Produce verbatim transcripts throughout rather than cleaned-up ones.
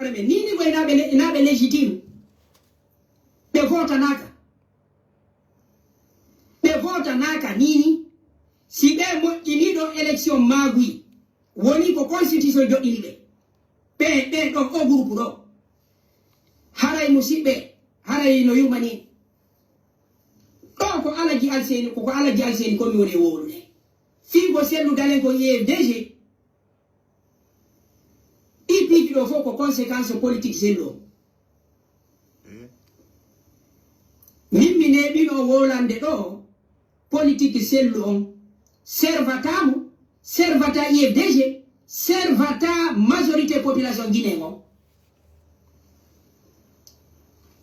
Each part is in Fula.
Nini ko ina ɓe le- ina ɓe légitime. Ɓe votanaaka. Ɓe votanaaka nini. Si ɓe moƴƴini ɗo élection maaguy, woni ko constitution joɗɗini ɓe. Ɓe ɓe ɗon o groupe ɗo. Haray musiɓɓe, haray no yurmani. Ɗo ko Alaji Alseni, ko ko Alaji Alseni ko mi woni e wowlude. Fii ko Sellu Dalen ko I F D G. Ɗi piiji ɗo fof ko conséquence politique Sellu on. Min mi neeɓino wolande ɗo politique Sellu on. Servata mo, servata I F D G, servata majorité population Guinée on.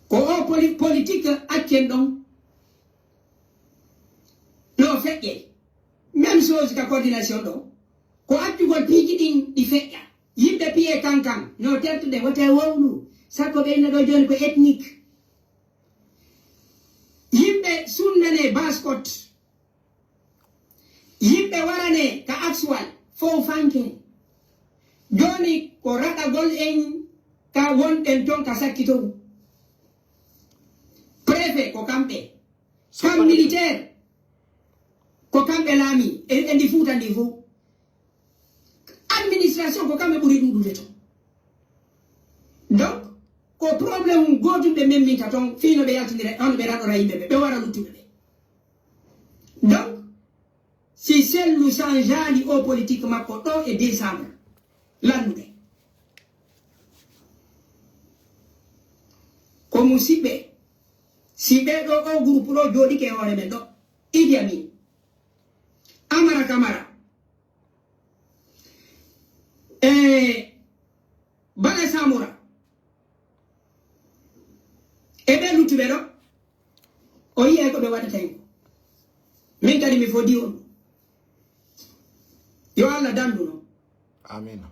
Ko o poli- politique accen ɗon. No feƴƴe. Même chose ka coordination ɗo. Ko accugol piiji ɗin ɗi feƴƴa. Yimɓe piye kankan no tertude wota e wowlu. Sakko ɓe inna ɗo jooni ko ethnique. Yimɓe sunnane baskot. Yimɓe warane ka actual fow fanke. Jooni ko raɗagol en ka wonɗen ton ka sakkitowu. Préfet ko kamɓe. Kam militaire ko kamɓe laami e e ndi Fuuta ndi fow. Administration ko kamɓe ɓuri ɗuɗude ton. Donc ko problème gootum ɓe memminta ton fii no ɓe yaltindira hono ɓe raɗora yimɓe ɓe ɓe wara luttuɓe ɓe. Donc si Sellu changeali o politique makko ɗo e décembre lannuɓe ko musiɓɓe. Si ɓe ɗo o groupe ɗo jooɗike e hoore men ɗo, Idi Amin, Amara Kamara, e Bala Samura, e ɓe luttuɓe ɗo, o yiyay ko ɓe waɗata en. Min kadi mi fodi on. Yo Allah dandu no. Amina.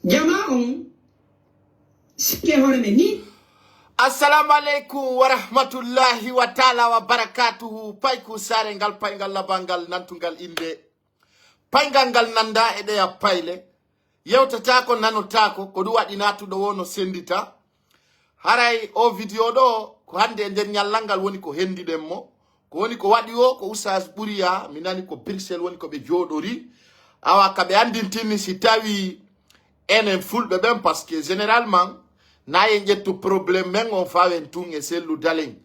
Jama on sikke hoore men ni. Assalamu aleykum wa rahmatullahi wa taala wa barakatuhu. Payku sare ngal, paygal labal ngal, nantugal inde. Paygal ngal nanda e ɗeya payle. Yewtataako, nanotaako, ko ɗum waɗi natuɗo wo no sendita. Haray o video ɗo, ko hannde e nder ñallal ngal woni ko hendiɗen mo. Ko woni ko waɗi o, ko Oustaz Ɓuriya, mi nani ko Bruxelles woni ko ɓe jooɗori. Awa ka ɓe anndintini si tawi enen fulɓe ɓen, parce que généralement, na en ƴettu problème men on fawen tun e Sellu Dalen.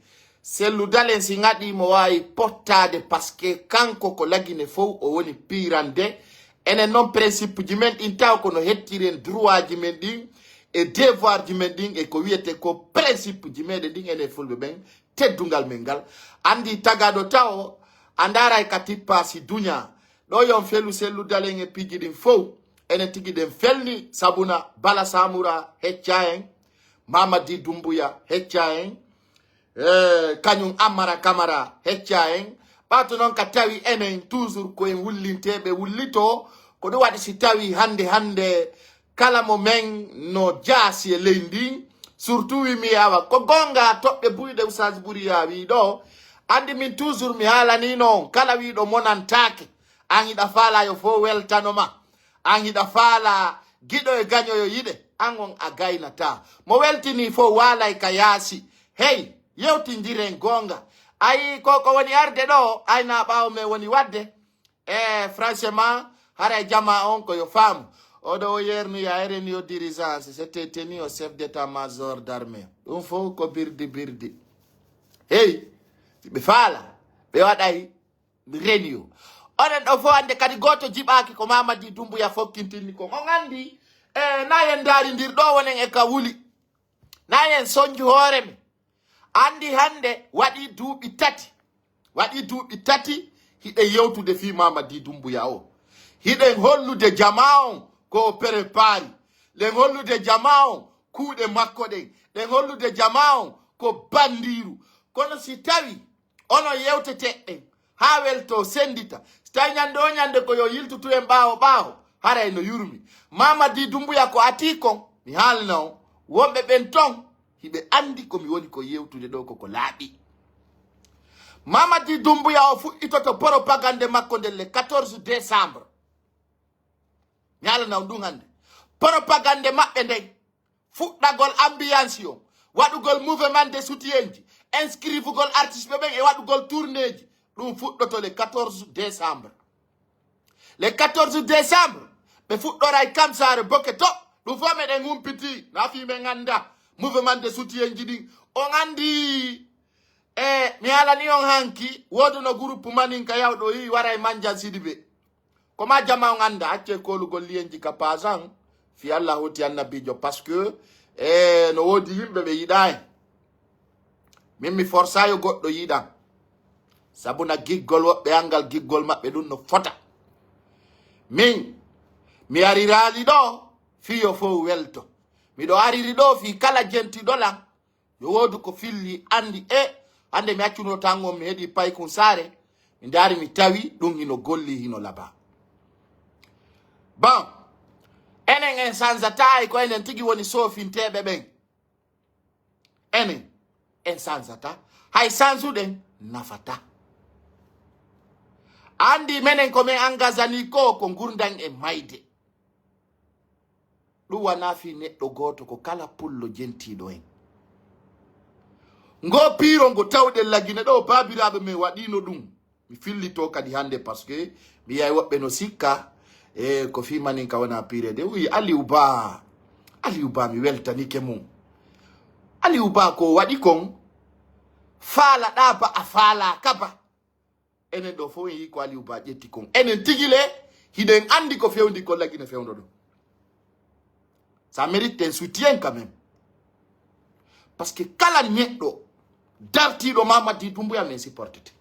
Sellu Dalen si ŋaɗi mo waawi pottaade, parce que kanko ko lagine fow o woni piirande. Enen noon principe ji men ɗin taw kono hettiren droit ji men ɗin e devoir ji men ɗin e ko wiyete ko principe ji meɗen ɗin enen fulɓe ɓen, teddungal men ngal. Anndi tagaɗo taw a ndaaray ka tippa si duña. Ɗo yon felu Sellu Dalen e piiji ɗin fow. Enen tigi ɗen felni sabuna Bala Samura hecca en, Mamadi Dumbuya hecca en, eh, kañum Amara Kamara hecca en. Ɓaato noon ka tawi enen toujours ko en wullinteeɓe wullito. Ko ɗum waɗi si tawi hannde hannde kala mo men no jaasi e leydi ndin, surtout wi mi awa ko goonga toɓɓe buyɗe Oustaz Ɓuriya wi ɗo. Anndi min toujours mi haalani noon kala wiiɗo monantaake, an hiɗa faala yo fof weltano ma. An hiɗa faala giɗo e gaño yo yiɗe, an on a gaynataa. Mo weltinii fof waalay ka yaasi. Hey, yewtindiren goonga. Ayi, ko ko woni arde ɗo, ayna ɓaawo men woni waɗde. E franchement, haray jama on ko yo faamu. Oɗo o yernu ya R N I o dirigeant, c'était tenu au chef d'état-major d'armée. Ɗum fof ko birdi birdi. Hey, si ɓe faala, ɓe waɗay reniyo. Oɗon ɗo fof annde kadi gooto jiɓaaki ko Mamadi Dumbuya fokkintinni kon. On anndi, e, na en ndaarindir ɗo wonen e ka wuli. Na en sonju hoore men. Anndi hannde waɗi duuɓi tati. Waɗi duuɓi tati hiɗen yewtude fii Mamadi Dumbuya o. Hiɗen hollude jama on ko o prepari. Ɗen hollude jama on kuuɗe makko ɗen. Ɗen hollude jama on ko bandiiru. Kono si tawi onon yewteteeɓe ɓen haa weltoo, senndita. Si tawii ñannde oo ñannde ko yo yiltutu en ɓaawo ɓaawo, haray no yurmi. Mamadi Dumbuya ko atii kon, mi haalna on, wonɓe ɓen ton, hiɓe anndi ko mi woni ko yewtude ɗoo ko ko laaɓi. Mamadi Dumbuya o fuɗɗitoto propagande makko nden le quatorze décembre. Mi haalana on ɗum hannde. Propagande maɓɓe nden, Fuɗɗagol ambiance on, waɗugol mouvement de soutien ji, inscrivugol artiste ɓe ɓen e waɗugol tourneeji, ɗum fuɗɗoto le quatorze décembre. Le quatorze décembre, ɓe fuɗɗoray Kamsaare Boketo. Ɗum fof meɗen humpiti, na fii men annda mouvement de soutien ji ɗin. On anndi, e mi haalani on hanki, wooduno groupe maninka yawɗo yi waray Manjan Sidibe. Ko ma jama on annda, accee koolugol liyenji ka paasan, fii Allah hoti annabiijo, parce que, e, no woodi yimɓe ɓe yiɗaa en. Min mi forsa yo goɗɗo yiɗan. Sabu na giggol woɓɓe angal giggol maɓɓe ɗum no fota. Min, mi ariraali ɗo fii yo fow welto. Miɗo ariri ɗo fii kala jentiiɗo lan, yo woodu ko filli, anndi e, hannde mi accuno tan on mi heɗi paykun saare, mi ndaari mi tawi ɗum hino golli, hino laba. Bon, enen en sanzataa, ko enen tigi woni soofinteeɓe ɓen. Enen, en sanzataa. Hay sanzuɗen nafataa. Anndi menen ko men angazani ko, ko ngurndan e mayde. Ɗum wanaa fii neɗɗo gooto, ko kala pullo jentiiɗo en. Ngo piiro ngo tawɗen Lagine ɗo, baabiraaɓe men waɗiino ɗum. Mi fillito kadi hannde, parce que mi yiyay woɓɓe no sikka, e ko fii maninka wonaa piireede. Wi Aliou Ba, Aliou Ba, mi weltanike mum. Aliou Ba, ko waɗi kon, faalaɗaa ba, a faalaaka ba. Enen ɗo fof en yii ko Aliou Ba ƴetti kon. Enen tigi le, hiɗen anndi ko fewndi kon Lagine fewndo ɗo. Ça mérite un soutien quand même. Parce que kala neɗɗo dartiiɗo Mamadi Doumbouya men supportete.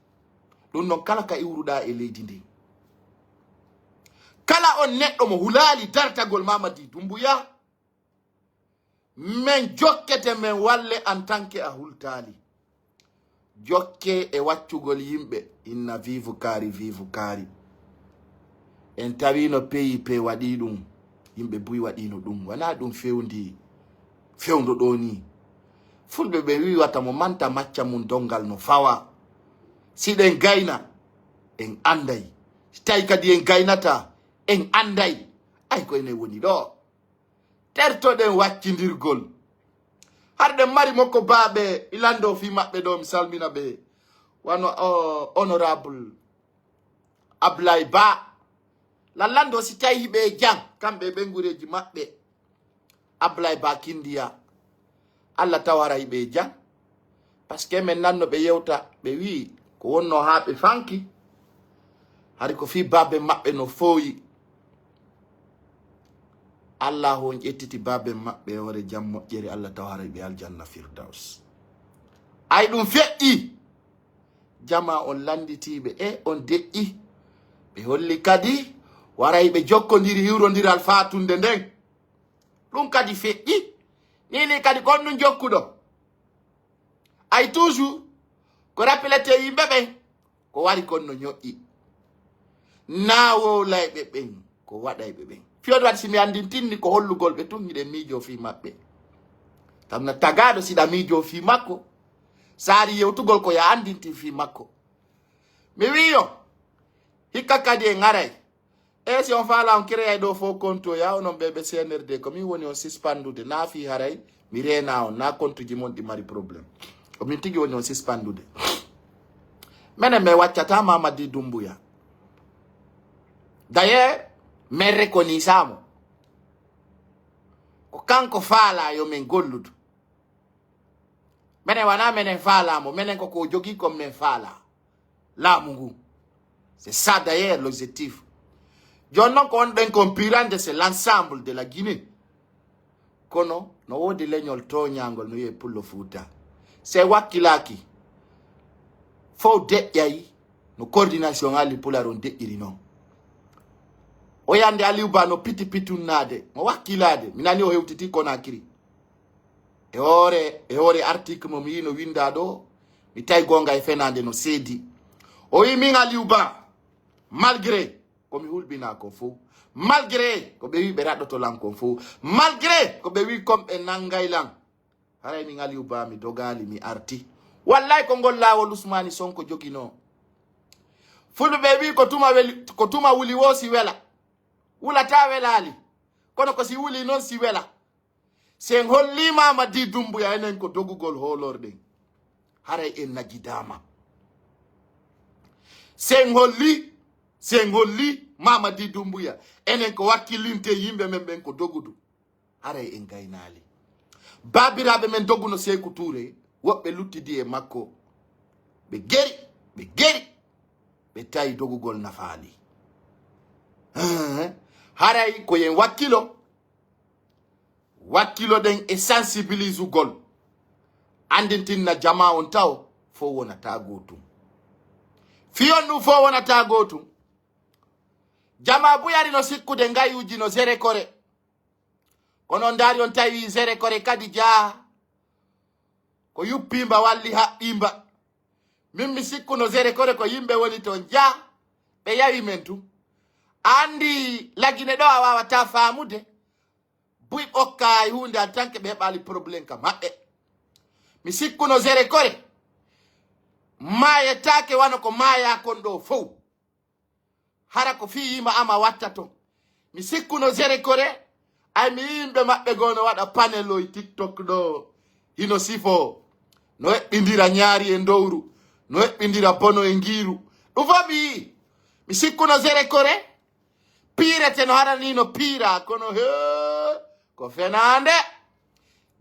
Ɗum noon kala ka iwruɗaa e leydi ndi. Kala on neɗɗo mo hulaali dartagol Mamadi Doumbouya, men jokkete men walle en tant que a hultaali. Jokke e waccugol yimɓe, inna vive Kaari, vive Kaari. En tawiino P I P waɗii ɗum, yimɓe buy waɗiino ɗum. Wanaa ɗum fewndi, fewndo ɗoo nii. Fulɓe ɓe wii wata mo manta macca mum donngal no fawa. Si ɗen gayna, en annday. Si tawi kadi en gaynata, en annday. Ay ko enen woni ɗoo. Tertoɗen waccindirgol. Harɗen mari mokko baaɓe, mi lanndo fii maɓɓe ɗo, mi salmina ɓe. Wano, o, honorable Ablaye Ba. Lallanndo si tawi hiɓe e jam, kamɓe e ɓengureeji maɓɓe. Ablaye Ba Kindiya. Allah taw hara hiɓe e jam. Parce que men nanno ɓe yewta, ɓe wi'i ko wonno haa ɓe fanki. Hari ko fii baaben maɓɓe no fooyi. Allah on ƴettiti baaben maɓɓe e hoore jam moƴƴere, Allah taw haray ɓe aljanna Firdaus. Ay ɗum feƴƴi. Jama on lannditiiɓe e on deƴƴi. Ɓe holli kadi waray ɓe jokkondiri hiwrondiral faatunde nden. Ɗum kadi feƴƴi. Nii nii kadi kon ɗum jokkuɗo. Ay toujours ko rappelete yimɓe ɓen ko wari kon no ñoƴƴi. Naa wowlayɓe ɓen, ko waɗayɓe ɓen. Fiyooɓe waɗi si mi anndintinni ko hollugol ɓe tun hiɗen miijoo fii maɓɓe. Kam na tagaaɗo siɗa miijoo fii makko, saari yewtugol ko ya anndintin fii makko. Mi wiyo, hikka kadi en aray. E si on faala on créay ɗo fo compte ya, onon ɓe ɓe C N R D, ko min woni on suspendude, naa fii haray mi reena on, naa compte ji mon ɗi mari problème. Ko min tigi woni on suspendude. Menen mi waccata Mamadi Doumbouya. D'ailleurs, men reconnaissamo. Ko kanko faala yo men golludu. Menen wanaa menen faalaa mo, menen ko ko jogii kon men faalaa laamu ngu. C'est ça d'ailleurs l'objectif. Jooni noon ko wonɗen kon pirande, c'est l'ensemble de la Guinée. Kono no woodi leñol tooñaangol no wiyee Pullo Fuuta. Si wakkilaaki, fof deƴƴay no coordination Ali Pulaar on deƴƴiri noon. O yande Aliou Ba no piti pitunnaade, mo wakkilaade, mi nani o hewtiti Conakry. E hoore, e hoore article mo mi yii no windaa ɗo, mi tawi goonga e fenaande no seedi. O wi min Aliou Ba, malgré ko mi hulɓinaa kon fof, malgré ko ɓe wi ɓe raɗɗoto lan kon fof, malgré ko ɓe wi kon ɓe nanngay lan, haray min Aliou Ba mi dogaali, mi arti. Wallay ko ngol laawol Usmaani Sonko joginoo. Fulɓe ɓe wi ko tuma weli, ko tuma wuli woo si wela. Wulataa welaali. Kono ko si wuli noon si wela. Sen holli Mamadi Dumbuya enen ko dogugol hoolorɗen. Haray en najidaama. Sen holli, sen holli Mamadi Dumbuya enen ko wakkilinte yimɓe men ɓen ko dogudu. Haray en gaynaali. Baabiraaɓe men doguno Seeku Tuure, woɓɓe luttidi e makko. Ɓe geri, ɓe geri, ɓe tawi dogugol nafaali. Haray ko yen wakkilo. Wakkiloɗen e sensibilisugol. Andintinna jama on taw fof wonata gootum. Fiyon ɗum fof wonata gootum. Jama buyari no sikkude ngayuji no Zéro Kore. Kono on ndaari on tawi Zéro Kore kadi jaa ko yuppimba walli haɓɓimba. Min mi sikkuno Zéro Kore ko yimɓe woni toon jaa ɓe yawi men tun. Andi lagine ɗo a wawata faamude. Buy ɓokka e huunde en tant que ɓe heɓali problème ka maɓɓe. Mi sikkuno Zéro Kore maayetaake wano ko maaya kon ɗo fow. Hara ko fii yima ama watta ton. Mi sikkuno Zéro Kore, ay mi yimɓe maɓɓe goo no waɗa paneloy TikTok ɗo. Hino sifo. No eɓɓindira ñaari e ndowru. No eɓɓindira bono e ngiiru. Ɗum fof mi yii. Mi sikkuno Zéro Kore. Piirete no harani no piira, kono he, ko fenaande.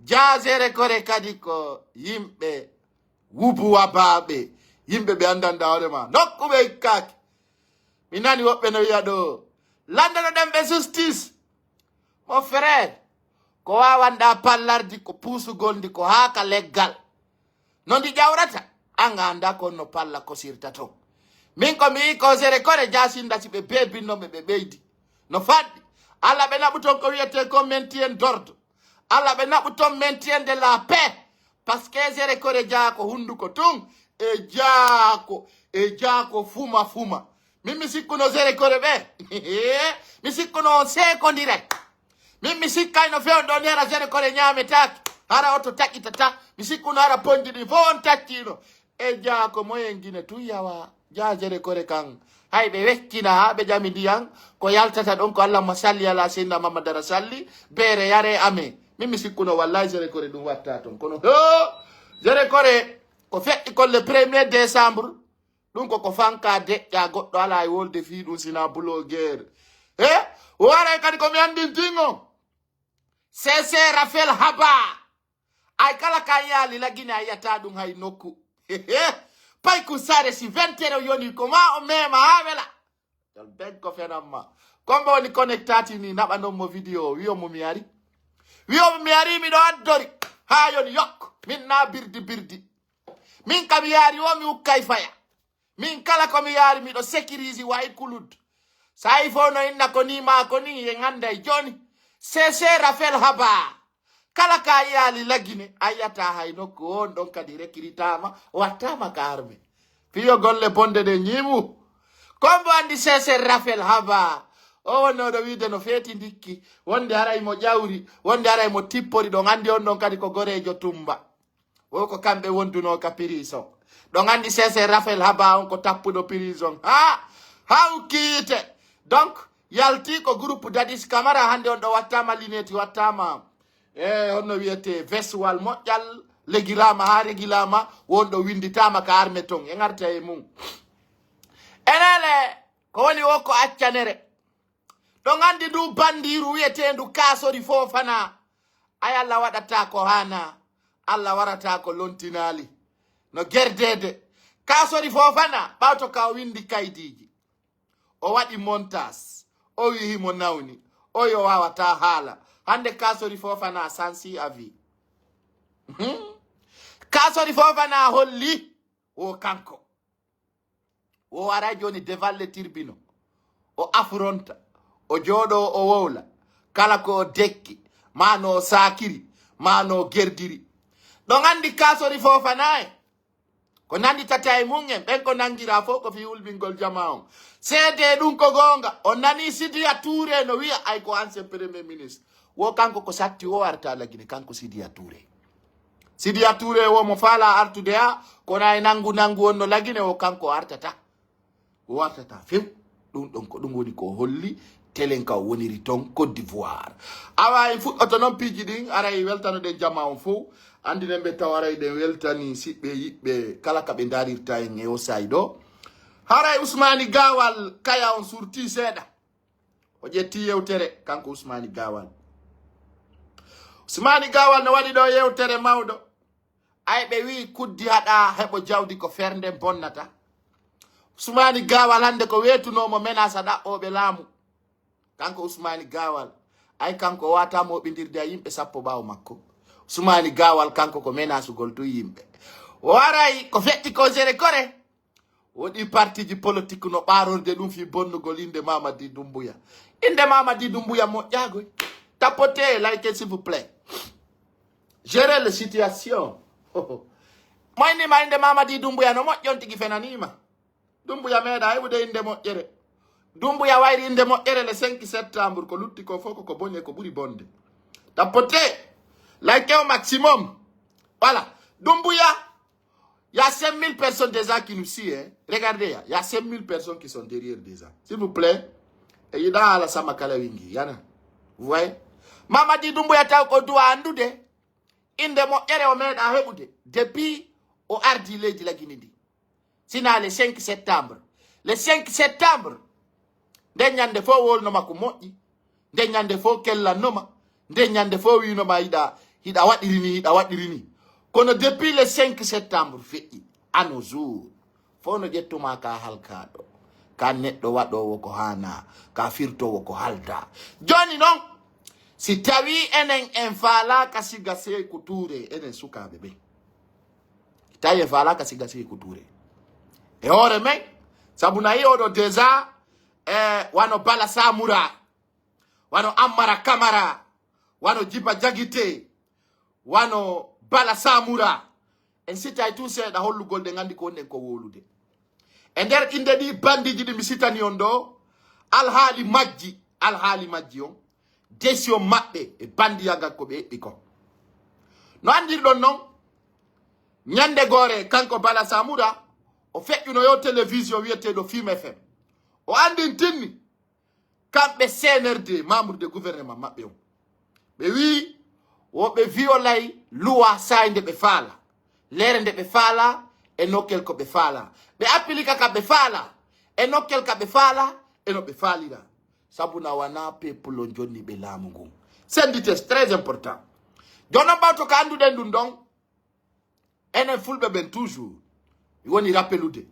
Jaa Zéro Kore kadi ko yimɓe wubu wabaaɓe, yimɓe ɓe anndanɗa hoore ma. Nokku ɓe ikkaaki. Mi nani woɓɓe no wiya ɗo, lanndano ɗen ɓe justice. Mon frère, ko wawanɗa pallardi ko puusugol ndi ko haaka leggal. No ndi ƴawrata, an a annda ko no palla kosirta ton. Min ko mi yii ko Zéro Kore jasinda si ɓe bebinno ɓe ɓe ɓeydi. No fanɗi. Alla ɓe naɓu ton ko wiyete ko maintien d'ordre. Alla ɓe naɓu ton maintien de la paix. Parce que Zéro Kore jaako hunduko tun. E jaako, e jaako fuma fuma. Min mi sikkuno Zéro Kore ɓe. Mi sikkuno on seekondiray. Min mi sikkayno fewn ɗon hara Zéro Kore ñaametaake. Hara oto taƴitata. Mi sikkuno hara ponji ɗin fof on taccino. E jaa ko moyen Gine tun yawa. Jaa Zéro Kore kan. Hay ɓe wekkina haa ɓe ƴami ndiyan. Ko yaltata ɗon ko Allahumma salli ala seydina Mamadara salli. Beere yare ame. Min mi sikkuno wallahi Zéro Kore ɗum watta ton. Kono ho! Zéro Kore ko feƴƴi kon le premier décembre. Ɗum ko ko fanka deƴƴa goɗɗo ala e wolde fii ɗum sina blogueur. He? O waray kadi ko mi anndintin on. Sese Rafel Haba. Ay kala ka yaali lagine a yiyata ɗum hay nokku. Pay ku sare si vingt heures o yoni ko ma o mema ha wela. Jal ben ko fenamma. Kombo woni connectati ni naɓa non mo vidéo wiyo mo mi ari. Wiyo mo mi ari miɗo addori. Ha yoni yok. Min na birdi birdi. Min kam yaari o mi ukkay faya. Min kala ko mi yaari miɗo sécurise way kulud. Sayi fof no inna ko ni ma ko ni e nganda e joni. Sese Rafel Haba. Kala ka yaali lagine a yiyata hay nokku on ɗon kadi recrutama wattama ka arme. Fiyo golle bonde ɗe ñimu. Kombo andi Sese Rafel Haba. O wonno ɗo wiide no feeti ndikki. Wonde haray mo ƴawri. Wonde haray mo tippori ɗon andi on ɗon kadi ko gorejo tumba. Wo ko kamɓe wonduno ka prison. Ɗon andi Sese Rafel Haba on ko tappuɗo prison. Ha! Ha ukki yiite. Donc, yalti ko groupe Dadis Camara hande on ɗo wattama lineti wattama. E honno wiyete veswal moƴƴal legirama ha regilama won ɗo winditama ka arme ton e ngarta e mum. Enele ko woni o ko accanere. Ɗon anndi ndu banndiiru wi'eteendu Kaasori Foofana. Ay Alla waɗataa ko haanaa, Alla warataa ko lontinaali. No gerdeede. Kaasori Foofana, ɓawto ka o winndi kaydiiji. O waɗi montaas. O wi'i himo nawni. O yo waawataa haala. Hannde Kaasori Foofana sansi avi. Hmm? Kaasori Foofana holli wo kanko. O ara jooni devant le tribunal. O afronta. O jooɗo o wowla. Kala ko o dekki. Ma no o saakiri. Ma no o gerdiri. Ɗon anndi Kaasori Foofana e. Ko nanndi tata e mum en. Ɓen ko nanngira fof ko fii hulɓingol jama on. Seede ɗum ko goonga. On nani Sidiya Tuure no wi'a ay ko ancien premier ministre. Wo kanko ko satti o arta lagine kanko Sidiya Tuure. Sidiya Tuure wo mo faala artude ha kono ay nangu nangu on no lagine o kanko artata. O artata few. ɗum ɗon ko ɗum woni ko holli telen ka o woniri ton Côte d'Ivoire. Awa en fuɗɗoto noon piiji ɗin, aray weltanoɗen jama on fof. Anndinen ɓe taw aray ɗen weltani siɓɓe yiɓɓe kala ka ɓe ndarirta en e o say ɗo. Haray Usmani Gawal kaya on surti seeɗa. O ƴetti yewtere kanko Usmani Gawal. Usmani Gawal no waɗi ɗo yewtere mawɗo. Ay ɓe wi'i kuddi haɗa heɓo jawdi ko fernde bonnata. Usmani Gawal hannde ko weetunoomo menace a ɗaɓɓooɓe laamu. Kanko Usmani Gawal, ay kanko o wata moɓindirde a yimɓe sappo ɓaawo makko. Usmani Gawal kanko ko menasugol tun yimɓe. O waray ko feƴƴi ko géré kore. Woɗi partiji politique no ɓaarorde ɗum fii bonnugol innde Mamadi Doumbouya. Innde Mamadi Doumbouya moƴƴaagoy. Tapote, like, s'il vous plaît. Gérer la situation. Mo inni ma innde Mamadi Doumbouya no moƴƴon tigi fenaniima. Doumbouya meeɗa heɓude innde moƴƴere. Doumbouya wayri innde moƴƴere le cinq septembre. Ko lutti ko fof ko ko boni e ko ɓuri bonde. Tapote. Like au maximum. Voilà. Doumbouya. Il y a cinq mille personnes déjà qui nous suivent, hein. Regardez, il y a cinq mille personnes qui sont derrière déjà. S'il vous plaît. E yiɗa ala sama kala wingi. Yana. Vous voyez? Mamadi Doumbouya taw ko duwa anndude. Innde moƴƴere o meeɗa heɓude. Depuis o ardi leydi Lagine ndi. Sina le cinq septembre. Le cinq septembre. Nden ñande fof wolnoma ko moƴƴi. Nden ñande fof kellannoma. Nden ñande fof winoma hiɗa, hiɗa waɗiri ni, hiɗa waɗiri ni. Kono depuis le cinq septembre feƴƴi, à nos jours, fof no ƴettuma ka halkaɗo, ka neɗɗo waɗowo ko hana, ka firtowo ko halda. Joni noon, si tawi enen en faalaka siga Seeku Tuure, enen sukaaɓe ɓen. Tawi en faalaka siga Seeku Tuure. E hoore men, sabu na yi oɗo déjà, eh, wano Bala Samura, wano Ammara Kamara, wano Jiba Jagite, wano Bala Samura. En sitay tun seeɗa hollugol ɗen anndi ko wonɗen ko wowlude. E nder innde ɗi bandiji ɗi mi sitani on ɗo, alhaali majji, alhaali majji on, décision maɓɓe e bandiyagal ko ɓe eɓɓi kon. No anndirɗon non, ñande goore kanko Bala Samura, o feƴƴuno yo télévision wiyeteeɗo Fim F M. O anndintinni, kamɓe C N R D, membre de gouvernement maɓɓe on. Ɓe wi'i, wo ɓe violay luwa saay nde ɓe faala. Leere nde ɓe faala, e nokkel ko ɓe faala. Ɓe appilika ka ɓe faala, e nokkel ka ɓe faala, e no ɓe faalira. Sabu na wana peuple on jonni ɓe laamu ngun. Sendite, c'est très important. Jooni non ɓawto ko annduɗen ɗum ɗon, enen fulɓe ɓen toujours, mi woni rappelude.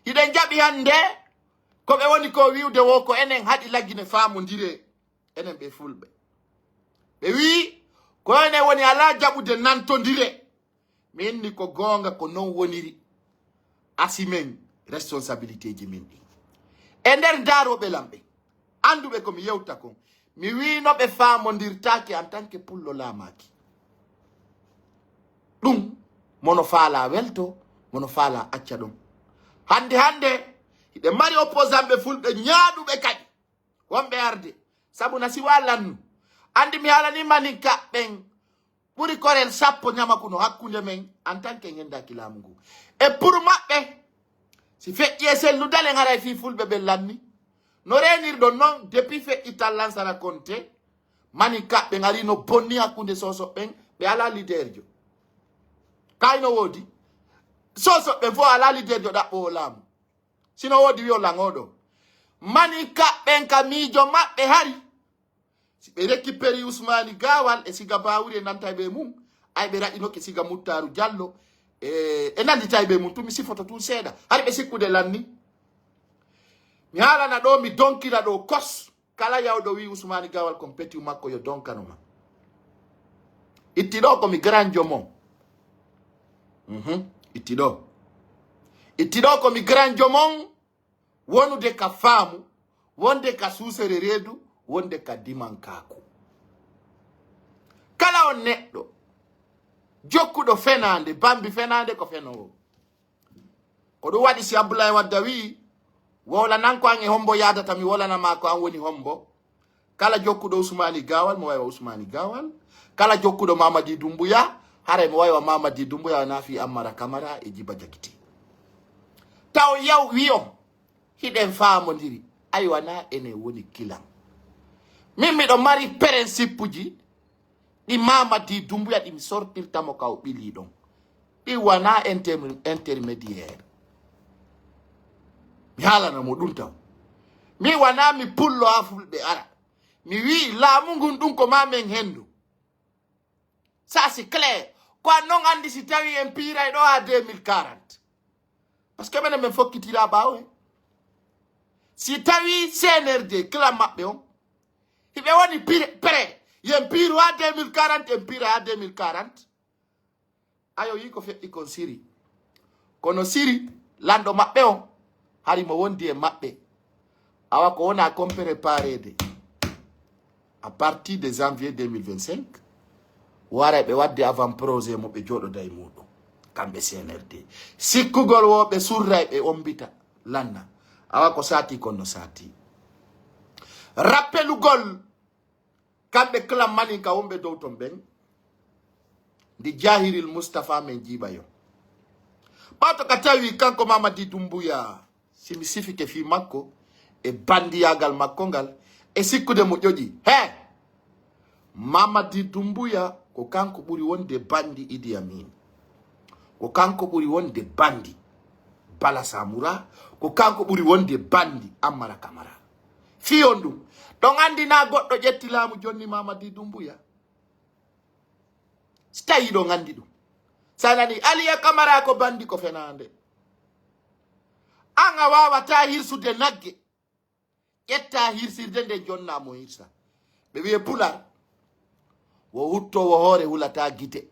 Hiɗen jaɓi hannde, ko ɓe woni ko wi'ude wo ko enen haɗi Lagine faamondire, enen ɓe fulɓe. Ɓe wi'i, ko enen woni alaa jaɓude nantondire. Min ni ko goonga ko non woniri. Asi men responsabilité ji min ɗi. E nder daarooɓe lan ɓen, annduɓe ko mi yewta kon, mi wi'ino ɓe faamondirtaake en tant que pullo laamaaki. Ɗum, mono faala welto, mono faala acca ɗon. Hannde hannde, hiɗen mari opposant ɓe fulɓe ñaaɗuɓe kadi. Wonɓe arde. Sabu na si wa lannu. Anndi mi haalanii maninka ɓen ɓuri korel sappo ñamakuno hakkunde men en tant que en hendaaki laamu ngu. E pour maɓɓe, si feƴƴi e selludal en haray fii fulɓe ɓen lanni. No reenirɗon non, depuis feƴƴital Lansana Konte, maninka ɓen ari no bonni hakkunde Soso ɓen, ɓe alaa leaderjo. Kay no woodi. Soso ɓen fof alaa leaderjo ɗaɓɓoowo laamu. Sino woodi wi'o lan oɗo. Maninka ɓen ka miijo maɓɓe hari. Si ɓe récupéri Usmani Gawal e siga Bawuri e nantayɓe mum, ay ɓe raɗinoke siga Muttaru Jallo, e, e nanditayɓe mum tun, mi sifoto tun seeɗa. Hari ɓe sikkude lanni. Mi haalana ɗo, mi donkira ɗo kos. Kala yawɗo wi Usmani Gawal kon petit makko yo donkano ma. Itti ɗo ko mi grand jomon. Mhm. Itti ɗo. Itti ɗo ko mi grand jomon. Wonude ka faamu, wonde ka suusere reedu, wonde ka dimankaaku. Kala on neɗɗo jokkuɗo fenaande, bambi fenaande ko fenoowo. Ko ɗum waɗi si Abdoulaye Wadda wi'i, wowlanan ko an e hombo yaadata, mi wolana ma ko an woni hombo. Kala jokkuɗo Usmani Gawal, mo waywa Usmani Gawal. Kala jokkuɗo Mamadi Dumbuya, haray mo waywa Mamadi Dumbuya, wona fii Ammara Kamara e Jiba Jagiti. Taw yaw wi'o, hiɗen faamondiri. Aywa, na ene woni kilan. Min miɗo mari principe ji ɗi Mamadi Dumbuya ɗi mi sortirta mo ka o ɓili ɗon. Ɗi wana inter-, intermédiaire. Mi haalana mo ɗum taw. Mi wana mi pullo ha fulɓe ara. Mi wi'i laamu ngun ɗum ko ma men hendu. Ça, c'est clair. Ko an non andi si tawi en piiray ɗo ha deux mille quarante. Parce que menen men fokkitira ɓaawo he. Si tawi C N R D, clan maɓɓe on, hiɓe woni pire, prêt. Yen piiru ha deux mille quarante, en piira ha deux mille quarante. Ayo yi ko feƴƴi kon siri. Kono siri, lanɗo maɓɓe on, hari mo wondi e maɓɓe. Awa ko wona kon prépareede. À partir de janvier deux mille vingt-cinq, waray ɓe wadde avant projet mo ɓe jooɗoda e muɗum. Kamɓe C N R D. Sikkugol wo ɓe surray ɓe ombita. Lanna. Awa ko sati kon no sati. Rappelugol kamɓe clan maninka wonɓe dow ton ɓen. Ndi jahiril Mustapha men jiiɓa yo. Ɓaato ka tawi kanko Mamadi Dumbuya, si mi sifike fii makko, e bandiyaagal makko ngal, e sikkude mo ƴoƴi. He! Mamadi Dumbuya, ko kanko ɓuri wonde bandi Idi Amin. Ko kanko ɓuri wonde bandi Bala Samura. Ko kanko ɓuri wonde bandi Ammara Kamara. Fii on ɗum. Ɗon andi na goɗɗo ƴetti laamu jonni Mamadi Dumbuya. Si tawi ɗon andi ɗum. Sa nani Aliya Kamara ko bandi ko fenande. An a wawata hirsude nagge. Ƴetta hirsirde nde jonna mo hirsa. Ɓe wi'e pular. Wo hutto wo hoore hulata gite.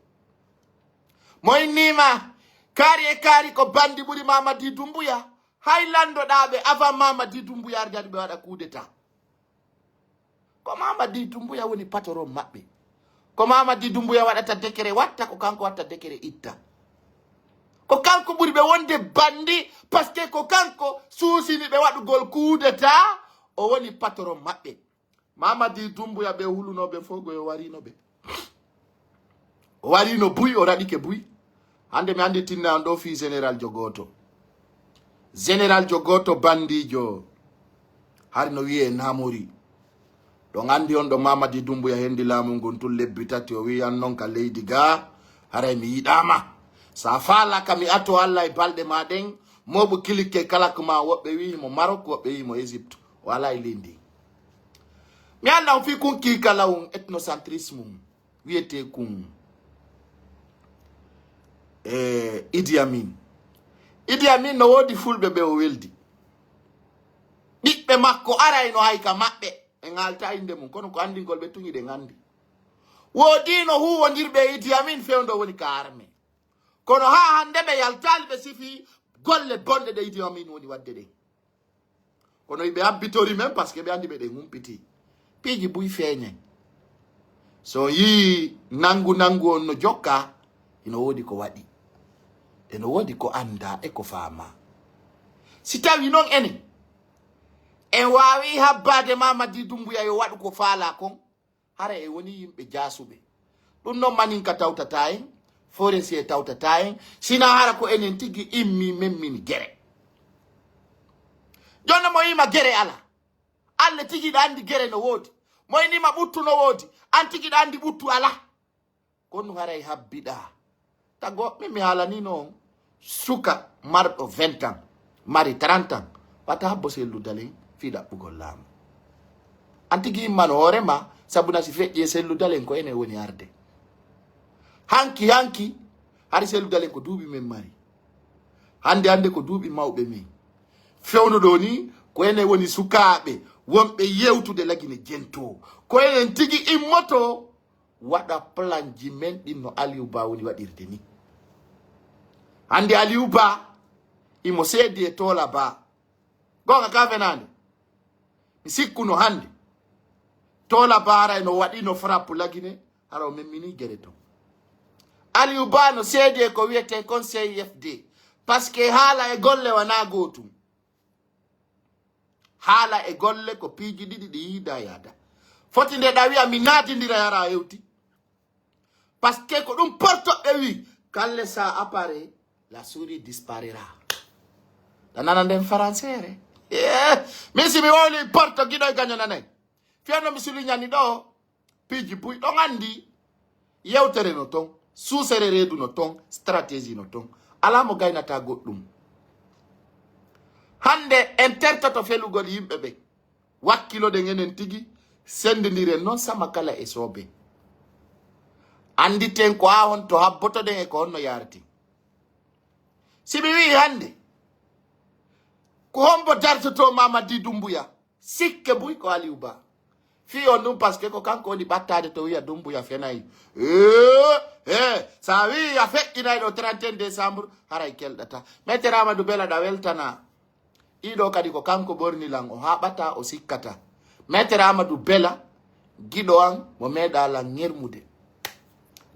Mo innima kaari e kaari ko bandi ɓuri Mamadi Dumbuya. Hay landoɗaa ɓe avant Mamadi Dumbuya arde ɓe waɗa coup d'état. Ko Mamadi Dumbuya woni patron maɓɓe. Ko Mamadi Dumbuya waɗata décret watta, ko kanko watta décret itta. Ko kanko ɓuri ɓe wonde bandi, parce que ko kanko suusini ɓe waɗugol coup d'état, o woni patron maɓɓe. Mamadi Dumbuya ɓe hulunooɓe fof ko yo warino ɓe. O warino buy, o raɗike buy. Hande mi andi tinna on ɗo fii Général Jogoto. Général Jogoto bandijo. Hari no wi'e Namori. Ɗon andi on ɗo Mamadi Dumbuya hendi laamu ngun tun lebbi tati, o wi'i an non ka leydi ga, haray mi yiɗama. Sa faalaka mi ato Allah e balɗe ma ɗen, moɓu kilikke kala ko ma woɓɓe wi'i mo Maroc, woɓɓe wi'i mo Égypte. O ala e leydi. Mi anda on fii kun kiikala un ethnocentrisme. Wiyetee kun, eh, Idi Amin. Idi Amin no woodi fulɓe ɓe o weldi. Ɓiɓɓe makko aray no hay ka maɓɓe. En haalta innde mum, kono ko anndingol ɓe tun hiɗen anndi. Woodino huuwondirɓe e Idi Amin fewndo woni ka armée. Kono haa hannde ɓe yaltaali ɓe sifii golle bonɗe ɗe Idi Amin woni waɗde ɗen. Kono ɓe habbitori men, parce que ɓe anndi ɓe ɗen humpiti. Piiji buy feeñen. So yii nangu nangu on no jokka, ino woodi ko waɗi. Eno woodi ko annda e ko faama. Si tawi non enen, en waawi habbaade Mamadi Dumbuya yo waɗu ko faala kon, hara e woni yimɓe jaasuɓe. Ɗum noon maninka tawtata en, forestier tawtata en, sina hara ko enen tigi immi memmin gere. Jonno mo yima gere ala. Alle tigi ɗa anndi gere no woodi. Mo inima ɓuttu no woodi. An tigi ɗa anndi ɓuttu ala. Kono haray habbiɗa. Tago, min mi haalani non suka marɗo vingt ans, mari trente ans, wata habbo sellu dalen fii ɗaɓɓugol laamu. An tigi immano hoore ma, sabu na si feƴƴi e sellu dalen ko enen woni arde. Hanki, hanki, hari sellu dalen ko duuɓi men mari. Hannde, hannde ko duuɓi mawɓe men. Fewndo ɗo ni, ko enen woni sukaaɓe wonɓe yewtude Lagine Jento. Ko enen tigi immoto waɗa planji men ɗin no Aliou Ba woni waɗirde ni. Hannde Aliou Ba, imo seedi e Toola Ba. Goonga ka fenaande? Mi sikkuno hannde. Toola Ba haray no waɗi no frappe Lagine, hara o memmini gere ton. Aliou Ba no seedi e ko wiyetee kon C I F D. Parce que haala e golle wanaa gootum. Haala e golle ko piiji ɗiɗi ɗi yiida yaada. Foti nde ɗa wi'a mi naatindira yara hewti. Parce que ko ɗum portoɓe wi, quand le chat apparaît, la souris disparaîtra. Ɗa nana nden français re? Eh, Min si mi wowli porto giɗo e gaño nanay. Fiyano mi suli ñani ɗo. Piiji buy ɗon anndi. Yewtere no ton. Suusere reedu no ton. Stratégie no ton. Alaa mo gaynata goɗɗum. Hannde en tertoto felugol yimɓe ɓe. Wakkiloɗen enen tigi. Sendindiren noon sama kala e soobe. Annditen ko haa honto habbotoɗen e ko honno yaareten. Si mi wi'i hannde, ko hombo dartoto Mamadi Doumbouya? Sikke buy ko Aliou Ba. Fii on ɗum, parce que ko kanko woni ɓattaade to wiya Doumbouya fenayi. Eh, eh, sa wi'i a feƴƴinay ɗo trente et un décembre, haray kelɗata. Maître Amadou Bella ɗa weltana. Ɗiɗo kadi ko kanko ɓorni lan, o haɓata, o sikkata. Maître Amadou Bella, giɗo an, mo meeɗa lan ŋermude.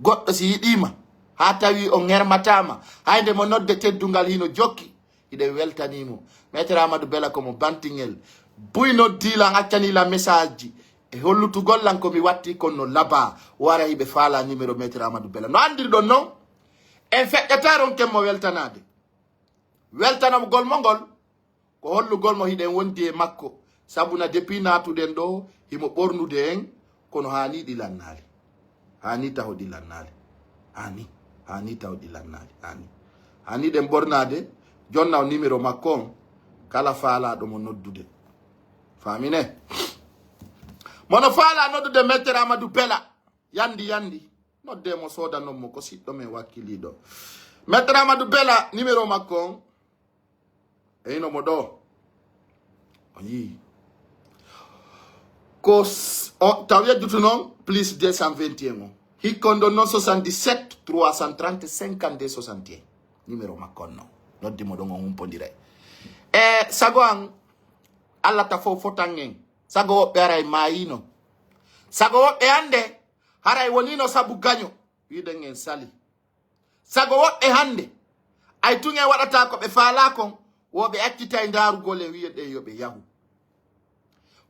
Goɗɗo si yiɗiima, haa tawi o ŋermataama, hay nde mo nodde teddungal hino jokki, hiɗen weltanii mo. Maître Amadou Bella ko mo bantingel. Buy noddii lan, accanii lan message ji. E hollutugol lan ko mi watti kon no labaa. Wara hiɓe faala numéro Maître Amadou Bella. No anndirɗon non, en feƴƴataa ronken mo weltanaade. Weltanamgol mo ngol, ko hollugol mo hiɗen wondi e makko. Sabu na depuis naatuɗen ɗo, himo ɓornude en, kono haanii ɗi lannaali. Haanii taho ɗi lannaali. Haanii, haanii taho ɗi lannaali. Haanii. Haanii ɗen ɓornaade, jonna o numéro makko on, kala faalaaɗo mo noddude. Faamine? Mono faalaa noddude Maître Amadou Bella. Yandi, yandi. Nodde mo soodanon mo ko siɗɗo men wakkiliiɗo. Maître Amadou Bella, numéro makko on. E ino mo ɗo. O yii. Ko s-, o, taw yejjutu noon, plus deux cent vingt et un o. Hikko on ɗon noon, soixante-dix-sept trois cent trente cinquante-deux soixante et un. Numéro makko on noon. Noddi mo ɗon, on humpondiray. E sago an, Allah ta fof fotan en. Sago woɓɓe haray maayino. Sago woɓɓe hannde haray wonino sabu gaño. Wiɗen en sali. Sago woɓɓe hannde, ay tun en waɗata ko ɓe faalaa kon, wo ɓe accitay ndaarugol e wi'eɗen yo ɓe yahu.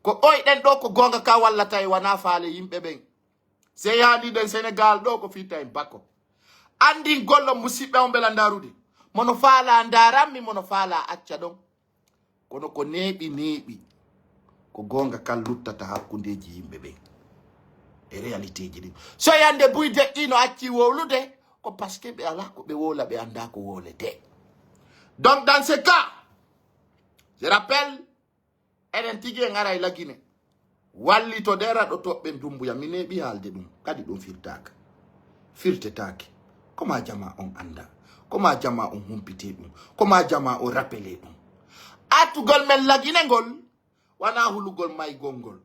Ko ɓoyɗen ɗo ko goonga ka wallata e wanaa faale yimɓe ɓen. Sey haaliɗen Senegaal ɗo ko fii tawi bako. Anndingol ɗon musiɓɓe on mbela ndaarude. Mono faalaa ndaarammi, mono faalaa acca ɗon. Kono ko neeɓi neeɓi, ko goonga kan luttata hakkundeeji yimɓe ɓen e réalité ji ɗin. So yande buy deƴƴiino acci wowlude, ko parce que ɓe alaa ko ɓe wowla, ɓe anndaa ko wowletee. Donc, dans ce cas, je rappelle, enen tigi en aray Lagine. Wallito ɗe raɗotooɓe Dumbuya, mi neeɓi haalde ɗum, kadi ɗum firtaaka. Firtetaake. Ko ma jama on annda. Ko ma jama on humpite ɗum. Ko ma jama on rappele ɗum. Attugol men Lagine ngol, wona hulugol maygol ngol.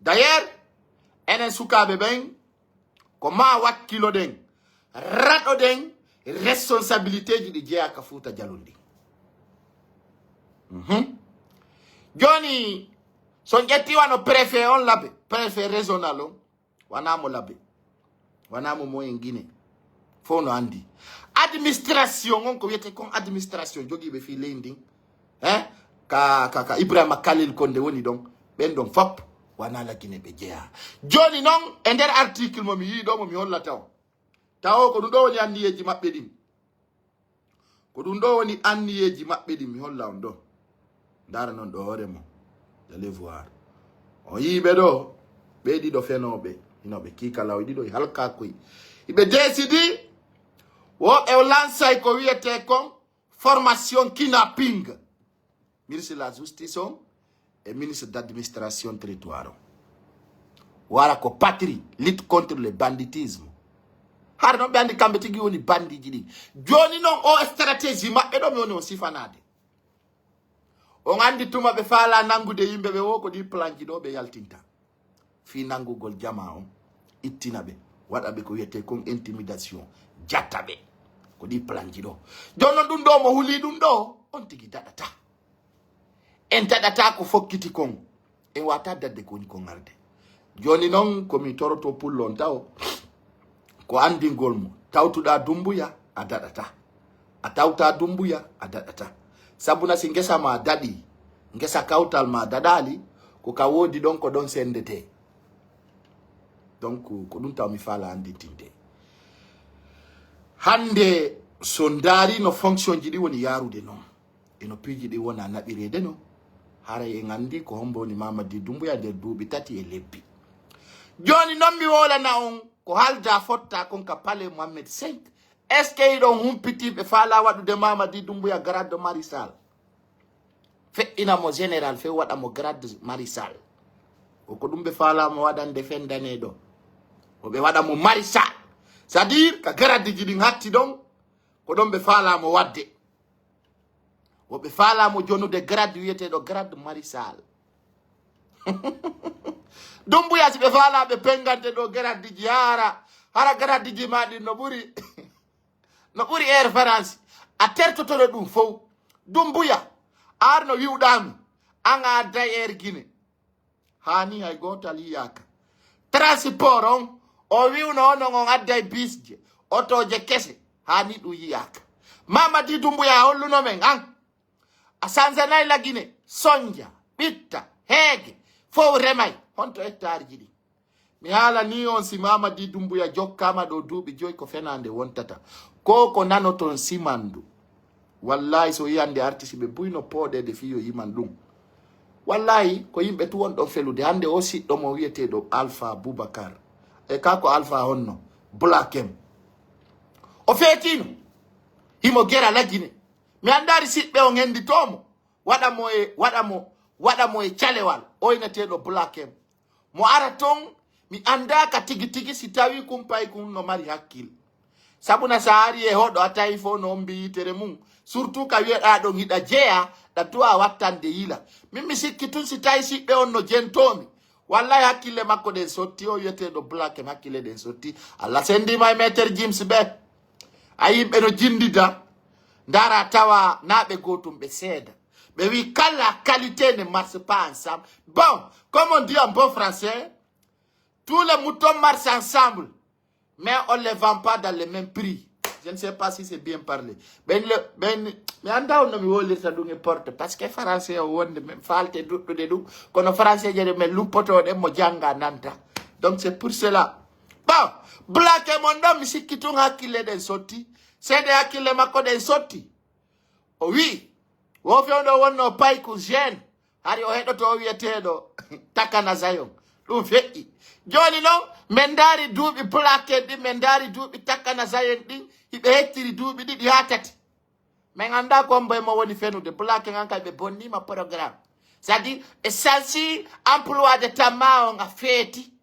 D'ailleurs, enen sukaaɓe ɓen, ko ma wakkiloɗen, raɗoɗen responsabilité ji ɗi jeyaa ka Fuuta Jalon ɗin. Mhm. Jooni, so on ƴetti wano préfet on Labe, préfet régional on, wona mo Labe, wona mo moyen Guinée, fof no anndi. Administration on ko wiyete kon administration jogiiɓe fii leydi ndin, hein? Ka, ka, ka Ibrahima Khalil Konde woni ɗon, ɓen ɗon fop wona Lagine ɓe jeyaa. Jooni non, e nder article mo mi yii ɗo, mo mi hollata on, tawo ko ɗum ɗo woni anniyeeji maɓɓe ɗin. Ko ɗum ɗo woni anniyeeji maɓɓe ɗin, mi holla on ɗo. Ndaara non ɗo hoore mo. Allez voir. On yii ɓe ɗo, ɓe ɗiɗo fenooɓe, hino ɓe kiikalaw ɗiɗo, e halkaakoy. Iɓe décidi, wo ɓe lansay ko wiyetee kon formation kidnapping. Ministre de la Justice on e ministre d'administration territoire on. Wara ko patrie, lutte contre le banditisme. Hara non ɓe anndi kamɓe tigi woni bandiji ɗi. Jooni non o stratégie maɓɓe ɗo mi woni on sifanaade. On anndi tuma ɓe faala nanngude yimɓe ɓe wo ko ɗi planji ɗo ɓe yaltinta. Fii nanngugol jama on, ittina ɓe, waɗa ɓe ko wiyetee kon intimidation, jatta ɓe. Ko ɗi planji ɗo. Jooni non ɗum ɗo mo huli ɗum ɗo, on tigi daɗata. En daɗata ko fokkiti kon. En wata dadde ko woni kon arde. Jooni non ko mi toroto pullo on tawo. Ko anndingol mo. Tawtuɗa Dumbuya, a daɗata. A tawta Dumbuya, a daɗata. Sabu na si ngesa ma daɗi, ngesa kawtal ma daɗali, ko ka woodi ɗon ko ɗon sendete. Donc, ko ɗum taw mi faala anndintinde. Hannde, so ndaari no fonction ji ɗi woni yaarude non, e no piiji ɗi wona naɓireede non, Aray en anndi ko hombo woni Mamadi Doumbouya nder duuɓi tati e lebbi. Jooni non mi wolana on ko haalda fotta kon ka palais Mohammed cinq. Est-ce que hiɗon humpiti ɓe faala waɗude Mamadi Doumbouya grade maréchal? Feƴƴina mo général, few waɗa mo grade maréchal. Ko ko ɗum ɓe faala mo waɗande fendane ɗo. Ko ɓe waɗa mo maréchal. C'est-à-dire ka grade ji ɗin hatti ɗon, ko ɗon ɓe faala mo waɗde. Ko ɓe faala mo jonude grade wiyeteeɗo grade maréchal. Doumbouya, si ɓe faala ɓe pengante ɗo grade ji, hara, hara grade ji ma ɗin no ɓuri, no ɓuri Air France. A tertotoɗo ɗum fow. Doumbouya, ar no wi'uɗaa mi, an a adday Air Guinée. Haa ni hay gootal yi'aaka. Transport on, o wi'uno onon on adday bisje, otooje kese, haa ni ɗum yi'aaka. Mamadi Doumbouya holluno men an. A sanzanay la Guinée, Sonja, Ɓitta, Heege, fow remay. Honto hectare ji ɗin? Mi haalanii on si Mamadi Doumbouya jokkaama ɗo duuɓi joy ko fenaande wontata. Ko ko nanoton simandu. Wallahi so yiyande arti si ɓe buyno pooɗeede fii yo yiman ɗum. Wallahi ko yimɓe tu wonɗon felude. Hannde o siɗɗo mo wiyeteeɗo Alpha Boubacar. E ka ko Alpha honno? Black M. O feetiino. Himo gera la Guinée. Mi anndaari siɗɓe on hennditoo mo. Waɗa mo e, waɗa mo, waɗa mo e calewal. Oyneteeɗo Black M. Mo ara ton, mi anndaa ka tigi tigi si tawii kumpay kun no mari hakkil. Sabu na sa ari e hoɗo a tawi fof no ombi yitere mum. Surtout ka wiyeɗaa ɗon hiɗa jeya, ɗa duwa wattande yila. Min mi sikki tun si tawi siɓɓe on no jentoomi. Wallahi hakkille makko ɗen sotti, o wiyeteeɗo Black M hakkille ɗen sotti. Allah sendima e Maître Gims ɓe. A yimɓe no jindida. Ndara tawa na ɓe gootum ɓe seeda. Ɓe wi kala qualité ne marche pas ensemble. Bon, comme on dit en bon français, tous les moutons marchent ensemble, mais on ne les vend pas dans le même prix. Je ne sais pas si c'est bien parlé. Ben le, ben, mi anndaa on no mi wolirta ɗum e porte, parce que français o wonde min faalte duɗɗude ɗum, kono français je men luppotoɗen mo jannga nanta. Donc c'est pour cela. Bon, Black M on ɗon mi sikki tun hakkille ɗen sotti. Seede hakkille makko ɗen sotti. O wi'i, wo fewndo wonno payku Jeune, hari o heɗoto o wiyeteeɗo Takana Zion. Ɗum feƴƴi. Jooni non, men ndaari duuɓi Black M ɗin, men ndaari duuɓi Takana Zion ɗin, hiɓe hettiri duuɓi ɗiɗi haa tati. Men anndaa ko hombo e mo woni fenude. Black M an kay ɓe bonniima programme. C'est-à-dire, e salsi emploi de temps ma on a feeti.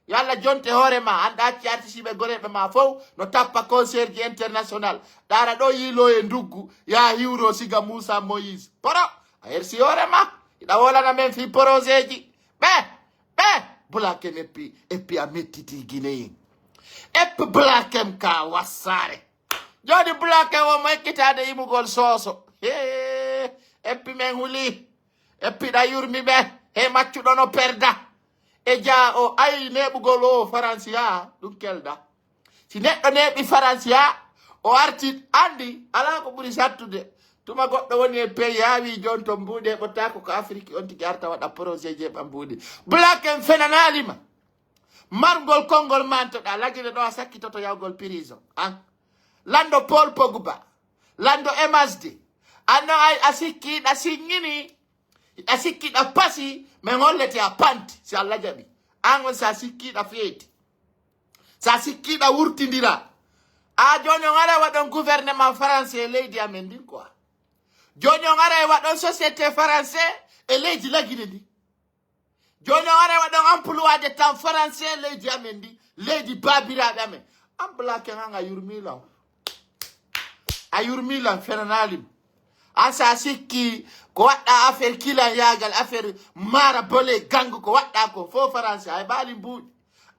Yo Allah jonte hoore ma, an ɗa acci artisiiɓe goreeɓe ma fow no tappa concert ji international. Ɗaara ɗo yiiloo e nduggu, yaa hiwro siga Moussa Moïse. Poro, a hersi hoore ma, hiɗa wolana men fii projet ji. Ɓe, ɓe, Black M eppi, eppi a mettiti Guinéen. Eppi Black M ka wassaare. Jooni Black M o mo ekkitaade yimugol sooso. Hee, eppi men huli. Eppi ɗa yurmi ɓe. He maccuɗo no perda. E jaa o ay neɓugol o Faransi haa ɗum kelda. Si neɗɗo neɓi Faransi haa o arti anndi alaa ko ɓuri sattude. Tuma goɗɗo woni e pey yaawi jon to mbuuɗi heɓotaako ko Afiriki on tigi arta waɗa projet jeeɓa mbuuɗi. Black M fenanaali ma. Margol konngol mantoɗa, lagine ɗo a sakkitoto yawgol prison. An. Lanndo Paul Pogba. Lanndo M H D. Anno ay a sikki ɗa siññini. A sikki ɗa pasi, men hollete a panti, si Allah jaɓi. An on sa sikki ɗa feeti. Sa sikki ɗa wurtindira. A jooni on ara waɗon gouvernement français e leydi amen ndin quoi. Jooni on ara e waɗon société français e leydi lagine ndi. Jooni on ara e waɗon emploi de temps français e leydi amen ndi. Leydi baabiraaɓe amen. An Black M an a yurmilan. A yurmilan fenanalim. An sa sikki ko waɗɗa affaire kilan yaagal, affaire mara bole gangu ko waɗɗa ko fo français ay baali mbuuɗi.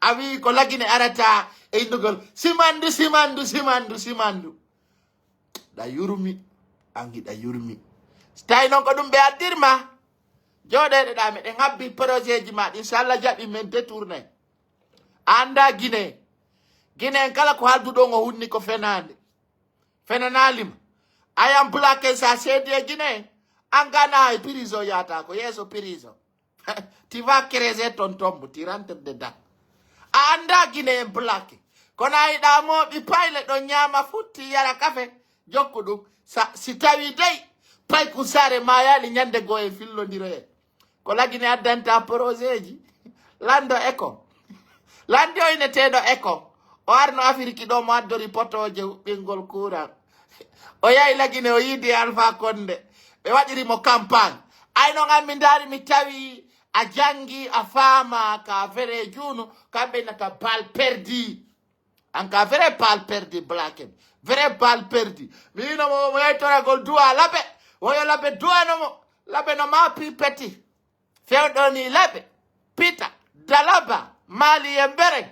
A wi ko lagine arata e innugol simandu, simandu, simandu, simandu. Ɗa yurmi, an hiɗa yurmi. Si tawi non ko ɗum ɓe addirma, jooɗeɗe ɗa meɗen habbi projet ji ma ɗin, si Allah jaɓi men détourné. A annda Guinée. Guinée en kala ko halduɗon o hunni ko fenaande. Fenanalima. Ayan Black M sa seedi e Guinée. An gana hay prison yata ko yeeso prison. Tu vas creuser ton tombe, tu rentres dedans. A annda Guinée en Black. Kono a yiɗa mooɓi payle ɗon ñaama futti yara kafe. Jokku ɗum. Sa, si tawi dey, pay kun saare maayaali ñande goo e fillondiroye. Ko Lagine addanta projet ji. Lando Eko. Landi o ineteeɗo Eko. O arno Afiriki ɗo mo addori potooje huɓɓingol kuuran. O yahi Lagine o yiidi Alpha Konde. Ɓe waɗiri mo campagne. Ay non an mi ndaari mi tawi a jangi a faama ka vere juunu kamɓe nata bal perdi. An ka vrai bal perdi black en. Vrai bal perdi. Mi yino mo mo yeytoragol duwa labe. Woyo labe duwano mo. Labe no ma pi peti. Fewɗo ni labe. Pita. Dalaba. Mali e mberen.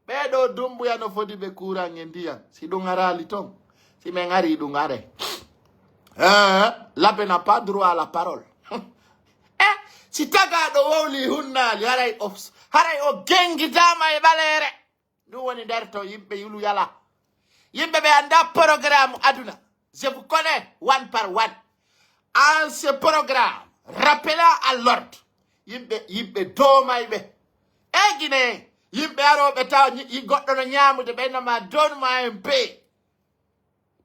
Ɓeɗo Dumbuya no fodi ɓe kuran e ndiyan. Si ɗum arali ton. Si men ari ɗum are. Eh, labe n'a pas droit à la parole. Eh, si tagaɗo wowli hunnali haray o haray o gengidama e ɓalere. Ɗum woni nder to yimɓe yulu yala. Yimɓe ɓe annda programme aduna. Je vous connais one par one. En ce programme, rappela à l'ordre. Yimɓe yimɓe domayɓe. E Guinée, yimɓe aroɓe tawa ñi- yi- goɗɗo no ñamude ɓe nama donma en paix.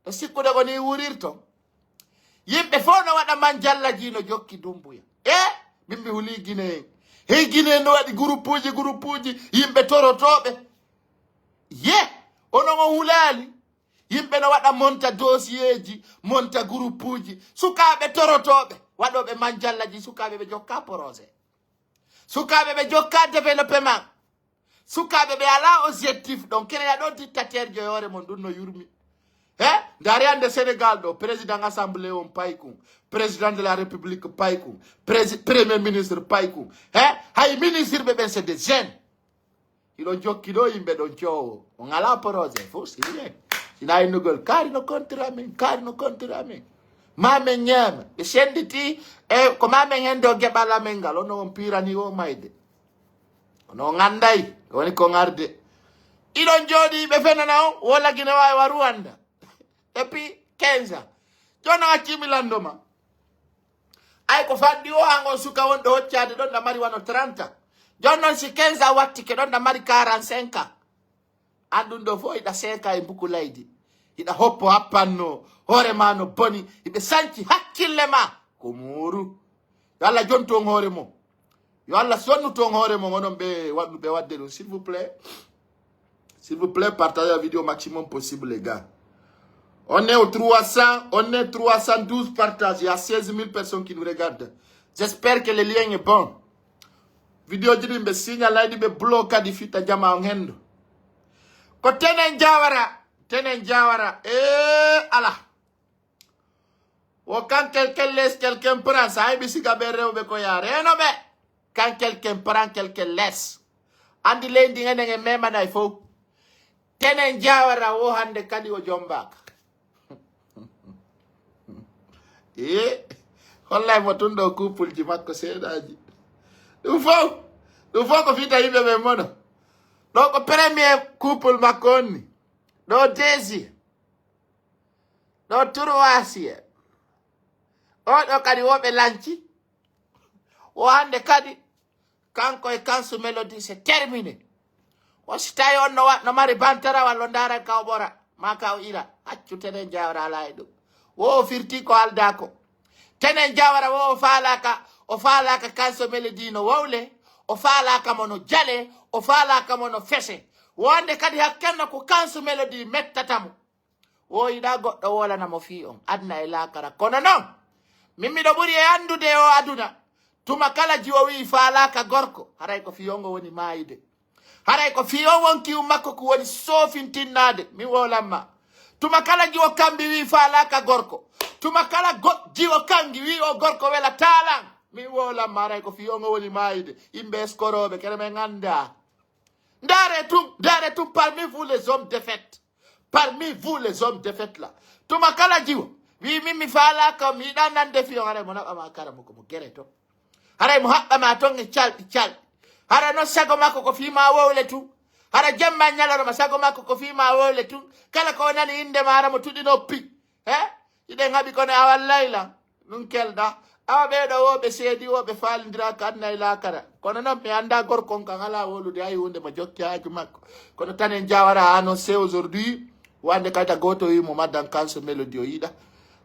E sikkude ko ni wurirto. Yimɓe fof no waɗa manjallaji no jokki Dumbuya. E min mi huli Guinée. Hey Guinée no waɗi groupe uji groupe uji yimɓe torotoɓe. Ye onon on hulali. Yimɓe no waɗa monta dossier ji, monta groupe uji. Sukaɓe torotoɓe, waɗoɓe manjallaji sukaɓe ɓe jokka projet. Sukaɓe ɓe jokka développement. Sukaɓe ɓe ala objectif ɗon keneya ɗo dictateur jo e hoore mon ɗum no yurmi. He ndaari hannde Sénégal ɗo président assemblée on paykun, président de la république paykun, prési- premier ministre paykun. He hay ministre ɓe ɓen c'est des jeunes. Hiɗon jokki ɗo yimɓe ɗon coowo on ala projet fof sirien. Sina innugol kaari no contre amen kaari no contre amen. Ma men ñaama ɓe senditi e ko ma men hendo geɓal amen ngal ono on pirani o mayde. Ono on anday woni ko ngarde. Iɗon jooɗi ɓe fenana on wolagine wawi wa Rwanda. Et puis quinze ans. Jono accimi lando ma. Ay ko faddi o an on suka wonɗo hoccade ɗon ɗa mari wano trente ans. Jon noon si quinze ans wattike ɗon ɗa mari quarante-cinq ans. An ɗum ɗo fof hiɗa seeka e mbuku laydi. Hiɗa hoppo happanno hoore ma no boni. Hiɓe sanci hakkille ma ko mooru. Yo Allah jontu on hoore mum. Yo Allah sonnu ton hoore mon onon ɓe waɗuɓe waɗde ɗum s'il vous plaît. S'il vous plaît, partagez la vidéo au maximum possible les gars. On est au trois cents, on est trois cent douze partages, il y a seize mille personnes qui nous regardent. J'espère que le lien est bon. Vidéo ji ɗin ɓe signal ayɗi ɓe blow kadi fitta jama on hendo. Ko tenen jawara, tenen jawara. E ala. Wo kan quelqu'un laisse quelqu'un prend sa heɓi siga ɓe rewɓe ko ya reno ɓe. Kan quelqu'un prend quelqu'un laisse. Andi leydi enen en memanay fof. Tenen jawara wo hande kadi o jombaka. E hollay mo tun ɗo couple ji makko seeɗaji. Ɗum fof ɗum fof ko fita yimɓe ɓe mono. Ɗo ko premier couple makko on ni. Ɗo deuxième. Ɗo troisième. Oɗo kadi woɓe lanci. O hande kadi kanko e kansu mélodie c'est terminé. O si tawi on no wa- no mari bantara walla o ndaran ka o ɓora ma ka o ira. Accu tenen jawra ala e ɗum. Wo o firti ko alda ko. Tenen jawra wo o falaka o falaka kansu mélodie no wowle. O falaka mo no jale o falaka mo no fese. Wo hande kadi hakkenno ko kansu mélodie mettata mo. Wo yiɗa goɗɗo wolana mo fii on aduna e laakara kono non min miɗo ɓuri e anndude e o aduna. Tuma kala jiwo wi'i faalaaka gorko haray ko fii on o woni maayude. Haray ko fii on wonki um makko ko woni soofintinnaade min wolamma. Tuma kala jiwo kambi wi'i faalaaka gorko. Tuma kala go- jiwo kangi wi'i o gorko wela taalan min wolamma haray ko fii on o woni maayude. Yimɓe eskorooɓe kere men anndaa. Ndaare tun ndaare tun parmi vous les hommes défaites. Parmi vous les hommes défaites là. Tuma kala jiwo wi min mi faalaka mi yiɗa nande fiyo haray mo naɓama kara mo komo gere to. Haray mo haɓɓama ton e calɗi calɗi. Hara non sago makko ko fima wowle tun. Hara jemma ñaloroma sago makko ko fima wowle tun. Kala ko o nani inde ma hara mo tuɗi noppi. He iɗen haɓi kono a wallay lan. Ɗum kelɗa. Awa ɓeeɗo wo ɓe seedi wo ɓe faalindiraaka aduna e laakara. Kono noon mi annda gorko on kan alaa wowlude hay huunde mo jokki haaju makko. Kono tanen jawara a annoncé aujourd'hui wande kayta gooto wi mo maddan kanso mélodie o yiɗa.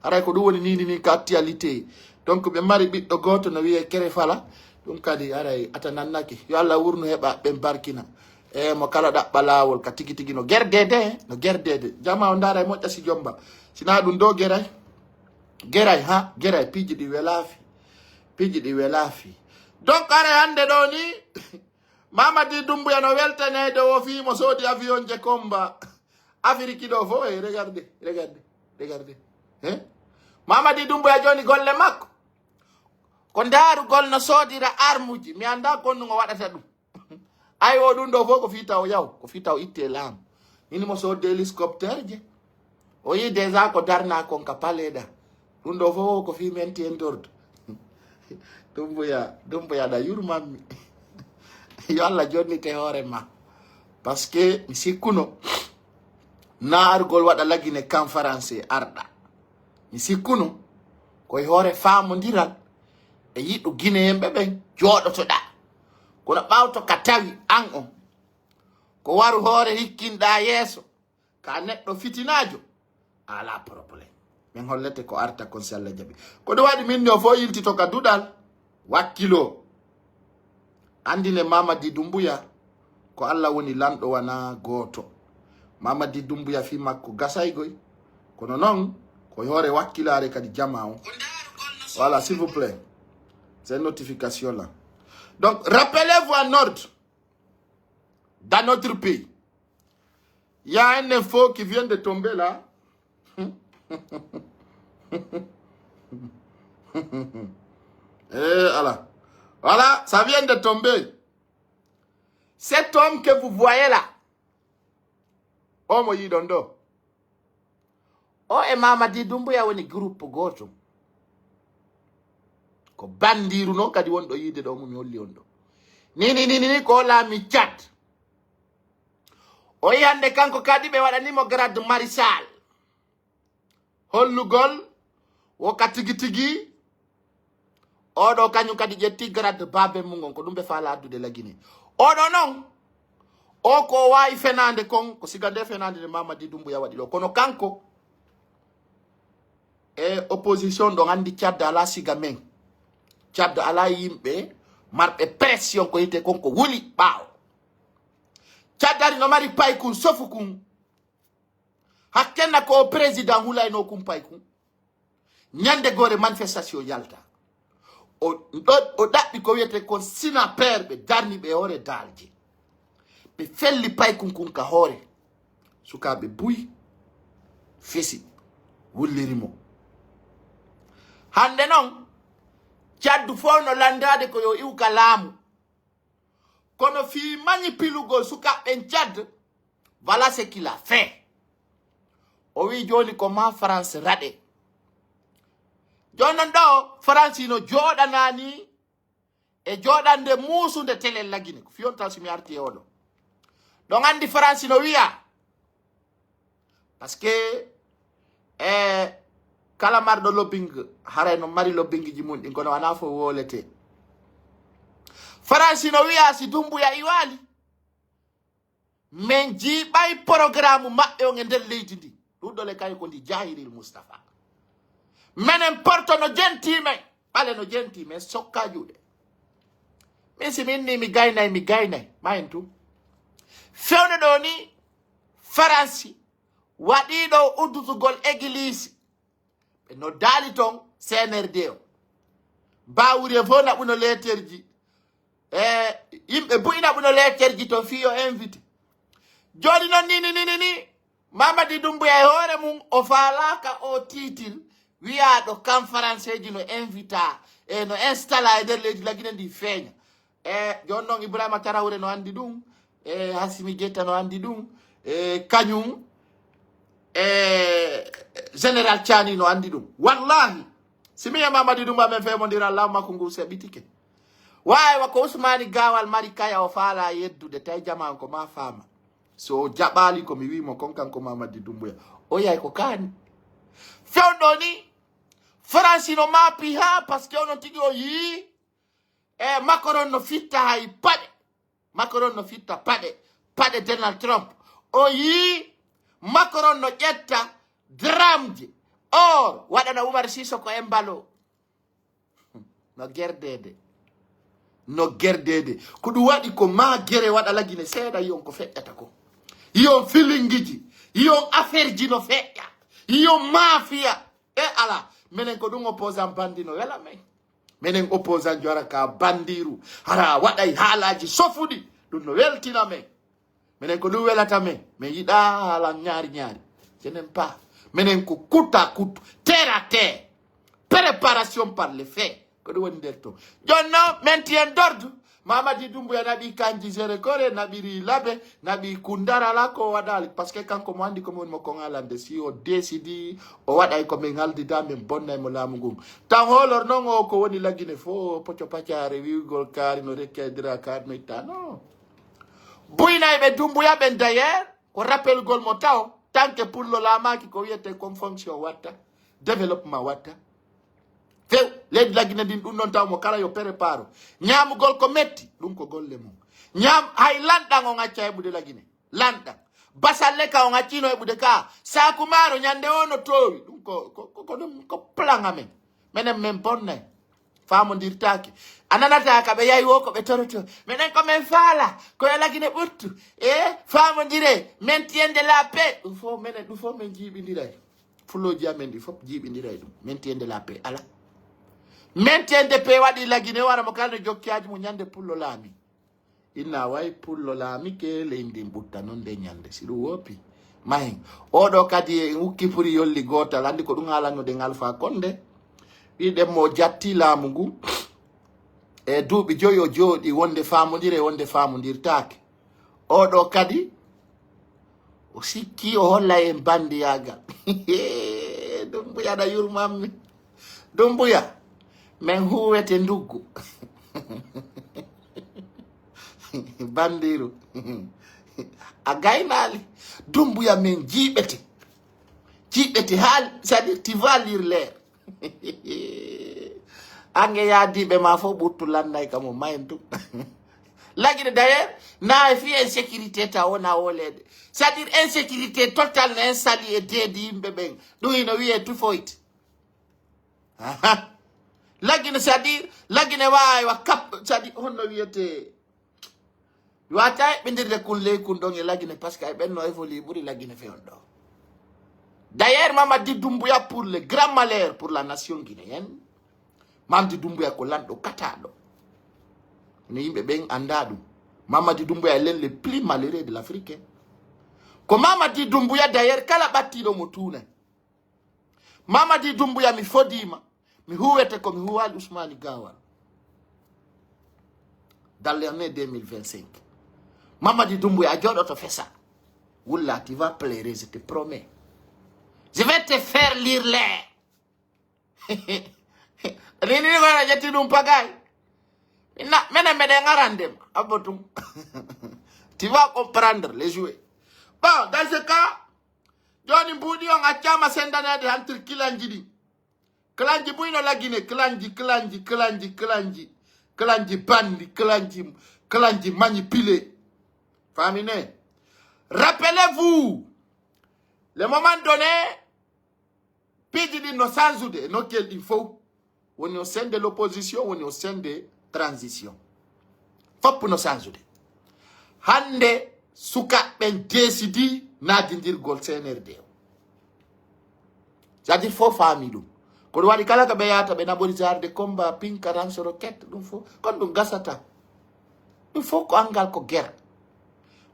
Haray ko ɗum woni nini ni ka actualité. Donc ɓe mari ɓiɗɗo gooto no wiyee kere fala. Ɗum kadi aray ata nannaki. Yo Allah wurnu heɓa ɓen barkina. E mo kala ɗaɓɓa laawol ka tigi tigi no gerdede, no gerdede. Jama o ndaara e moƴƴa si jomba. Sina ɗum do geray. Geray, ha, geray, piiji ɗi welaafi. Piiji ɗi welaafi. Donc aray hannde ɗo ni, Mamadi Dumbuya no weltanede o fii mo soodi avion je combat. Afiriki ɗo fof, eh, regardez, regardez, regardez. Eh? Mamadi Dumbuya joni golle makko. Ko ndaarugol no soodira armuji. Mi annda kon no waɗata ɗum. Ay, o ɗum ɗo fof ko fii taw yaw, ko fii taw itte laamu. Nini mo soodde hélicoptère je. O yi déjà ko darna kon ka palais ɗa. Ɗum ɗo fof ko fii maintien d'ordre. Dumbuya, Dumbuya ɗa yurmanmi. Yo Allah jonnite hoore ma. Parce que mi sikkuno, naarugol waɗa lagine kan français arɗa. Mi sikkuno, ko e hoore faamondiral e yiɗu Guinéen ɓe ɓen jooɗotoɗa. Kono ɓawto ka tawi an on, ko waru hoore hikkinɗa yeeso, ka neɗɗo fitinaajo, ala problème. Min hollete ko arta kon si Allah jaɓi. Ko ɗum waɗi min ni o fof yiltito ka duɗal, wakkilo. Andine Mamadi Dumbuya, ko Allah woni lanɗo wana gooto. Mamadi Dumbuya fii makko gasaygoy. Kono non, ko e hoore wakkilaare kadi jama on. Voilà, s'il vous plaît. Ces notifications là. Donc, rappelez-vous en ordre. Dans notre pays, il y a un info qui vient de tomber là. Et voilà. Voilà, ça vient de tomber. Cet homme que vous voyez là, omo yiɗon ɗo. O e Mamadi Dumbuya woni groupe gooto. Ko bandiiru noon kadi wonɗo yiide ɗo, mo mi holli on ɗo. Ni, ni, ni, ni, ni, ko laami Tchad. O yi hannde kanko kadi ɓe waɗanimo grade maréchal. Hollugol wo ka tigi tigi. Oɗo kañum kadi ƴetti grade baabe mum on, ko ɗum ɓe faala addude lagine. Oɗo noon, o ko o waawi fenaande kon, ko siga nde fenaande nde Mamadi Dumbuya waɗi ɗo. Kono kanko, e opposition ɗon anndi Tchad alaa siga men. Tchad alaa yimɓe marɓe pression ko yite kon ko wuli ɓaawo. Tchad ari no mari paykun sofu kun. Hakkenna ko o président hulayno kun paykun. Ñande gore manifestation yalta. O, ɗo, o ɗaɓɓi ko wiyete kon sinaper ɓe darni ɓe hoore daalje. Ɓe felli paykun kun ka hoore. Sukaaɓe buy fesi wulliri mo. Hannde noon, Tchad fof no lanndaade ko yo iw ka laamu. Kono fii mañi pilugol sukaaɓe ɓen Tchad, voilà ce qu'il a fait. O wii jooni ko ma France raɗe. Jooni non ɗo, France no jooɗanani e jooɗande muusunde tele lagine. Ko fii on taw si mi arti e oɗo. Ɗon anndi France no wiya. Parce que, eh, kala marɗo lobbying, haray no mari lobbyingji mum ɗin, kono wanaa fof wolete. France no wiya si Dumbuya iwaali, min jiiɓay programme maɓɓe on e nder leydi ndi. Ɗum ɗo le kay ko ndi jahiril Moustapha. Menen porto no jenti men, ɓale no jenti men, sokka juuɗe. Min si min ni mi gaynay, mi gaynay, ma en tum. Fewndo ɗo ni, Faransi waɗiiɗo uddutugol egiliisi. Ɓe noddaali toon C N R D o. Baawuri e fof naɓuno leeterji. E yimɓe buy naɓuno leeterji toon fii yo invité. Jooni noon ni, ni, ni, ni, ni, Mamadi Dumbuya e hoore mum o faalaaka o tiitir wiyaaɗo kan faranseeji no invita e no installa e nder leydi lagine ndi feeña. E jooni noon Ibrahima Tarawre no anndi ɗum, e Hasimi Geta no anndi ɗum, e kañum, e Général Thiani no anndi ɗum. Wallahi, si mi e Mamadi Dumbuya men feemondira law makko ngu seɓitike. Waawi wa ko Usmani Gaawal mari kaya o faala yeddude, tawi jama on ko ma faama. So o jaɓaali ko mi wii mo kon kanko Mamadi Dumbuya, o yay ko kaani. Fewndo ni, Faransi no maapi haa, parce que onon tigi o yii, e Macron no fitta hay paɗe. Macron no fitta paɗe, paɗe Donald Trump. O yii Macron no ƴetta dramje, or, waɗana Umar Sisoko e mbalo. No gerdede. No gerdeede. Ko ɗum waɗi ko ma gere waɗa Lagine seeɗa, yi on ko feƴƴata ko. Yi on filingiji. Yi on affaire ji no feƴƴa. Yi on mafia. E ala. Menen ko ɗum opposant bandi no wela men. Menen opposant jora ka bandiru. Hara waɗay haalaji sofuɗi. Ɗum no weltina men. Menen ko ɗum welata men. Men yiɗa haala ñaari ñaari. Je n'aime pas. Menen ko coûte à coûte. Terre à terre. Préparation par les faits. Ko ɗum woni nder to. Jonno, men tiyen d'ordre. Mamadi Doumbouya naɓi kanji Zéro Kore, naɓiri Labe, naɓi Kundara la ko waɗali. Parce que kanko mo andi ko mo woni mo kongalande. Si o décidi, o waɗay ko men ngaldida, men bonnay mo laamu ngun. Tan hoolor non o ko woni Lagine fo, poco pacare, wiwgol kaari no rekkidira kaari no itta. Non. Buynayɓe Doumbouya ɓen d'ailleurs, ko rappelgol mo taw, tant que pullo laamaaki ko wiyete kon fonction watta, développement watta. Few, leydi Lagine ndin ɗum ɗon taw mo kala yo préparo. Ñaamugol ko metti, ɗum ko golle mum. Ñaam, hay lanɗan on acca heɓude Lagine. Lanɗan. Basalle ka on accino heɓude ka. Saaku maaro ñande o no toowi. Ɗum ko, ko, ko, ko ɗum ko plan amen. Menen men bonnay. Faamondirtaake. A nanata ka ɓe yahi wo ko ɓe toroto. Menen ko men faala. Ko yo Lagine ɓuttu. E faamondire. Men tiyen de la paix. Ɗum fof menen, ɗum fof men jiiɓindiray. Fuloji amen ɗi fof jiiɓindiray ɗum. Men tiyen de la paix. Ala. Men tiyen de paix waɗi Lagine wara mo kala no jokkiyaji mo ñande pullo laami. Inna way pullo laami ke leydi ndin ɓutta non nde ñande. Si ɗum woppi. Mahin. Oɗo kadi en ukki furi yolli gootal. Andi ko ɗum haalannoɗen Alpha Condé. Ɓiɗen mo jatti laamu ngu. E duuɓi joyi o jooɗi wonde faamondire, wonde faamondirtaake. Oɗo kadi o sikki o hollay en bandiyagal. Dumbuya na yurmammi. Dumbuya, men huwete nduggu. Bandiru. A gaynali. Dumbuya men jiiɓete. Jiiɓete haa, c'est-à-dire, tu vas lire l'air. Ange yaadiiɓe ma fof ɓuttu lannay ka mo mayen ɗum. Lagine d'ailleurs, na e fi insécurité ta wona wolede. C'est-à-dire insécurité totale no installé e deedi yimɓe ɓen. Ɗum hino wiyee tufoyte. Aha. Lagine c'est-à-dire, Lagine waawi wa kap, c'est-à-dire honno wiyetee? Wata eɓɓindirde kun ley kun ɗon e Lagine, parce que ay ɓenno évolue ɓuri Lagine fewn ɗo. D'ailleurs, Mamadi Doumbouya pour le grand malheur pour la nation guinéenne. Mamadi Doumbouya ko lanɗo kataɗo. No yimɓe ɓen anda ɗum. Mamadi Doumbouya est l'un le plus malheureux de l'Afrique. Ko Mamadi Doumbouya d'ailleurs kala ɓattiɗo mo tuunay. Mamadi Doumbouya mi fodima. Mi huwete ko mi huwali Ousmane Gawal. Dans l'année deux mille vingt-cinq. Mamadi Doumbouya a jooɗoto fesa. Wulla, tu vas pleurer, je te promets. Je vais te faire lire l'air. Nini ni wara jetti ɗum pagay. Ina, mene mede ngarande. Abbo tum. Tu vas comprendre les jouets. Bon, dans ce cas, joni mbuɗi on accama sendanede hantir kilanji ɗi. Kilanji buyno Lagine, kilanji, kilanji, kilanji, kilanji, kilanji bandi, kilanji, kilanji manipulé. Famine. Rappelez-vous, le moment donné, piiji ɗin no sansude e nokkel ɗin fof. Woni o sende l'opposition, woni o sende transition. Fopp no sansude. Hande sukaɓe ɓen décidi naadindirgol C N R D o. C'est-à-dire fof faami ɗum. Ko ɗum waɗi kala ko ɓe yahata ɓe naɓori jarde combat, pinka, ranso roquette, ɗum fof. Kono ɗum gasata. Ɗum fof ko angal ko guerre.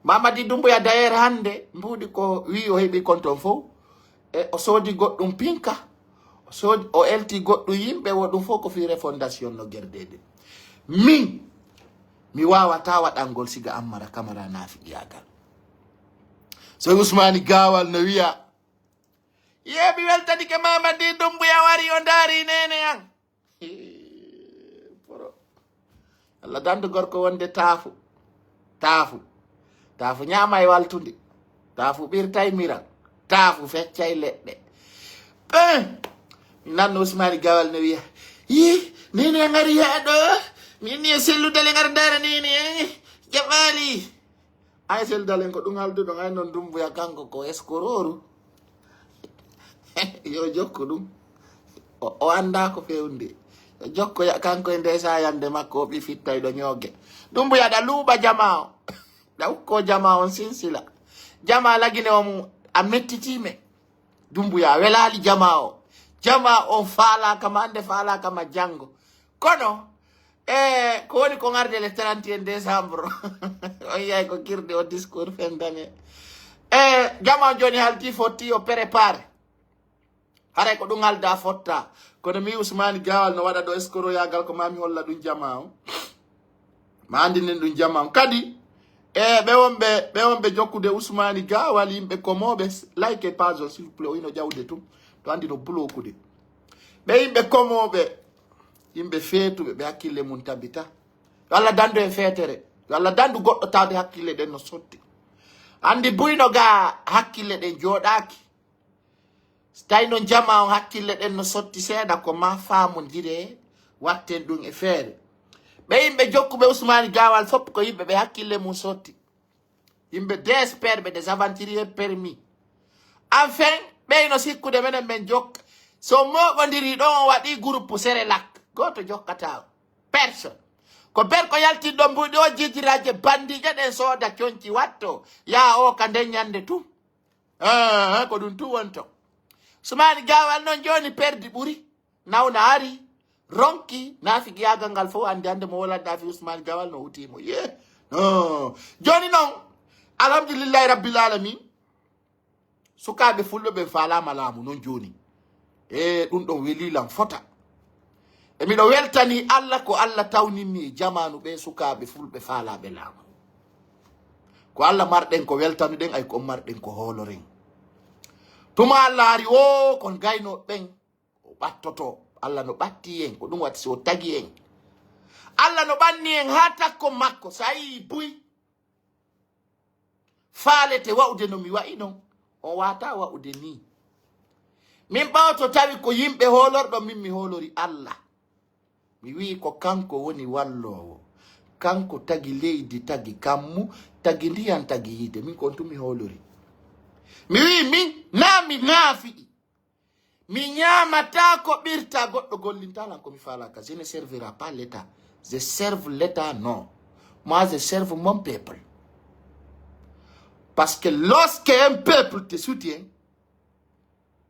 Mamadi Doumbouya d'ailleurs hande mbuɗi ko wi o heɓi kon ton fof. E o soodi goɗɗum pinka. O soodi, o elti goɗɗum yimɓe, wo ɗum fof ko fii refondation no guerre de. Min, mi wawata waɗangol siga Ammara Camara naafiqiyagal. So Ousmane Gawal no wiya, ye mi weltanike Mamadi Doumbouya wari o ndaari nene an. Poro. Allah dandu gorko wonde taafu. Taafu. Taafu ñaama e waltude. Taafu ɓirtay miran. Taafu feccay leɗɗe. Eh! Mi nanno Ousmane Gawal no wiya, yi, nene ngari yaa ɗo. Min ni e selludale ngar ndaara nene. Jaɓaali. Ay sel dalen ko ɗum halduɗon, ay noon Dumbuya kanko ko eskorooru. Yo jokku ɗum. O, o anndaa ko fewnde. Jokko ya-, kanko e ndesa yande makko, o ɓi fittayɗo ñooge. Ɗum mbuya ɗa luuɓa jama o. Ɗa ukko jama on sinsila. Jama lagine on a mettitime. Dumbuya welaali jama o. Jama on faalaka ma ande, faalaka ma jango. Kono, e, ko woni ko ngarde le trente et un décembre. On yahi ko kirde o discours fin d'année. E, jama on joni halti fotti o prépare. Haray ko ɗum halda fotta. Kono mi Usmani Gawal no waɗa ɗo escroyagal ko ma mi holla ɗum jama on. Ma andinen ɗum jama on. Kadi, e, ɓe wonɓe, ɓe wonɓe jokkude Usmani Gawal, yimɓe komoɓe, like page o, s'il vous plaît, o ino ƴawde tun. To andi no blokude. Ɓe yimɓe komoɓe, yimɓe feetuɓe, ɓe hakkille mum tabita. Yo Allah dandu e feetere. Yo Allah dandu goɗɗo tawde hakkille ɗen no sotti. Andi buyno ga hakkille ɗen jooɗaaki. So tawi noon jama on hakkille ɗen no sotti seeɗa, ko ma faamondire, watten ɗum e feere. Ɓe yimɓe jokkuɓe Usmani Gawal fof ko yimɓe ɓe hakkille mum sotti. Yimɓe désespérés, des aventuriers permis. Enfin, ɓeyno sikkude menen men jokka. So mooɓondiri ɗon, o waɗi groupe Serelak. Gooto jokkata o. Personne. Ko ber ko yaltinɗo mbuɗi o jijiraje bandiije ɗen sooda conci watto. Yaa o ka nden ñande tun. Ah, ko ɗum tun wonto. Usmani Gawal noon jooni perdi ɓuri. Nawna ari, ronki, naafiqiyaagal ngal fof, andi hannde mo wolanɗa fi Usmani Gawal no huti mo. Ye, no. Jooni noon, alhamdulillahi rabbil alamin, sukaaɓe fulɓe ɓen faalaama laamu noon jooni. E ɗum ɗon weli lan fota. E miɗo weltani Allah ko Allah tawnimmi e jamaanu ɓe sukaaɓe fulɓe faalaaɓe laamu. Ko Allah marɗen ko weltanuɗen, ay ko on marɗen ko hooloren. Tuma Allah ari o kon gaynooɓe ɓen, o ɓattoto. Allah no ɓatti en, ko ɗum waɗi si o tagi en. Allah no ɓanni en haa takko makko, so a yii buy faalete wa'ude no mi wa'i non, on waata wa'ude ni. Min ɓawto tawi ko yimɓe hoolorɗo, min mi hoolori Allah. Mi wi'i ko kanko woni walloowo. Kanko tagi leydi, tagi kammu, tagi ndiyan, tagi yiite. Min ko on tun mi hoolori. Mi wi'i min, naa mi naafiqi. Mi ñaamataa ko ɓirta goɗɗo gollinta lan ko mi faalaka. Je ne servirai pas l'État. Je serve l'État, non. Moi, je serve mon peuple. Parce que lorsque un peuple te soutient,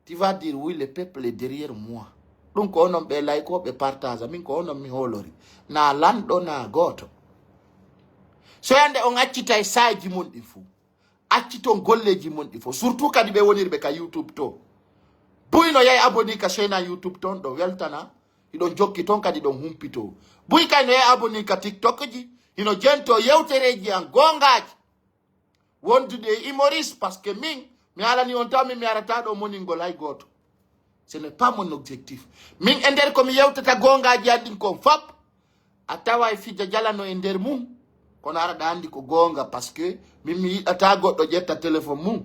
tu vas dire, oui, le peuple est derrière moi. Ɗum ko onon ɓe laykooɓe partage, min ko onon mi hoolori. Naa lanɗo, naa gooto. So yande on accitay saaji mon ɗin fuu. Acciton golleeji mon ɗi fof. Surtout kadi ɓe wonirɓe ka YouTube to. Buy no yahi abonné ka chaîne YouTube ton, ɗo weltana. Hiɗon jokki ton kadi ɗon humpito. Buy kay no yahi abonné ka TikTok ji. Hino jento yewtereeji an goongaaji. Wondude e humoriste, parce que min, mi haalani on taw min mi arata ɗo moningol hay gooto. Ce n'est pas mon objectif. Min e nder ko mi yewtata goongaaji an ɗin kon fop. A tawa e fija jala no e nder mum. Kono ara ɗa andi ko goonga, parce que min mi yiɗata goɗɗo ƴetta téléphone mum.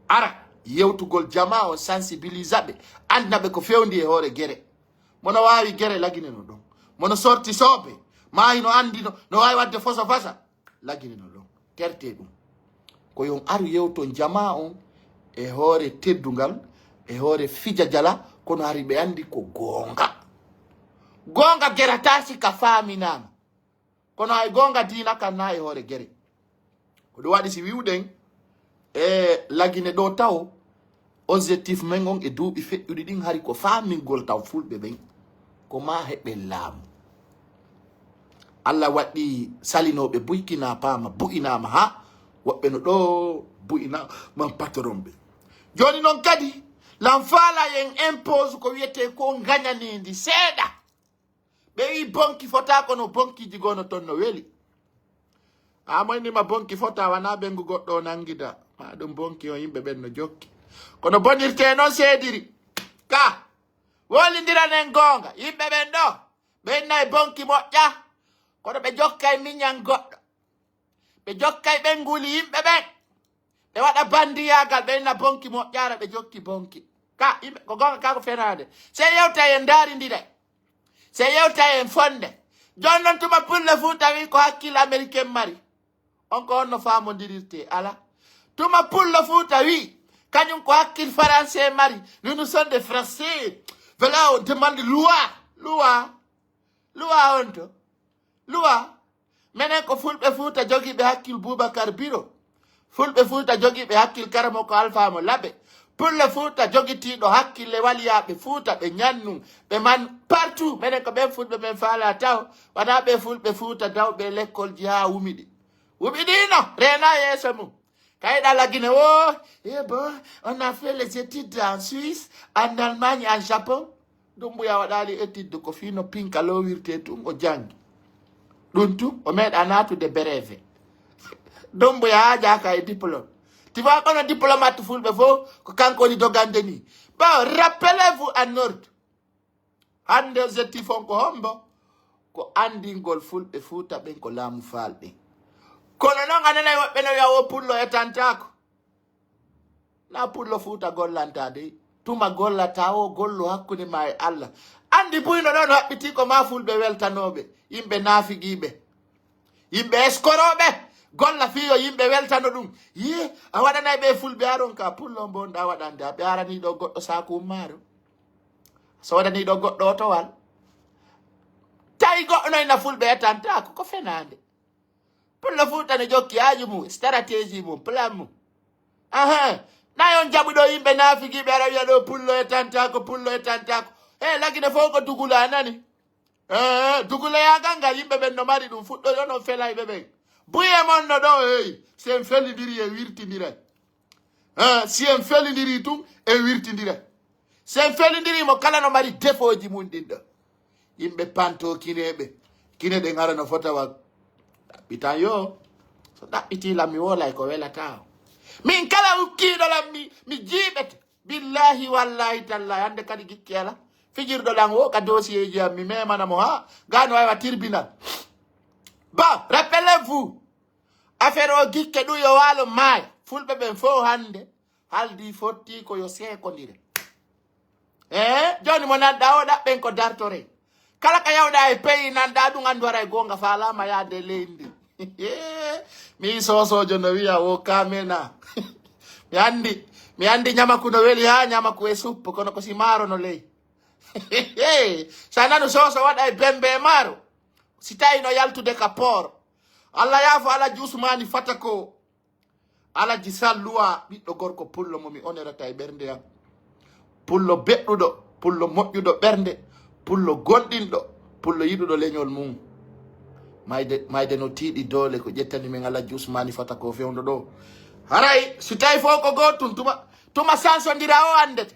Ara, yewtugol jama on, sensibilisa ɓe, andina ɓe ko fewndi e hoore gere. Mono waawi gere lagine no ɗon. Mono sorti soobe, ma hino andi no, no waawi wadde foso fasa. Lagine no ɗon. Terte ɗum. Ko yon aru yewton jama on e hoore teddungal, e hoore fija jala, kono hari ɓe andi ko goonga. Goonga gerata si ka faaminaama. Kono hay goonga diina kan na e hoore gere. Ko ɗum waɗi si wi'uɗen e lagine ɗo taw, objectif men on e duuɓi feƴƴuɗi ɗin hari ko faamingol taw fulɓe ɓen. Ko ma heɓen laamu. Allah waɗɗi salinooɓe buykina paama bu'inaama ha woɓɓe no ɗo bu'ina man patron ɓe. Jooni noon kadi lan faala en impose ko wiyetee ko ngañanendi seeɗa. Ɓe wi bonki fota kono bonkiji goo no ton no weli. A moynima bonki fota wana ɓengu goɗɗo o nangida. Ma ɗum bonki on yimɓe ɓen no jokki. Kono bonirte noon seediri. Ka wolindiranen goonga. Yimɓe ɓen ɗo ɓe innay bonki moƴƴa. Kono ɓe jokkay miñan goɗɗo. Ɓe jokkay ɓenguuli yimɓe ɓen. Ɓe waɗa bandiyaagal, ɓe inna bonki moƴƴaara, ɓe jokki bonki. Ka yimɓe, ko goonga ka ko fenaande. Sey yewta en ndaarindira. Sey yewta en fonde. Jooni noon tuma pulle fuu tawi ko hakkille américain mari. On ko honno faamondirirte? Ala. Tuma pulle fuu tawi kañum ko hakkil français mari. Nous, nous sommes des français. Voilà, on demande loi. Luwa. Luwa on to. Luwa. Menen ko fulɓe Fuuta jogiiɓe hakkil Bubakar Biro. Fulɓe Fuuta jogiiɓe hakkil Karamoko Alfaa mo Laɓe. Pullo Fuuta jogitiiɗo hakkille waliyaaɓe Fuuta, ɓe ñannun, ɓe man partout. Menen ko ɓen fulɓe men faalaa taw. Wanaa ɓe fulɓe Fuuta dawɓe lekkolji haa wumiɗi. Wumiɗiino, reenaa yeeso mum. Kayɗa lagine o, eh bon, on a fait les études en Suisse, en Allemagne, en Japon. Dumbuya waɗaali étude ko fii no pinka lowirte tun o jangi. Ɗun tun, o meeɗa naatude brevet. Dumbuya haajaaka e diplôme. Tu vois, kono diplomate fulɓe fof, ko kanko woni dogande ni. Bon, rappelez-vous en ordre. Hannde o jetti fon ko hombo? Ko anndingol fulɓe Fuuta ɓen ko laamu Faal ɗin. Kono non a nanay woɓɓe no wi'a o pullo e tantaako. Na pullo Fuuta gollanta de. Tuma gollata o gollo hakkunde ma e Allah. Anndi buyno ɗon haɓɓiti ko ma fulɓe weltanooɓe, yimɓe naafigiiɓe, yimɓe eskorooɓe. Golla fii yo yimɓe weltano ɗum. Yee, a waɗanay ɓe fulɓe aron ka pullo mbonɗa waɗande. A ɓe arani ɗo goɗɗo saaku maaro. Sodani ɗo goɗɗo otowal. Tawi goɗɗo noy na fulɓe e tantaako, ko fenaande. Pullo Fuuta no jokki aaju mum, stratégie mum, plan mum. Ahan. Nayi on jaɓuɗo yimɓe naafigiiɓe ara wiya ɗo pullo e tantaako, pullo e tantaako. E lagine fof ko dugula a nani. Eh, duguloyaagal ngal yimɓe ɓen no mari ɗum, fuɗɗori onon felayɓe ɓen. Buye mon no ɗo, hey, si en felindiri e wirtindira. Eh, si en felindiri tun e wirtindira. Si en felindiri mo kala no mari defooji mum ɗin ɗo. Yimɓe panto kineeɓe. Kine ɗen ara no fota wa ɗaɓɓitan yo. So ɗaɓɓiti lan mi wolay ko welata o. Min kala ukkiiɗo lan mi, mi jiiɓete. Billahi wallahi tallahi hannde kadi gikke ala. Fijirɗo lan o ka dossier ji am mi memana mo ha gano aywa tribunal. Bon, rappelez-vous. Affaire o gikke ɗum yo waalo maay. Fulɓe ɓen fof hannde haldi fotti ko yo seekondire. Eh, jooni mo nanɗa o ɗaɓɓen ko dartore. Kala ka yawɗa e pays nanɗa ɗum anndu haray goonga faalaama yaade leydi ndi. Mi soosoojo no wiya wo kamena. Mi anndi, mi anndi ñamaku no weli haa ñamaku e suppu kono ko si maaro no ley. Sa nanu sooso waɗa e bembe e maaro. Si tawi no yaltude ka poor. Allah yaafo Alhaji Usmani Fata ko Alhaji Salluwa ɓiɗɗo gorko pullo mo mi onerata e ɓernde am. Pullo beɗɗuɗo, pullo moƴƴuɗo ɓernde, pullo gonɗinɗo, pullo yiɗuɗo leñol mum. Mayde, mayde no tiiɗi doole ko ƴettani min Alhaji Usmani Fata ko fewndo ɗo. Haray, si tawi fof ko gootum, tuma, tuma sansondira o anndete.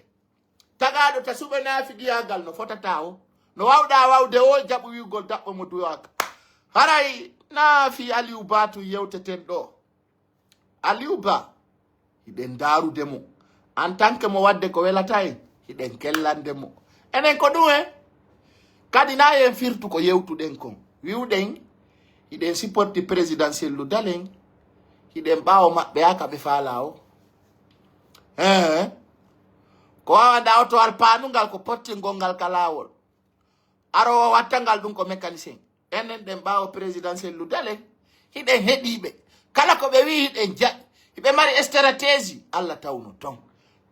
Tagaaɗo ta suɓe naafigiyaagal no fotata o. No wawɗa wawde o jaɓu wi'ugol daɓɓo mo duwaaka. Haray, naa fii Aliou Ba tun yewteten ɗo. Aliou Ba, hiɗen ndaarude mo. En tant que mo waɗde ko welata en, hiɗen kellande mo. Enen ko ɗum en. Kadi na en firtu ko yewtuɗen kon. Wi'uɗen, hiɗen supporti présidentiel lu dalen. Hiɗen ɓaawo maɓɓe haa ka ɓe faalaa o. Hee. Ko waawanda otowal paanungal ko pottingol ngal ka laawol. Aroowo wattangal ɗum ko mécanicien. Enen ɗen ɓaawo présidentiel lu dalen, hiɗen heɗiiɓe. Kala ko ɓe wi'i hiɗen jaɓi. Hiɓe mari stratégie, Allah tawno ton.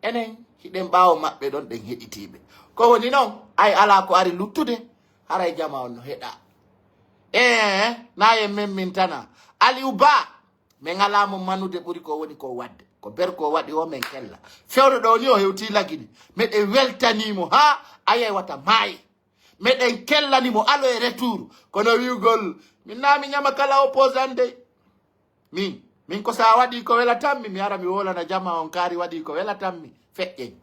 Enen hiɗen ɓaawo maɓɓe ɗon ɗen heɗitiiɓe. Ko woni non, ay alaa ko ari luttude, haray jama on no heɗa. Ee, na en memmintana. Aliou Ba, min alaa mo manude ɓuri ko woni ko waɗde. Ko ber ko waɗi o min kella. Fewndo ɗo ni o hewti lagini. Meɗen weltanii mo haa ayay wata maayi. Meɗen kellani mo alo e retour. Kono wi'ugol, min na mi ñama kala opposant dey. Min, min ko sa waɗi ko welatammi, mi ara mi wolana jama on kaari waɗi ko welatammi. Feƴƴen.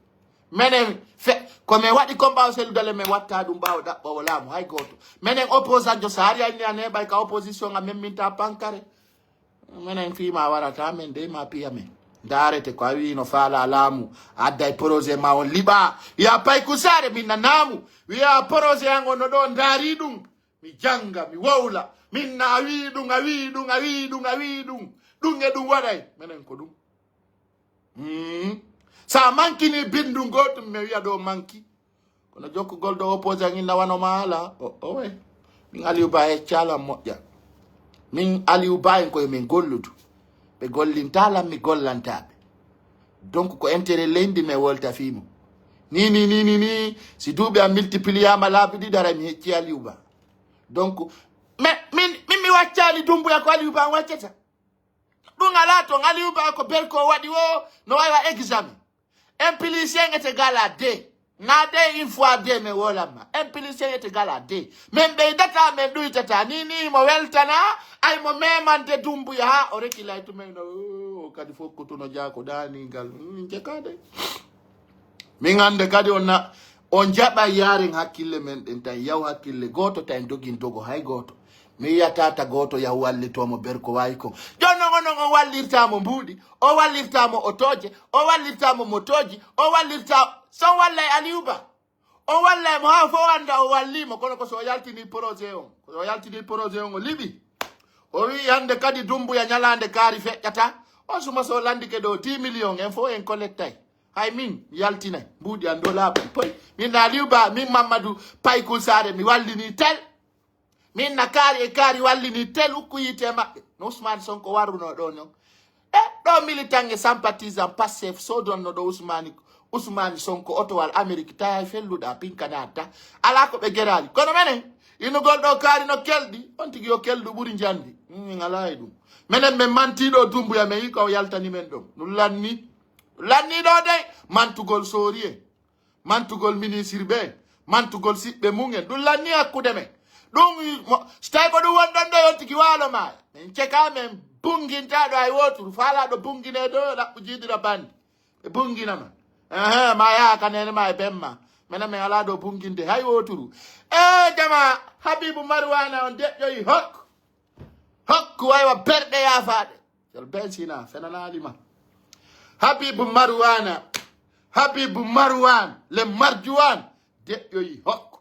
Menen, fe, ko min waɗi kon ɓaawo seludale min watta ɗum ɓaawo ɗaɓɓowo laamu, hay gooto. Menen opposant jo sa ari anni a neeɓay ka opposition a memminta pankare. Menen fii ma warata men dey ma piya men. Ndaarete ko a wi'i no faala laamu, a adday projet ma on liɓa. Wi'a pay kusaare min nanaamu. Wi'a projet an on no ɗo ndaari ɗum. Mi janga, mi wowla. Min na a wi'i ɗum, a wi'i ɗum, a wi'i ɗum, a wi'i ɗum. Ɗum e ɗum waɗay. Menen ko ɗum. Hmm. Sa mankini bindun gootum, mi wi'a ɗo manki. Kono jokkugol ɗo opposé an inna wano ma ala. O, owe. Min Aliou Ba e calan moƴƴa. Min Aliou Ba en koye min golludu. Ɓe gollinta lan, mi gollanta ɓe. Donc ko intérêt leydi mi wolta fii mum. Ni ni ni ni ni si duuɓi am multipliama laabi ɗiɗi ara mi hecci Aliou Ba. Donc min min min mi waccaali Dumbuya ko Aliou Ba waccata. Ɗum alaa toon Aliou Ba ko bel ko waɗi o no wawa examen. Un plus un est égal à deux. Na deux une fois deux mais wolamma. Un plus un est égal à deux. Min ɓeydata min ɗuytata ni ni mo weltana ay mo memande Dumbuya ha o rekilay tumen no o kadi fof ko tuno jaa ko daningal. Jekade. Min hannde kadi on na on jaɓa yaren hakkille men ɗen tan yaw hakkille gooto tan dogin dogo hay gooto. Mi yiyata ta gooto yaw wallitomo berko wayi kon. Jon non onon on wallirtamo mbuuɗi, o wallirtamo otoje, o wallirtamo motoji, o wallirta son wallay Aliou Ba. O wallay mo ha fo anda o wallimo kono ko so yaltini projet on. Ko so yaltini projet on o liɓi. O wi hannde kadi Dumbuya ñalande kaari feƴƴata. On suma so landike ɗo dix millions en fof en collectay. Hay min yaltinay mbuuɗi an ɗo laaɓi poy. Min na Aliou Ba min Mamadou Paykul Sare mi wallini tel. Min na kaari e kaari wallini tel ukku yiite maɓɓe. No Ousmane Sonko warruno ɗo non. E ɗo militant e sympathisant Pastef sodonno ɗo Ousmane Ousmane Sonko otowal Amérique tawi hay felluɗa pinkanatta. Ala ko ɓe gerali. Kono menen inugol ɗo kaari no kelɗi on tigi yo kelɗu ɓuri njandi. Min ala e ɗum. Menen min mantiɗo Dumbuya min yi ko o yaltani men ɗum. Ɗum lanni. Lanniɗo de mantugol soori en, mantugol ministre ɓe, mantugol siɓɓe mum en. Ɗum lanni hakkude men. Ɗum so tawi ko ɗum wonɗon ɗo yon tigi waalo ma. Min ceka min bunginta ɗo hay woturu. Faalaɗo bungine ɗo ɗaɓɓu jiiɗira bandi. Ɓe bunginama. Ehe, ma yaha ka nene ma e bemma. Mena min ala ɗo bunginde hay woturu. E jama Habibu Marwana on deƴƴoyi hok. Hokku waywa berɗe yaafaɗe. Jol bensina fenanali ma. Habibu Marwana. Habibu Marwan le Marjuwan. Deƴƴoyi hokku.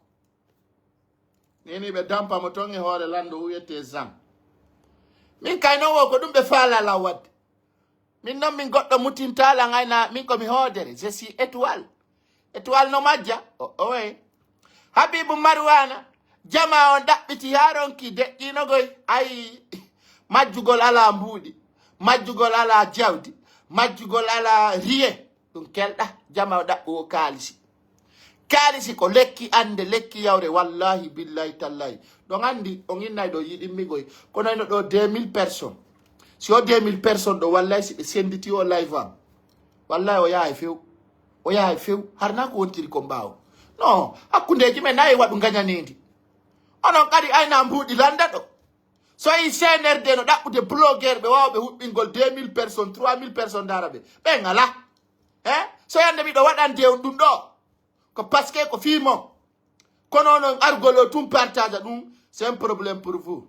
Nini ɓe dampa mo ton e hoore lanndo wiyete Zan. Min kay non wo ko ɗum ɓe faalala wadde. Min non min goɗɗo mutintala ngayna min ko mi hoodere je suis étoile. Étoile no majja o owe. Habibu Marwana jama on ɗaɓɓiti haa ronki deƴƴinogoy ayi. Majjugol ala mbuuɗi, majjugol ala jawdi, majjugol ala riye. Ɗum kelɗa jama o ɗaɓɓuwo kaalisi. Kaalisi ko lekki annde lekki yawre wallahi billahi tallahi. Ɗon anndi on innay ɗo yiɗimmigoy kono ino ɗo deux mille personnes. Si o deux mille personnes ɗo wallay si ɓe senditi o live am. Wallahi o yahay few. O yahay few harna ko wontiri kon ɓaawo. Non hakkundeji men nayi waɗu gañanendi. Onon kadi ayna mbuuɗi landa ɗo. So yi C N R D no ɗaɓɓude blogueur ɓe wawɓe huɓɓingol deux mille personnes trois mille personnes dara ɓe ɓe ngala. He so yande miɗo waɗande on ɗum ɗo ko parce que ko fii mon. Kono onon argol o tun partage ɗum c'est un problème pour vous.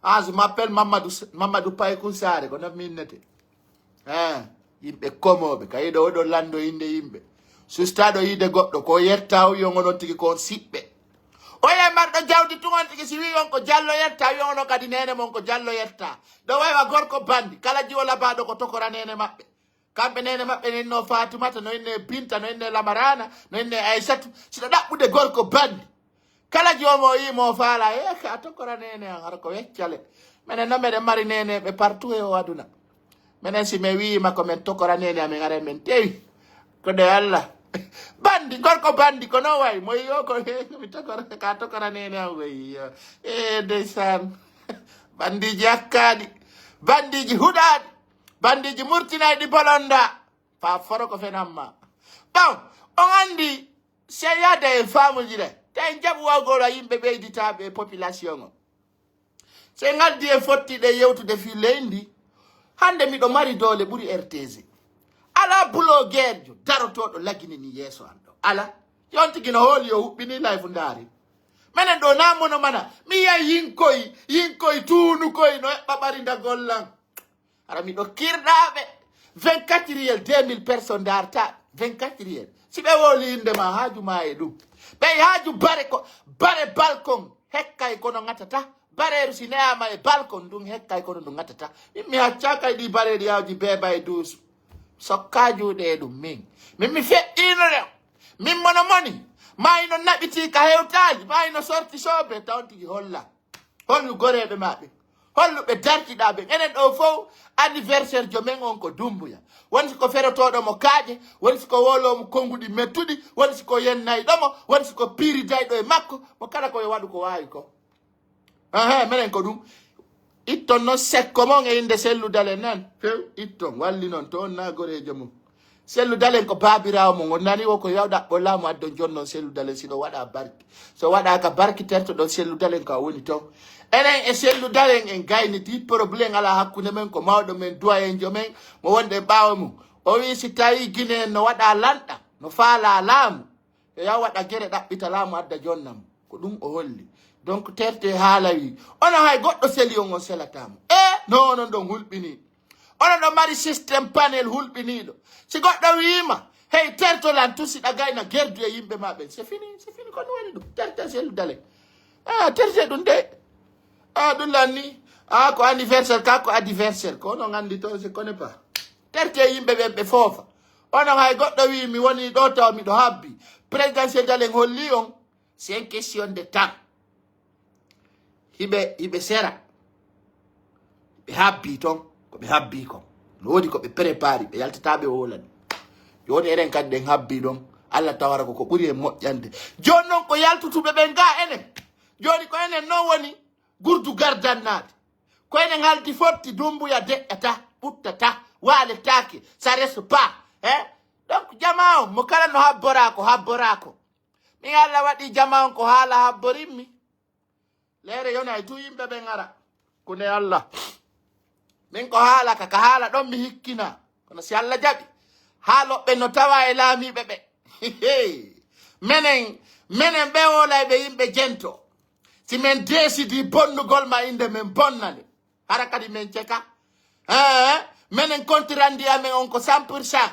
Ah, je m'appelle Mamadou Mamadou Paykun Sare ko non minnete. Eh, yimɓe komoɓe kayi ɗo oɗo lando inde yimɓe. Sustaɗo yide goɗɗo ko yetta o yon onon tigi ko on siɓɓe. Oye marɗo jawdi tun on tigi si wi on ko jallo yetta wi onon kadi nene mon ko jallo yetta. Ɗo waywa gorko bandi kala jiwo labaɗo ko tokora nene maɓɓe. Kamɓe nene maɓɓe nenno Fatumata no inne Binta no inne Lamarana no inne Aysatu siɗa ɗaɓɓude gorko bandi. Kala jomo o yimo faala e ka tokora nene an hara ko weccale. Menen no meɗen mari neneɓe partout e o aduna. Menen si min wiyima ko min tokora nene amin ara min tewi. Ko de Allah. Bandi gorko bandi ko no way mo yo ko mi tokora ka tokora nene an wey. E ndeysaan. Bandiji hakkaɗi. Bandiji huɗaɗi. Bandiji murtinayɗi bolonda. Fa foro ko fenamma. Bon, on andi se yada e famuji de. Te en jaɓu wawgol a yimɓe ɓeyditaɓe e population o. Se ngaddi e fotti ɗe yewtude fi leydi. Hande miɗo mari doole ɓuri R T G. Ala bloguerjo darotoɗo lagini ni yeeso an ɗo. Ala. Yon tigi no hooli yo huɓɓini live ndaari. Menen ɗo na mono mana. Mi yiyay yinkoy, yinkoy tuunukoy no eɓɓa ɓarinda gollan. Hara miɗo kirɗaɓe. Vingt-quatre heures deux mille personnes darta. Vingt-quatre heures. Si ɓe woli inde ma haaju ma e ɗum. Ɓey haaju bare ko bare balkon hekkay kono gatata. Bareeru si neyama e balkon ɗum hekkay kono ɗum gatata. Min mi haccakay ɗi bareeru yawji beba e duusu. Sokka juuɗe e ɗum min. Min mi feɗɗino ɗe. Min mono moni. Ma ino naɓiti ka hewtali. Ma ino sorti sobe taw tigi holla. Hollu goreɓe maɓɓe. Holluɓe dartiɗaa ɓen. Enen ɗo fow anniversaire jo men on ko Dumbuya. Woni si ko ferotooɗo mo kaaƴe, woni si ko wolo mo konnguɗi mettuɗi, woni si ko yennayɗo mo, woni si ko piiridayɗo e makko, mo kala ko yo waɗu ko waawi ko. Aha, menen ko ɗum. Itton non sekko mon e innde Sellu Dalen nan. Few, itton, walli non to on na goreejo mum. Sellu Dalen ko baabiraawo mon. On nani wo ko yaw ɗaɓɓo laamu addon jonnon Sellu Dalen si ɗo waɗa barki. So waɗaaka barki terto ɗon Sellu Dalen ko a woni ton. Enen e Sellu Dalen en gayniti problème ala hakkunde men ko mawɗo men doyenjo men mo wonɗen ɓaawo mum. O wii si tawi Gine en no waɗa lanɗa, no faala laamu. Yo yaw waɗa gere ɗaɓɓita laamu adda jonnam. Ko ɗum o holli. Donc terte haala wi. Onon hay goɗɗo seli on on selatamo. E no onon ɗon hulɓini. Onon ɗon mari système panel hulɓiniiɗo. Si goɗɗo wiima, hey terto lan tusiɗa gayna gerdu e yimɓe ma ɓen. C'est fini, c'est fini ko ɗum woni ɗum. Terte Sellu Dalen. Ah, terte ɗum de. Ah, ɗum lan ni. Ah, ko anniversaire, ka ko anniversaire. Ko onon anndi to, je connais pas. Terte yimɓe ɓen ɓe foofa. Onon hay goɗɗo wii mi woni ɗo taw miɗo habbi. Président Sellu Dalen holli on. C'est une question de temps. Hiɓe, hiɓe sera. Ɓe habbi ton. Ko ɓe habbi kon. No woodi ko ɓe prépari. Ɓe yaltata ɓe wolani. Jooni enen kadi ɗen habbi ɗon. Allah tawara ko ko ɓuri en moƴƴande. Jooni non ko yaltutuɓe ɓen ga enen. Jooni ko enen non woni gurdu gardannaade. Ko enen haldi fotti Dumbuya deƴƴata, ɓuttata, waaletaake, ça reste pas. Eh? Donc jama on, mo kala no habbora ko, habbora ko. Min Allah waɗi jama on ko haala habborimmi. Leere yonay tu yimɓe ɓen ara. Kune Allah. Min ko haala ka, ka haala ɗon mi hikkina. Kono si Allah jaɓi, haaloɓe no tawa e laamiiɓe ɓe. Menen, menen ɓe wolay ɓe yimɓe jento. Si men deesidi bonnugol ma innde men bonnande. Hara kadi men ceka. Eh, menen kontirandi amen on ko cent pour cent.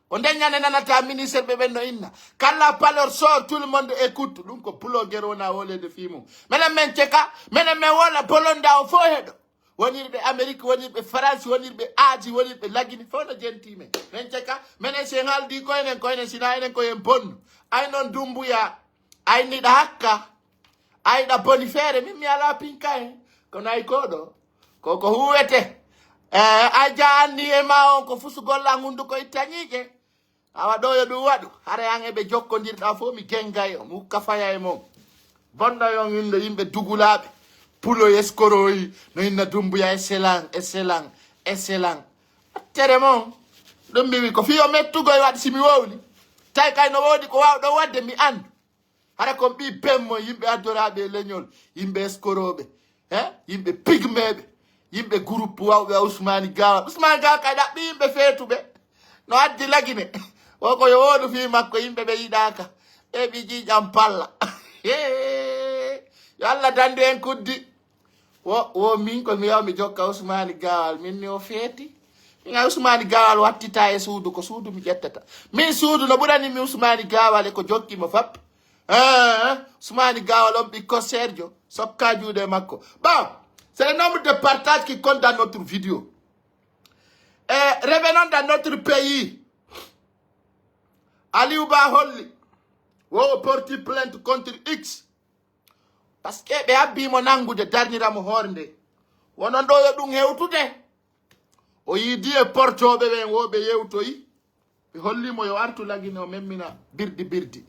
Ko nden ñande nanata ministre ɓe ɓen no inna. Kala palor sort, tout le monde écoute. Ɗum ko blogueur wona wolede fii mum. Menen men ceka, menen men wola bolonda o fof heɗo. Wonirɓe Amérique, wonirɓe France, wonirɓe Asie, wonirɓe Lagine, fof no jenti men. Men ceka, menen si en haldi ko enen, ko enen sina enen ko en bonnu. Ay non Dumbuya, ay niɗa hakka, ay ɗa boni feere, min mi ala pinka en. Kono ay koɗo, ko ko huwete. Eh, ay ja anni e ma on ko fusugol an hunduko ittañiije. Awa ɗo yo ɗum waɗu. Hara an e ɓe jokkondirɗa fof mi genga e o, mi ukka faya e mon. Bonno yon inde yimɓe dugulaaɓe. Pulo eskoroyi, no inna Dumbuya excellent, excellent, excellent. Tere mon. Ɗum mbiwi ko fiyo mettugo e waɗi si mi wowli. Tawi kay no woodi ko wawɗo wadde mi andu. Hara kon ɓii bemmo yimɓe addoraaɓe e leñol, yimɓe eskorooɓe, he? Yimɓe pigmeeɓe, yimɓe groupe wawɓe a Usmaani Gaawal. Usmaani Gaawal kay ɗaɓɓi yimɓe feetuɓe. No addi Lagine. O ko yo woodu fii makko, yimɓe ɓe yiɗaaka. Ɓe ɓi ƴiiƴam palla. Yo Allah dandu en kuddi. Wo, wo min ko mi yaw mi jokka Usmaani Gaawal, min ni o feeti. Min ay Usmaani Gaawal wattita e suudu, ko suudu mi ƴettata. Min suudu no ɓurani mi Usmaani Gaawal e ko jokki mo fap. Eh, Usmaani Gaawal on ɓikko Serjo, sokka juuɗe makko. Bon, c'est le nombre de partages qui compte dans notre vidéo. Eh, revenons dans notre pays. Aliou Ba holli, wo o porti plainte contre X. Parce que ɓe habbi mo nangude darnira mo hoore nde. Wonon ɗo yo ɗum hewtude. O yiidi e portooɓe ɓen wo ɓe yewtoyi. Ɓe holli mo yo artu Lagine o memmina birdi birdi.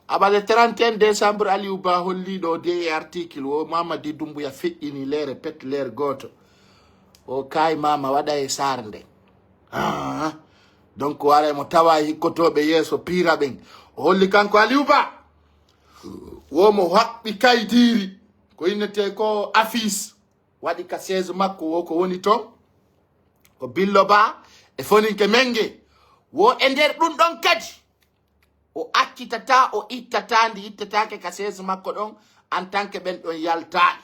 Aɓa le trente et un décembre Aliou Ba holli ɗo de e article wo Mamadi Doumbouya feƴƴini leere pet leere gooto. O kaay mama waɗa e saare nde. Ah, donc waray mo tawa e hikkotooɓe yeeso piira ɓen. O holli kanko Aliou Ba. Wo mo haɓɓi kaydiiri. Ko innete ko affiche. Waɗi ka chaise makko wo ko woni ton. Ko Billo Ba e Foninke Menge. Wo e nder ɗum ɗon kadi. O accitata, o ittata, ndi ittataake ka chaise makko ɗon, en tant que ɓen ɗon yaltaaɓe.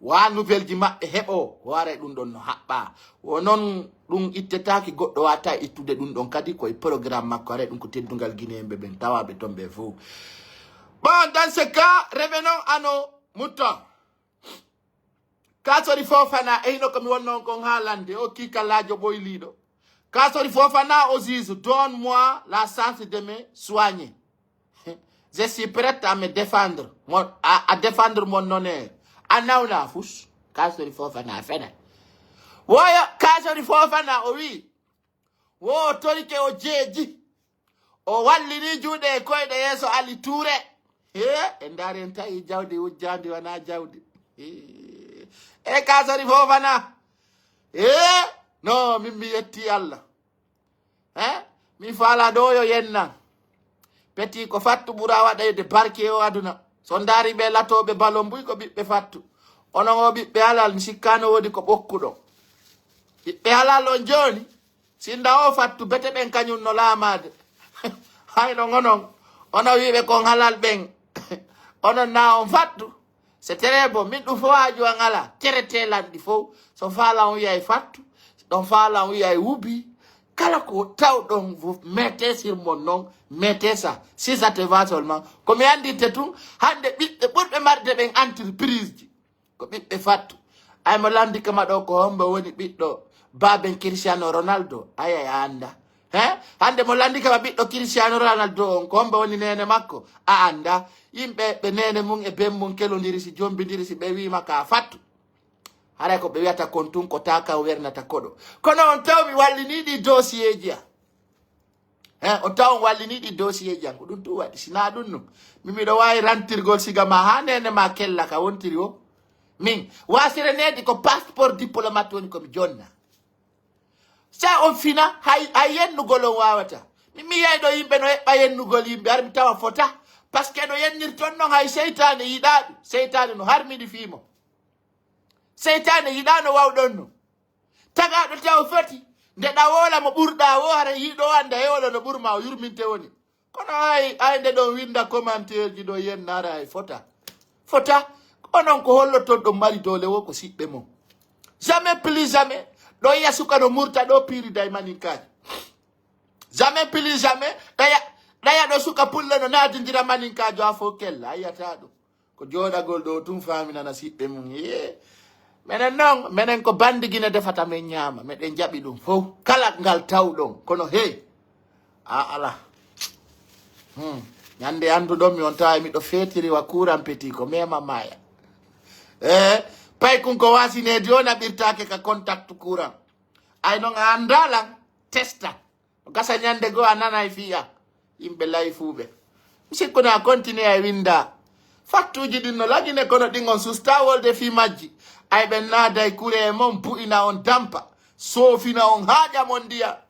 Wa nouvelle ji maɓɓe heɓo, o waray ɗum ɗon no haɓɓa. Wo non ɗum ittetaake, goɗɗo wata ittude ɗum ɗon kadi, koye programme makko, haray ɗum ko teddungal Guinéen ɓe ɓen, tawaɓe ton ɓe fof. Bon, dans ce cas, revenons à nos moutons. Kasori Fofana, e hino ko mi wonno on kon haalande, o kiikalaajo ɓoyliiɗo. Kasori Fofana, Oziz, donne-moi la chance de me soigner. Je suis prête à me défendre, mon, à, à défendre mon honneur. A nawna fus. Kasori Fofana fena. Woyo Kasori Fofana o wi. Wo torike o jeeji. O wallini juuɗe e koyɗe yeeso Ali Touré. He, e ndaari en tawi jawdi wujjaandi wona jawdi. He. E Kasori Fofana. He, no min mi yetti Allah. He, mi faala ɗo yo yennan. Peti ko fattu ɓura waɗayde barke o aduna. So ndaari ɓe latooɓe balon buy ko ɓiɓɓe fattu. Onon o ɓiɓɓe halal mi sikkaano woodi ko ɓokkuɗon. Ɓiɓɓe halal on jooni. Sinda o fattu bete ɓen kañum no laamaade. Hayno onon, onon wiiɓe kon halal ɓen. Onon na on fattu. C'est très bon. Min ɗum fof haaju an ala. Cere telanɗi fof. So faala on wiyay fattu. Ɗon faala on wiyay wubi. Kala ko tawɗon vous mettez sur mon nom. Mettez ça. Si ça te va seulement. Ko mi anndinte tun, hannde ɓiɓɓe ɓurɓe marde ɓen entreprise ji. Ko ɓiɓɓe fattu. Ay mo lanndike ma ɗo ko hombo woni ɓiɗɗo baaben Cristiano Ronaldo? Ay, ay, a annda. He? Hannde mo lanndike ma ɓiɗɗo Cristiano Ronaldo on, ko hombo woni neene makko? A annda. Yimɓe ɓe neene mum e ben mum kelondiri si, jombindiri si, ɓe wiima ka fattu. Haray ko ɓe wiyata kon tun ko taaka wernata koɗo. Kono on taw mi wallini ɗi dossier ji a. He, o taw on wallini ɗi dossier ji an, ko ɗum tun waɗi. Si na ɗum nun, min miɗo waawi rantirgol siga ma haa neene ma kella ka wontiri o. Min, waasire needi ko passeport diplomate woni ko mi jonna. Sa on fina, hay, hay yennugol on waawata. Min mi yiyay ɗo yimɓe no eɓɓa yennugol yimɓe, har mi tawa fota. Parce que no yennirton non hay seytaane yiɗaa ɗum. Seytaane no harmini fii mo. Seytaane yiɗaa no wawɗon non. Tagaaɗo taw foti, nde ɗa woola mo ɓurɗaa woo, hara yiɗo annda e woola no ɓurma o yurminte woni. Kono ay, ay nde ɗon winda commentaire ji ɗo yennara ay fota. Fota, onon ko holloton ɗon mari doole wo ko siɓɓe mo. Jamais plus jamais, ɗo yiya suka no murta ɗo piiri day maninkaaji. Jamais plus jamais, ɗaya, ɗaya ɗo suka pulla no naadindira maninkaajo a fof kella, a yiyata ɗum. Ko jooɗagol ɗo tun faaminana siɓɓe mum. Yee. Menen non, menen ko bandi Gine defata men ñaama. Meɗen jaɓi ɗum fof. Kala ngal tawɗon. Kono hey. A ala. Hmm. Ñande annduɗon mi on tawa miɗo feetiri wa courant petit ko mema maya. Eh, pay kun ko wasinedi o naɓirtake ka contact courant. Ay non a anndalan testa. Gasa ñande goo a nanay fiya yimɓe layfuuɓe. Mi sikku na continue ay winda. Fattuuji ɗin no lagine kono ɗin on susta wolde fii majji. Ay ɓen naaday kure e mon bu'ina on dampa. Soofina on haaƴa mon ndiya.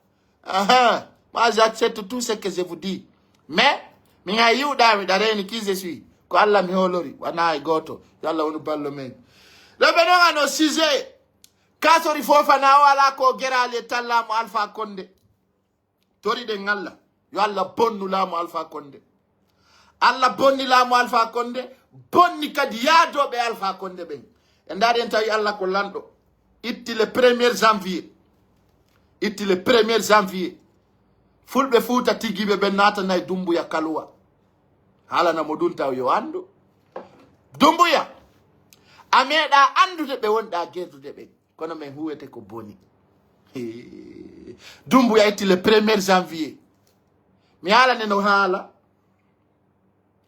Aha. Moi j'accepte tout ce que je vous dis. Mais min hay yiwɗa mi ɗa reeni qui je suis. Ko Allah mi hoolori wana e gooto. Yo Allah wonu ballo men. Rebe non ano sujet. Kasori Fofana o ala ko gerali e tallamo Alpha Condé. Toriɗen Allah, yo Allah bonnu laamu Alpha Condé. Allah bonni laamu Alpha Condé, bonni kadi yaadooɓe Alpha Condé ɓen. E ndaari en tawi Allah ko lanɗo. Itti le premier janvier. Itti le premier janvier. Fulɓe Fuuta tigiiɓe ɓen naatanay Dumbuya Kaluwa. Haalana mo ɗum taw yo anndu. Dumbuya, a meeɗa anndude ɓe wonɗa gerdude ɓen. Kono men huwete ko boni. Hee. Dumbuya itti le premier janvier. Mi haalane no haala.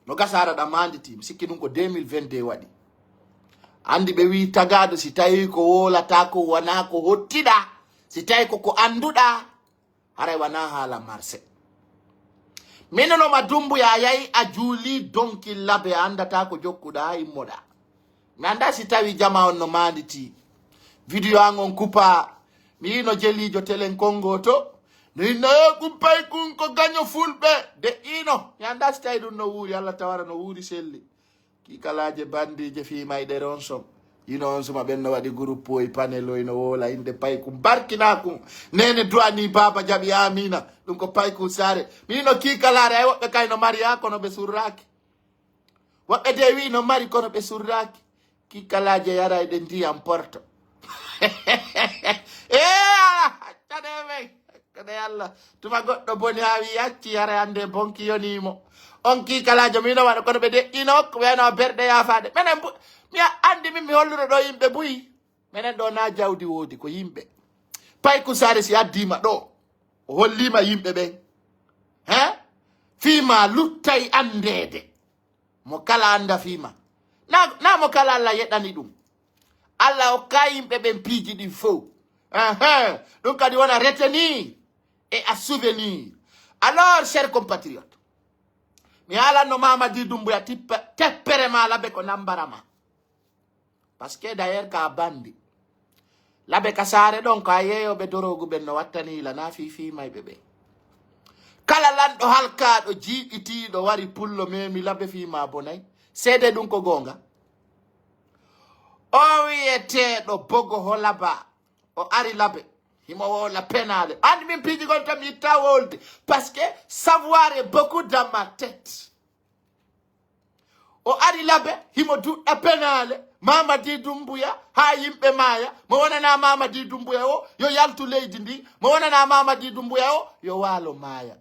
No gasara ɗa manditi. Mi sikki ɗum ko deux mille vingt-deux waɗi. Andi ɓe wi tagaaɗo si tawi ko wolata ko wona ko hottiɗa. Si tawi ko ko annduɗa. Haray wona haala marse. Minunoma Dumbuya yayi a juuli donki labe a andata ko jokkuɗa immoɗa. Mi anda si tawi jama on no manditi. Video an on kupa. Mi yino jelijo telen kongo to. No inno yo kumpay kun ko gaño fulɓe. De ino. Mi anda si tawi ɗum no wuuri. Allah tawara no wuuri selli. Kiikalaaje bandiije fii mayɗere on son. Yino on suma ɓen no waɗi groupe oy panel oy no woola innde pay kun barkinaa kun. Neene du'anii baaba jaɓi aamiina. Ɗum ko pay kun saare. Mi yino kiikalaare ay woɓɓe kay no mari yaa kono ɓe surraaki. Woɓɓe de wi'i no mari kono ɓe surraaki. Kiikalaaje yarayɗe ndiyam porto. Ee, ala, accane men. Kade Allah, tuma goɗɗo boni haa wi yacci, hara annde bonki yonii mo. On kiikalaajo, mi no waɗa kono ɓe deƴƴino, ko wiyano berɗe yaafaade. Menen bu-, mi a-, anndi min mi holluno ɗo yimɓe buyi. Menen ɗo na jawdi woodi, ko yimɓe. Pay ku saare si addiima ɗo, o holliima yimɓe ɓen. He? Fii ma luttay anndeede. Mo kala annda fii ma. Na, na mo kala Allah yeɗani ɗum. Allah hokka yimɓe ɓen piiji ɗin fow. Ahan. Ɗum kadi wona retenir et à souvenir. Alors, chers compatriotes, mi haalanno Mamadi Doumbouya tippe- teppere ma labe ko nambara ma. Parce que d'ailleurs ka bandi. Labe ka saare ɗon ko a yeeyooɓe dorogu ɓen no wattani ila na fii fii mayɓe ɓe. Kala lanɗo halkaaɗo jiiɓitiiɗo wari pullo memi labe fii ma bonay. Seede ɗum ko goonga. O wiyeteeɗo Bogo Holaba. O ari labe. Himo woola penaale. Andi min piiji gon to mi itta wolde. Parce que savoir est beaucoup dans ma tête. O ari labe, himo duɗɗa penaale. Mamadi Dumbuya, haa yimɓe maaya. Mo wonana Mamadi Dumbuya o, yo yaltu leydi ndi. Mo wonana Mamadi Dumbuya o, yo waalo maaya.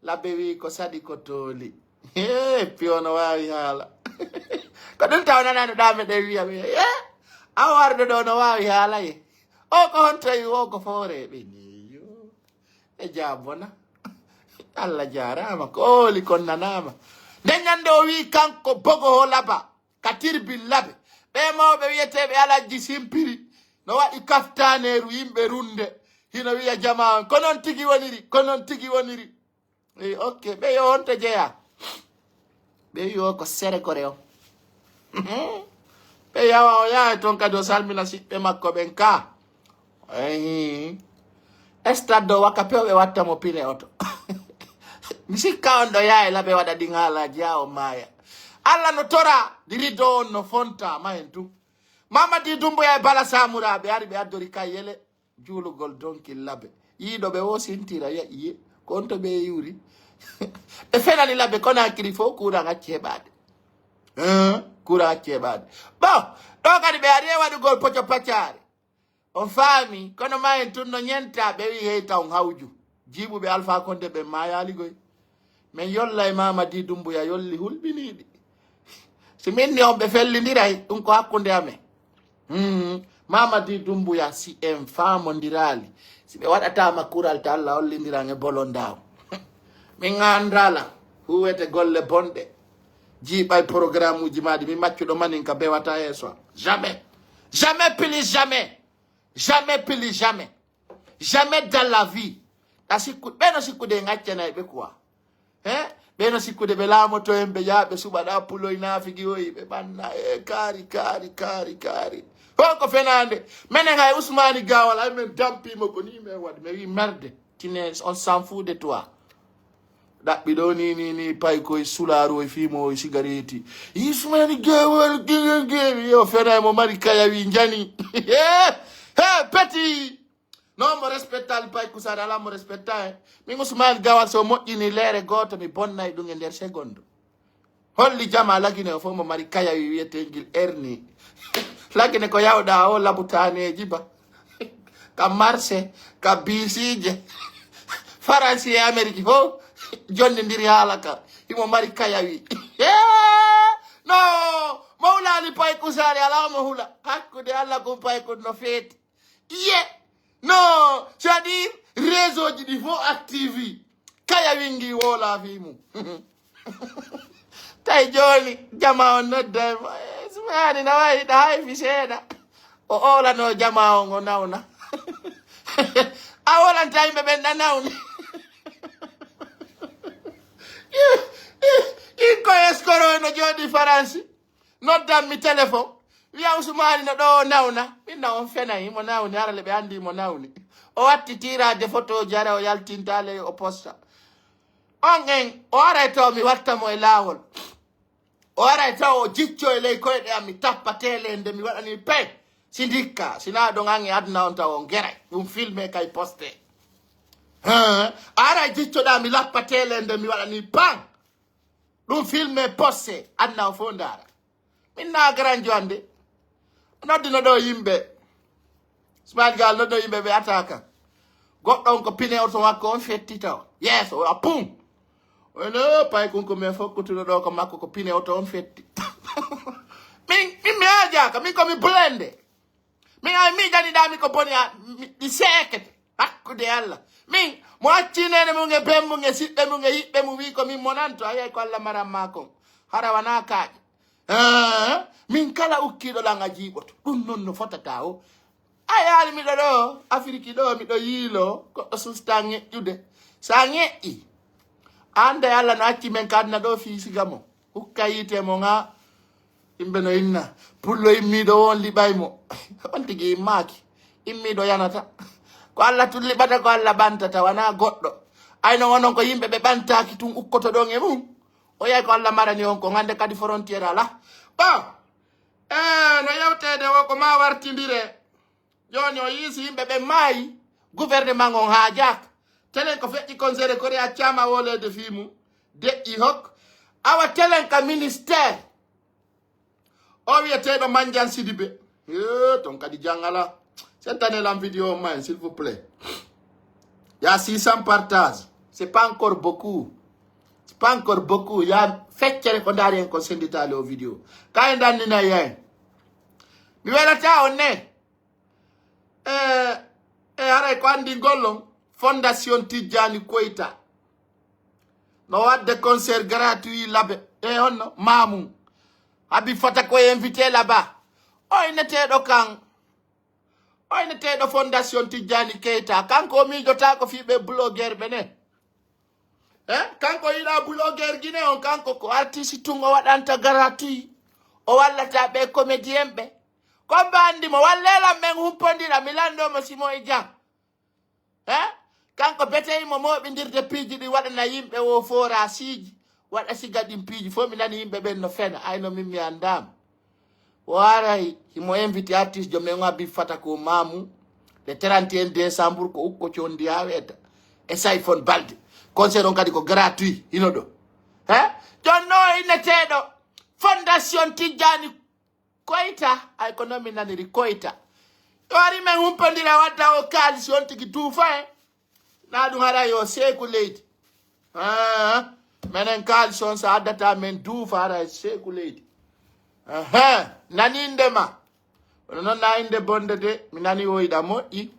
Labe wi ko saɗi ko tooli. Hee, piyo no waawi haala. Ko ɗum taw nanano ɗa meɗen wiya mi. Hee, awa arɗo ɗo no waawi haala ye. O ko honto yi o ko foore ɓe ni yo. E jaabona. Allah jaaraama, ko ooli kon nanaama. Nde ñande o wii kanko Bogo Holaba, ka tirbi labe. Ɓe mawɓe wiyeteeɓe Alajji Simpiri, no waɗi kaftaneeru yimɓe runde. Hino wiya jama on, ko non tigi woniri, ko non tigi woniri. E, ok, ɓe yo on to jeya. Ɓe yo ko sere kore o. Ɓe yawa o yaha toon kadi o salmina siɓɓe makko ɓen ka. Eyi. Stade o waka pew ɓe watta mo pine oto. Mi sikka on ɗo yaha e laɓe waɗa ɗin haalaaji yaa o maaya. Allah no tora, di riddo on no fonta ma en tun. Mamadi Dumbuya e Bala Samura ɓe ari ɓe addori kayyele. Juulugol donki labe. Yiiɗo ɓe wo sintira ya iye. Ko on to ɓe yuri. Ɓe fenani labe Conakry fof courant acci heɓaade. Hein? Courant acci heɓaade. Bon, ɗo kadi ɓe ari e waɗugol poco paccaare. On faami, kono ma en tun no ñenta ɓe wi hey taw hawju. Jiiɓuɓe Alpha Condé ɓe maayaali goy. Men yolla e Mamadi Dumbuya yolli hulɓiniiɗi. Si min ni on ɓe fellindiray, ɗum ko hakkunde amen. Mhm. Mamadi Dumbuya, si en faamondiraali, si ɓe waɗataama kural ta Allah hollindiran e bolondaw. Min anndala huwete golle bonɗe. Jiiɓay programme uji maaɗi, mi maccuɗo manin ka bewata yeeso am. Jamais. Jamais, plus jamais. Jamais, plus jamais. Jamais dans la vie. Ɗa sikku, ɓe no sikkude en accanay ɓe quoi. He? Ɓe no sikkude ɓe laamoto en, ɓe yaa ɓe suɓa ɗa puloy naafigi oyi, ɓe ɓanna. E kaari, kaari, kaari, kaari. Ho ko fenaande. Menen hay Usmani Gawal, hay men dampimo ko ni men waɗi. Men wi merde. Tine, on s'en fout de toi. Ɗaɓɓi ɗo ni, ni, ni, pay koye sulaaru oy fimo oy sigareeti. Usmani Gawal, gawal, gawal. Yo fenay mo mari kaya wi njani. He, he, petit. Non, mo respecta li pay kusaade, alaa mo respecta en. Min Usmani Gawal, so moƴƴini leere gooto, mi bonnay ɗum e nder seconde. Holli jama Lagine o fof mo mari kayawi wiyetengil hernie. Lagine ko yawɗa o labutaneeji ba. Ka marché, ka biisiije. Faransi e Ameriki fof, jonnindiri haala ka. Himo mari kayawi. No, Mawlani Pay Kusaari, alaa mo hula. Hakkunde Allah kun pay kun no feeti. Iye. No, c'est-à-dire, réseau ji ɗi fof active. Kaya wingi wola fi mum. Tawi jooni, jama on nodda e mo. Eh, Usmani na wayi ɗa hay fi seeɗa. O oolano jama on o nawna. A wolanta yimɓe ɓen ɗa nawni. Ɗin ko escroc no jooɗi Faransi. Noddan mi téléphone. Wiya Usmani no ɗo o nawna. Min na on fenay, mo nawni, hara le ɓe andi mo nawni. O watti tirade photo jare o yaltinta ley o posta. On en, o aray taw mi watta mo e laawol. O aray taw o jicco e ley koyɗe am, mi tappa telende, mi waɗani pay. Si ndikka, sina ɗon an e aduna on taw on geray. Ɗum filme kay poste. Hein? A aray jiccoɗa, mi lappa telende, mi waɗani pan. Ɗum filme poste, aduna o fof ndaara. Min na garanjo ande. Noddino ɗo yimɓe. Ismail Gal noddo yimɓe ɓe ataka. Goɗɗo on ko pine oto makko on fetti taw. Yes, o a pum. Ono pay kun ko men fof kutuɗo ɗo ko makko ko pine oto on fetti. Min, min mi ajaka, min ko mi blende. Min ay miijaniɗa mi ko boni a, mi, ɗi seekete. Hakkude Allah. Min, mo acci nene mum e ben mum e siɓɓe mum e yiɓɓe mum wi ko min monanto. Ayay ko Allah maran ma kon. Hara wana kaaƴe. Eh, min kala ukkiiɗo lan a jiiɓoto. Ɗum non no fotata o. A yaali miɗo ɗo, Afiriki ɗo, miɗo yiilo, goɗɗo susta ŋeƴƴude. Sa ŋeƴƴi, ande Allah no acci men ka aduna ɗo fii siga mo. Hukka yiite mo ŋa, yimɓe no inna. Pullo immiiɗo wo on liɓay mo. On tigi immaaki. Immiiɗo yanata. Ko Allah tun liɓata, ko Allah ɓantata, wana goɗɗo. Ay non onon ko yimɓe ɓe ɓantaaki tun ukkoto ɗon e mum. O yahi ko Allah marani on ko ŋande kadi frontière ala. Bon, eh, no yewteede wo ko ma wartindire. Jooni o yiisi yimɓe ɓen maayi, gouvernement on haajaaka. Telen ko feƴƴi kon sere kori accama wolede fii mum. Deƴƴi hok. Awa telen ka ministère. O wiyeteeɗo Mandiang Sidibé. Eh, ton kadi jangala. Sentane lan vidéo on ma en, s'il vous plaît. Il y a six cents partages. C'est pas encore beaucoup. C'est pas encore beaucoup. Il y a feccere ko ndaari en kon senditaali o vidéo. Ka en dannina yaen. Mi welata on ne. E, e haray ko anndi ngol on, Fondation Tijjani Koita no wadde concert gratuit labe. E honno? Mamum Habib Fata ko invité laba. O inneteeɗo kan, o inneteeɗo Fondation Tijjani Keita. Kanko o miijotaako fii ɓe blogueur ɓe ne. Eh, kanko yiɗa blogueur Guinée on, kanko ko artiste tun o waɗanta gratuit. O wallata ɓe comédien ɓe. Ko mba anndi mo, wallelan men humpondira, mi lanndo mo si mo e jam. Eh? Kanko betey mo mooɓindirde piiji ɗi waɗana yimɓe wo forasiiji, waɗa siga ɗin piiji fof mi nani yimɓe ɓen no fena, ay no min mi anndaama. O aray, himo invité artiste jo men o Habib Fata ko Mamou, le trente et un décembre ko ukko condi ha weeta. E Sayfon Balde. Concert on kadi ko gratuit, hino ɗo. Eh? Jon no inneteeɗo Fondation Tijjani Koita, ay ko non mi naniri Koita. Yo ari men humpondira wadda o kaalisi on tigi duufa en. Na ɗum haray yo seeku leydi. Ah, menen kaalisi on sa addata men duufa haray seeku leydi. Aha, nani innde ma. Kono non na innde bonde de, mi nani woyɗa moƴƴi.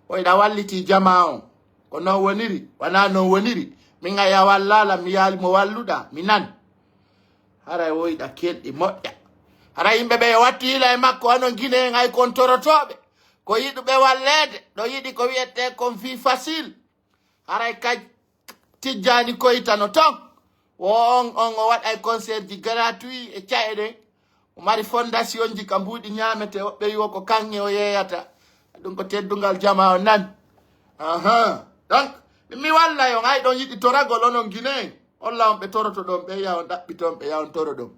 Woyɗa walliti jama on. Ko non woniri, wana non woniri. Min a ya wallala, mi yaali mo walluɗa, mi nan. Haray woyɗa kelɗi moƴƴa. Haray yimɓe ɓe watti yila e makko, onon Guinée en ay kon torotooɓe. Ko yiɗuɓe walleede, ɗo yiɗi ko wiyete kon vie facile. Haray ka Tijjani Koita no ton. Wo on, on o waɗay concert ji gratuit e ca'e ɗen. O mari fondation ji ka mbuuɗi ñaamete, woɓɓe wi'o ko kaŋŋe o yeeyata. Ɗum ko teddungal jama o nan. Aha. Donc, mi walla yon, ay ɗon yiɗi toragol onon Guinée. Olla on ɓe toroto ɗon, ɓe ya on ɗaɓɓito on, ɓe ya on toro ɗon.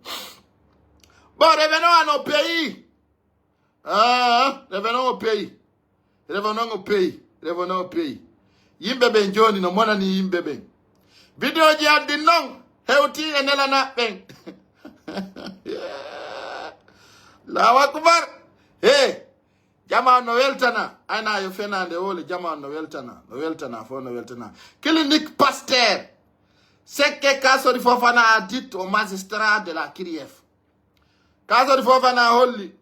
Bon, revenons à nos pays. Ah, revenons au pays. Revenons au pays. Revenons au pays. Yimɓe ɓen jooni no monani yimɓe ɓen. Vidéo ji an ɗin non hewti e nelana ɓen. Allahu akbar. He, jama no weltana. Ayna yo fenande wole, jama no weltana. No weltana, fo no weltana. Clinique Pasteur. Ce que Kassory Fofana a dit au magistrat de la CRIEF. Kassory Fofana holli.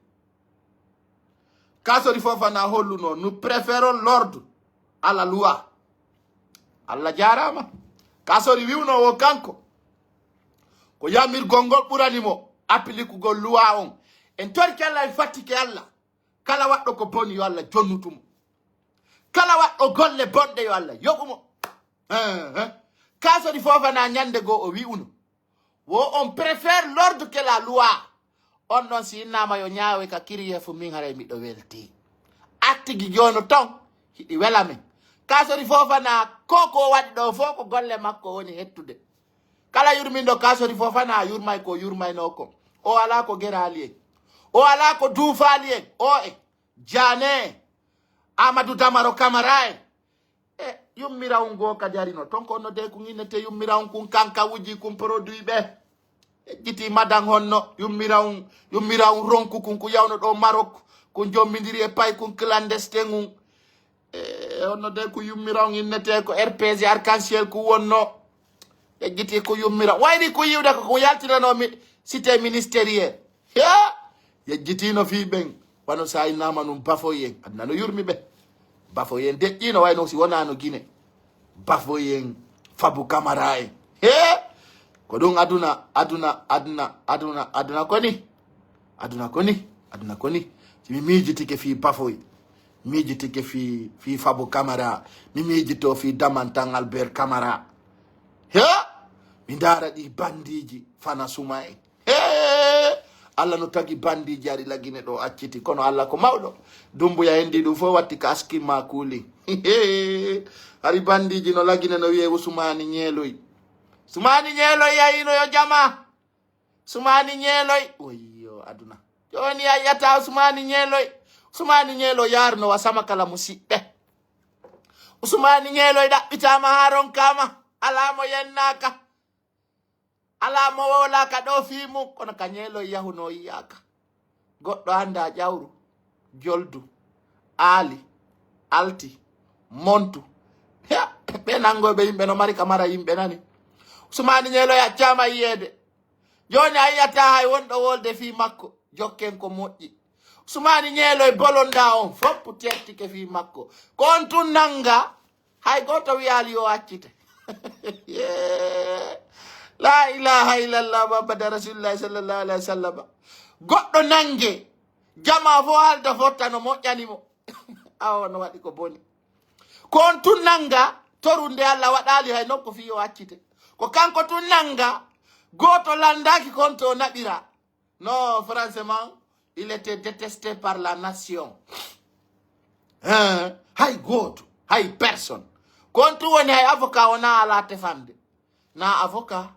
Kassory Fofana holluno, nous préférons l'ordre à la loi. Allah jaaraama. Kassory wi'uno wo kanko. Ko yamirgol ngol ɓurani mo appliquegol loi on. En torike Allah, en fattike Allah. Kala waɗɗo ko boni yo Allah jonnutu mo. Kala waɗɗo golle bonɗe yo Allah yoɓu mo. Eh, eh. Kassory Fofana ñande goo o wi'uno. Wo on préfère l'ordre que la loi. On ɗon si innama yo ñaawe ka kiriyefu min haray miɗo welti. Attigi jono ton, hiɗi wela men. Kassory Fofana ko ko waɗi ɗo fof ko golle makko woni hettude. Kala yurminɗo Kassory Fofana yurmay ko yurmayno ko. O ala ko geraali en. O ala ko duufaali en. O e Jane, Amadou Damaro Camara en. E yummirawun goo kadi arino ton ko no de kun innete yummirawun kun kanka wuji kun produit ɓe. Ejjiti madan honno yummirawun, yummirawun ronku kun ku yawno ɗo Maroc, kun jommindiri e pay kun clandestin un. E honno de ku yummirawun innete ko R P G arc-en-ciel ku wonno. Ejjiti ku yummirawun. Wayri ku yiwde ko ku yaltinano mi cité ministériel. Ya! Yejjitiino fii ɓen, wano sa innama nun bafoyen. Aduna no yurmi ɓe. Bafoyen deƴƴiino wayno si wonano Gine. Bafoyen Fabu Kamara en. He! Ko ɗum aduna, aduna, aduna, aduna, aduna ko ni. Aduna ko ni, aduna ko ni. Si mi miijitike fii Bafoy, miijitike fii, fii Fabu Kamara, mi miijito fii Damantan Albert Kamara. He! Mi ndaara ɗi bandiiji fana suma en. He! Allah no tagi bandiiji hari Lagine ɗo acciti, kono Allah ko mawɗo. Dumbuya hendi ɗum fof watti ka askin ma kuuli. Hari bandiiji no Lagine no wi'e Usmaani Ñeeloy. Usmaani Ñeeloy yahino yo jama. Usmaani Ñeeloy. Wayyo aduna. Jooni a yi'ata Usmaani Ñeeloy. Usmaani Ñeeloy yaarno wa sama kala musiɓɓe. Usmaani Ñeeloy ɗaɓɓitaama haa ronkaama. Alaa mo yennaaka. Alaa mo wowlaaka ɗo fii mum. Kono ka Ñeeloy yahunoo yi'aaka. Goɗɗo anndaa Ƴawru, Joldu, Aali, Alti, Montu. He, ɓe nanngoyɓe yimɓe no mari ka mara yimɓe nani. Usmaani Ñeeloy accaama yi'eede. Jooni a yi'ataa hay wonɗo wolde fii makko. Jokken ko moƴƴi. Usmaani Ñeeloy bolondaa on fof tettike fii makko. Ko on tun nannga, hay gooto wi'aali yo accite. La ilaha illallah Muhammadu Rasulullahi sallallahu alaihi wasallam. Goɗɗo nannge, jama fof haalda fotta no moƴƴani mo. Awa no waɗi ko boni. Ko on tun nannga, torunde Allah waɗaali hay nokku fii yo accite. Ko kanko tun nannga, gooto lanndaaki ko on to naɓira. Non, franchement, il était détesté par la nation. Hein? Hay gooto, hay personne. Ko on tun woni hay avocat o na alaa tefande. Na avocat,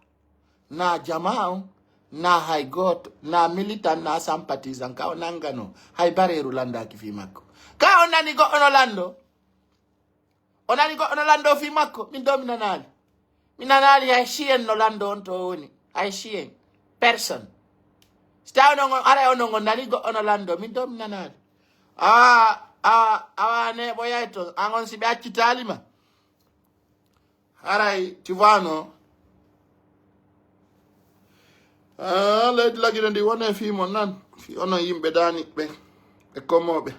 na jama on, na hay gooto, na militant, na sympathisant, ka o nanngano. Hay bareeru lanndaaki fii makko. Ka on nani goɗɗo no lanndo. O nani goɗɗo no lanndo fii makko, min ɗo mi nanaali. Mi nanaali hay chien no lanndo on to o woni. Hay chien. Personne. Si tawi onon on, aray onon on nani goɗɗo no lanndo, min ɗo mi nanaali. Awa, awa, awa neeɓoyay to, an on si ɓe accitaali ma. Haray, tu vois, non? Ah, leydi Lagine ndi wone fii mon nan. Fii onon yimɓe daaniɓɓe, ɓe komooɓe.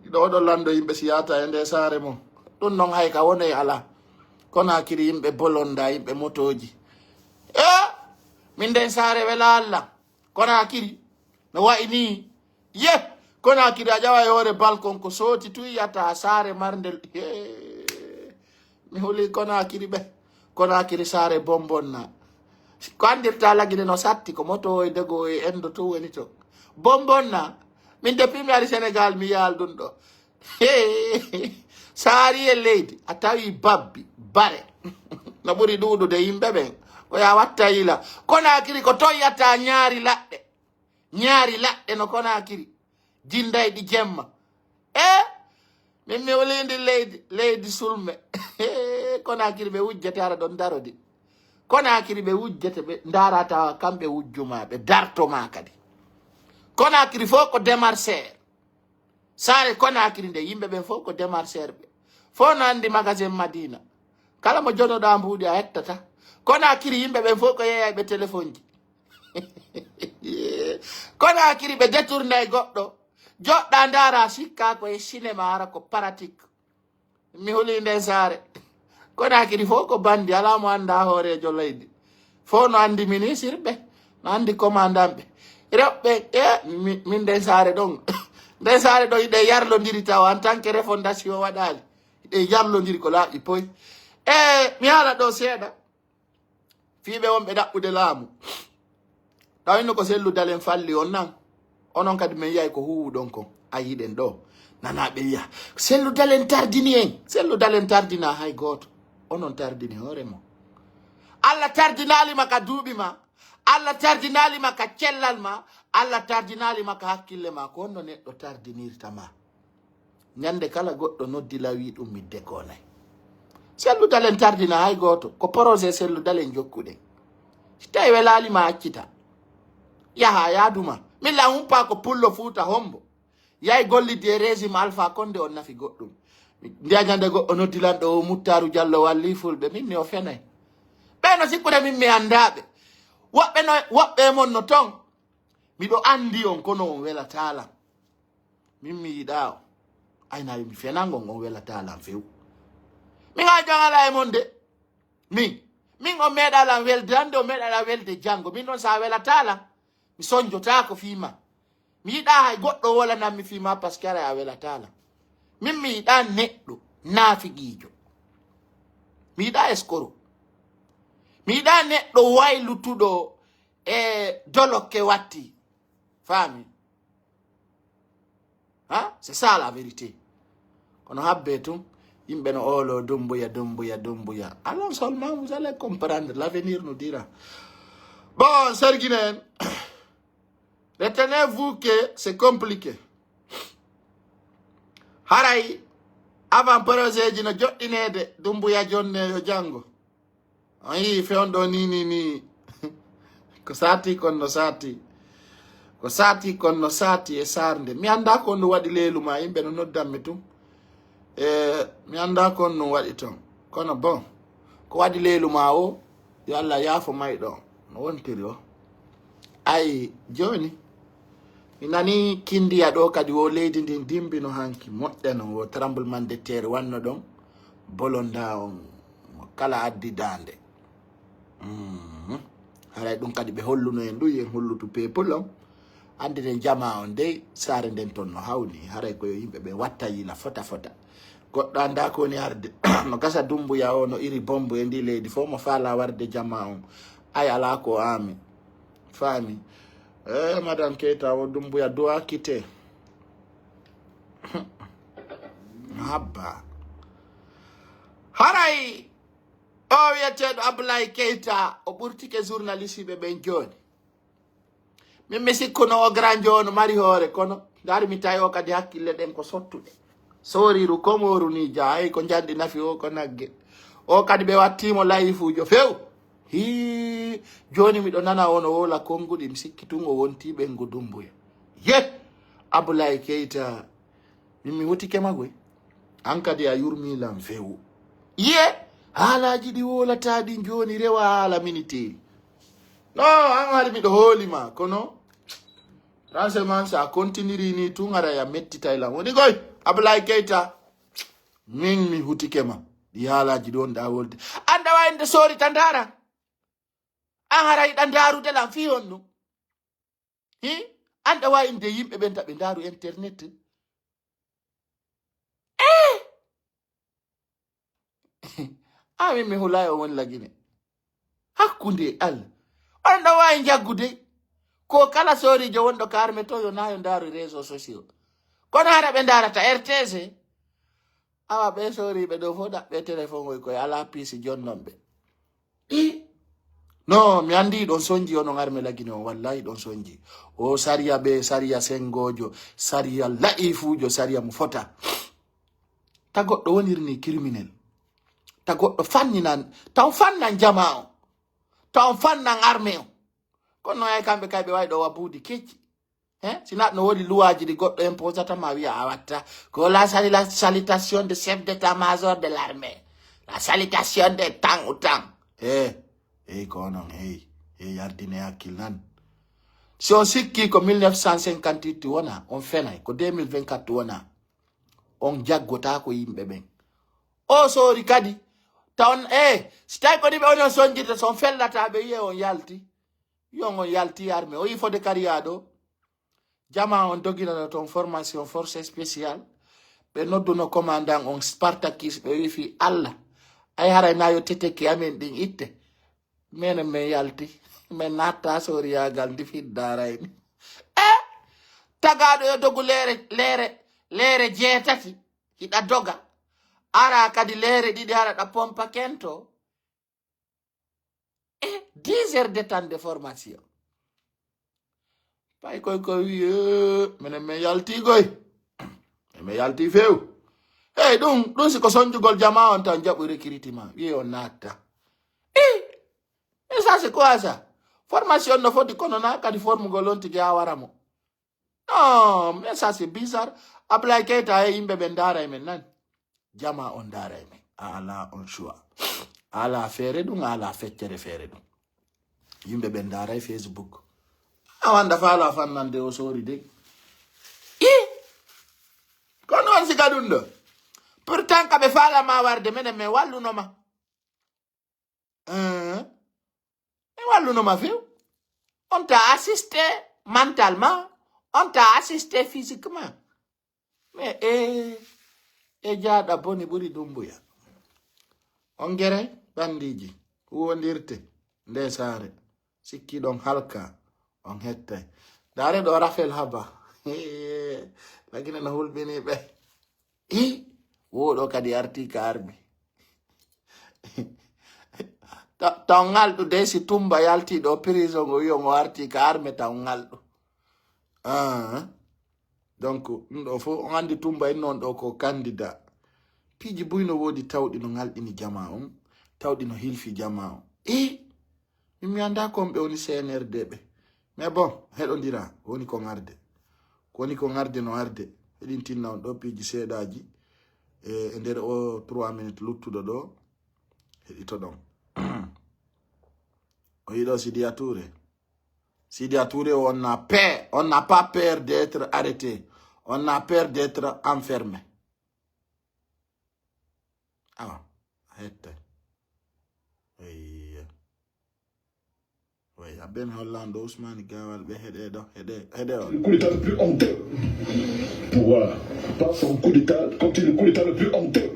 Ɗiɗo oɗo lanndo yimɓe si yaata e nde saare mon. Ɗum non hay ka wone alaa. Konaakiri yimɓe bolonda, yimɓe motooji. Eh, min nden saare wela Allah. Konaakiri, no wayi nii. Ye, Konaakiri a ƴawa e hoore balkon ko sooti tun yata saare marnde. Hee. Mi huli Konaakiri ɓe. Konaakiri saare bonbon na. Ko anndirta Lagine no satti ko moto e dego e enndo tun woni to. Bonbon na. Min depuis mi ari Senegal mi yaal ɗum ɗo. Hee. Sa ari e leydi, a tawi babbi, bare. No ɓuri ɗuuɗude yimɓe ɓen. Ko ya watta yila. Konaakiri ko ton yatta ñaari laɗɗe. Ñaari laɗɗe no Konaakiri. Jinday ɗi jemma. E? Min mi wulindi leydi, leydi sulme. Konaakiri ɓe wujjete hara ɗon darodi. Konaakiri ɓe wujjete ɓe ndarata kamɓe wujjuma, ɓe dartoma kadi. Konaakiri fof ko démarcheur. Saare Konaakiri nde, yimɓe ɓen fof ko démarcheur ɓe. Fof no anndi magasin Madina. Kala mo jonoɗaa mbuuɗi a hettata. Konaakiri yimɓe ɓen fof ko yeeyayɓe téléphone ji. Konaakiri ɓe détournay goɗɗo. Joɗɗa ndaara sikka ko e cinéma hara ko pratique. Mi huli nden saare. Konaakiri fof ko bandi, alaa mo annda hooreejo leydi. Fof no anndi ministre ɓe, no anndi commandant ɓe. Rewɓe, e, mi-, min nden saare ɗon. Nden saare ɗon hiɗe yarlondiri tawa en tant que refondation waɗaali. Hiɗe yarlondiri ko laaɓi poy. E, mi haala ɗo seeɗa. Fii ɓe wonɓe ɗaɓɓude laamu. Ɗawino ko Sellu Dalen falli on nan. Onon kadi min yahi ko huuwuɗon kon. A yiɗen ɗo. Nanaa ɓe wiya, Sellu Dalen tardini en. Sellu Dalen tardina hay gooto. Onon tardini hoore mon. Allah tardinaali ma ka duuɓi ma. Allah tardinaali ma ka cellal ma. Allah tardinaali ma ka hakkille ma. Ko honno neɗɗo tardinirta ma? Ñande kala goɗɗo noddi law wi ɗum mi dekonay. Sellu Dalen tardina hay gooto. Ko projet Sellu Dalen jokkuɗen. Si tawi welaali ma accita. Yaha yaaduma. Min la humpa ko pullo Fuuta Hombo. Yahi gollidde e régime Alpha Condé on nafi goɗɗum. Nde ñande goɗɗo noddi lan ɗo o Muttaaru Jallo walli fulɓe. Min mi o fenay. Ɓe no sikkude min mi anndaa ɓe. Woɓɓe no, woɓɓe e mon no ton. Miɗo anndi on kono on welataa lan. Min mi yiɗaa on. Ayna mi fenango on welataa lan few. Min hay jan alaa e mon de. Min. Min on meeɗaa lan welde hannde, on meeɗaa lan welde janngo. Min noon so a welataa lan, mi sonjotaako fii maa. Mi yiɗaa hay goɗɗo wolanammi fii maa, parce que haray a welataa lan. Min mi yiɗaa neɗɗo naafiqiijo. Mi yiɗaa eskoro. Mi yiɗaa neɗɗo waylutuɗo e dolokke watti. Faami? Hein? C'est ça la vérité. Kono habbe tun, yimɓe no oolo Dumbuya, Dumbuya, Dumbuya. Alors seulement vous allez comprendre, l'avenir nous dira. Bon, Serginen, retenez-vous que c'est compliqué. Haray, avant projet ji no joɗɗineede, Dumbuya jonne yo janngo. On yii fewndo ɗo ni, ni, ni. Ko saati kon no saati. Ko saati kon no saati e sarde. Mi anndaa ko ɗum waɗi leelu maa, yimɓe no noddanmi tun. E, mi anndaa ko ɗum waɗi ton. Kono bon, ko waɗi leelu maa o, yo Allah yaafo mayɗo on. No wontiri o. Ay, jooni, mi nanii kindiya ɗo kadi wo leydi ndin dimbino hanki. Moƴƴa no wo tremblement de terre wanno ɗon. Bolonda on, kala addi daande. Mhm. Haray ɗum kadi ɓe holluno en ɗum, yen hollutu people on. Anndinen jamaa on dey, saare nden ton no hawni. Haray ko yo yimɓe ɓe watta yila fota fota. Goɗɗo anndaa ko woni arde. No gasa Dumbuya o no iri bombu e ndi leydi fof mo faala warde jamaa on. Ay alaa ko aami. Faami. Eh, Madame Keita, o Dumbuya doit quitter. Habba. Haray o wiyeteeɗo Abdoulaye Keita, o ɓurtike journaliste ɓe ɓen jooni. Min mi sikkuno o grand jo no mari hoore, kono ndaari mi tawi o kadi hakkille ɗen ko sottuɗe. Sooriru komooru ni jaayi ko njandi nafi o ko nagge. O kadi ɓe wattiimo layifuujo few. Hii, jooni miɗo nana o no wowla konnguɗi, mi sikki tun o wonti ɓengu Dumbuya. Ye, Abdoulaye Keita, min mi hotike ma koy. An kadi a yurmi lan few. Ye, haalaaji ɗi wowlataa ɗin jooni rewa haala miniteeri. No, an hari miɗo hooli ma, kono renseignement, so a continiri ni tun haray a mettitay lan. Woni koy, Abdoulaye Keita, min mi hotike ma. Ɗi haalaaji ɗi wonɗaa wolde. An ɗa waawi nde soorita ndaara. An haray ɗa ndaarude lan fii honno? Hi? An ɗa waawi nde yimɓe ɓen ta ɓe ndaaru internet. Eh! Amin mi hulaay o woni lagine. Hakkunde e Allah. On ɗa waawi njaggude. Ko kala sooriijo wonɗo ka arme to yo naayo ndaaru réseaux sociaux. Kono hara ɓe ndaarata R T C. Awa ɓe sooriiɓe ɗo fof ɗaɓɓe téléphone oy koye alaa piisi jonnon ɓe. I? No, mi anndi ɗon sonji onon arme lagine on, wallahi ɗon sonji. O sariya ɓe, sariya sengojo, sariya la'ifujo, sariya mo fota. Ta goɗɗo wonirni criminel. Ta goɗɗo fanninan, ta on fannan jama on. Ta on fannan arme on. Kono no ay kamɓe kay ɓe wawi ɗo wa buudi kecci. Hein? Si naat no woodi luwaaji ɗi goɗɗo imposata ma wiya a watta. Ko la sali-, la salutation de chef d'état-major de l'armée. La salutation de tan ou tan. Eh, hey, ko onon, hey, hey, yardine hakkil nan. Si on sikki ko mille neuf cent cinquante-huit wona, on fenay, ko deux mille vingt-quatre wona. On jaggota ko yimɓe ɓen. O soori kadi, ta on, eh, si tawi ko ni ɓe onon sonjirta, so on fellata ɓe wiye on yalti. Yon on yalti arme. O yi fode kariya ɗo. Jama on doginano toon formation force spéciale. Ɓe nodduno commandant on Spartacus, ɓe wi fii Allah. Ay haray na yo teteki amen ɗin itte. Menen men yalti. Men natta sooriyagal ndi fiddarayni. E tagaaɗo yo dogu leere, leere, leere jeetati. Hiɗa doga. Ara kadi leere ɗiɗi hara ɗa pompa kento. E dix heures de temps de formation. Pay koy koy wi, eh, menen men yalti koy. Men yalti few. Hey, ɗum, ɗum si ko sonjugol jama on tan jaɓu recrutement. Wi on natta. Eh, mais ça c'est quoi ça? Formation no foti kono na kadi formugol on tigi a wara mo. Non, mais ça c'est bizarre. Ablaye Keita e yimɓe ɓe ndaara e men nan. Jama on ndaara e men. A ala on choix. A ala feere ɗum, a ala feccere feere ɗum. Yimɓe ɓe ndaara e Facebook. A wanda faala fannande o soori de. I! Kono on sika ɗum ɗo. Pourtant ka ɓe faala ma warde menen men walluno ma. Hein? Mi walluno ma few. On t'a assisté mentalement, on t'a assisté physiquement. Mais e e jaaɗa boni ɓuri Dumbuya. On gere bandiji huwondirte nde saare. Sikki ɗon halka on hettay. Dare ɗo Rafel haba. Lagine no hulɓini ɓe. I woɗo kadi arti ka armi. Taw ngalɗu de si Tumba yalti ɗo prison o wiyo ngo arti ka arme taw ngalɗu. Ah. Donc ɗum ɗo fof on andi Tumba en noon ɗo ko candidat. Piiji buy no woodi tawɗi no ngalɗini jama on, tawɗi no hilfi jama on. E min mi anda kon ɓe woni C N R D ɓe. Mais bon, heɗondira woni ko ngarde. Ko woni ko ngarde no arde. Heɗintinna on ɗo piiji seeɗaaji e e nder o trois minutes luttuɗo ɗo. Heɗitoɗon. O yiɗo Sidiya Touré. Sidiya Touré, on n'a peur, on n'a pas peur d'être arrêté. On a peur d'être enfermé. Awa, hette. Eyya. Oui, a ben Hollande, Ousmane Gawal, ɓe heɗe ɗo, heɗe, heɗe on. Le coup d'État le plus honteux. Pouvoir. Pas son coup d'État, continue le coup d'État le plus honteux.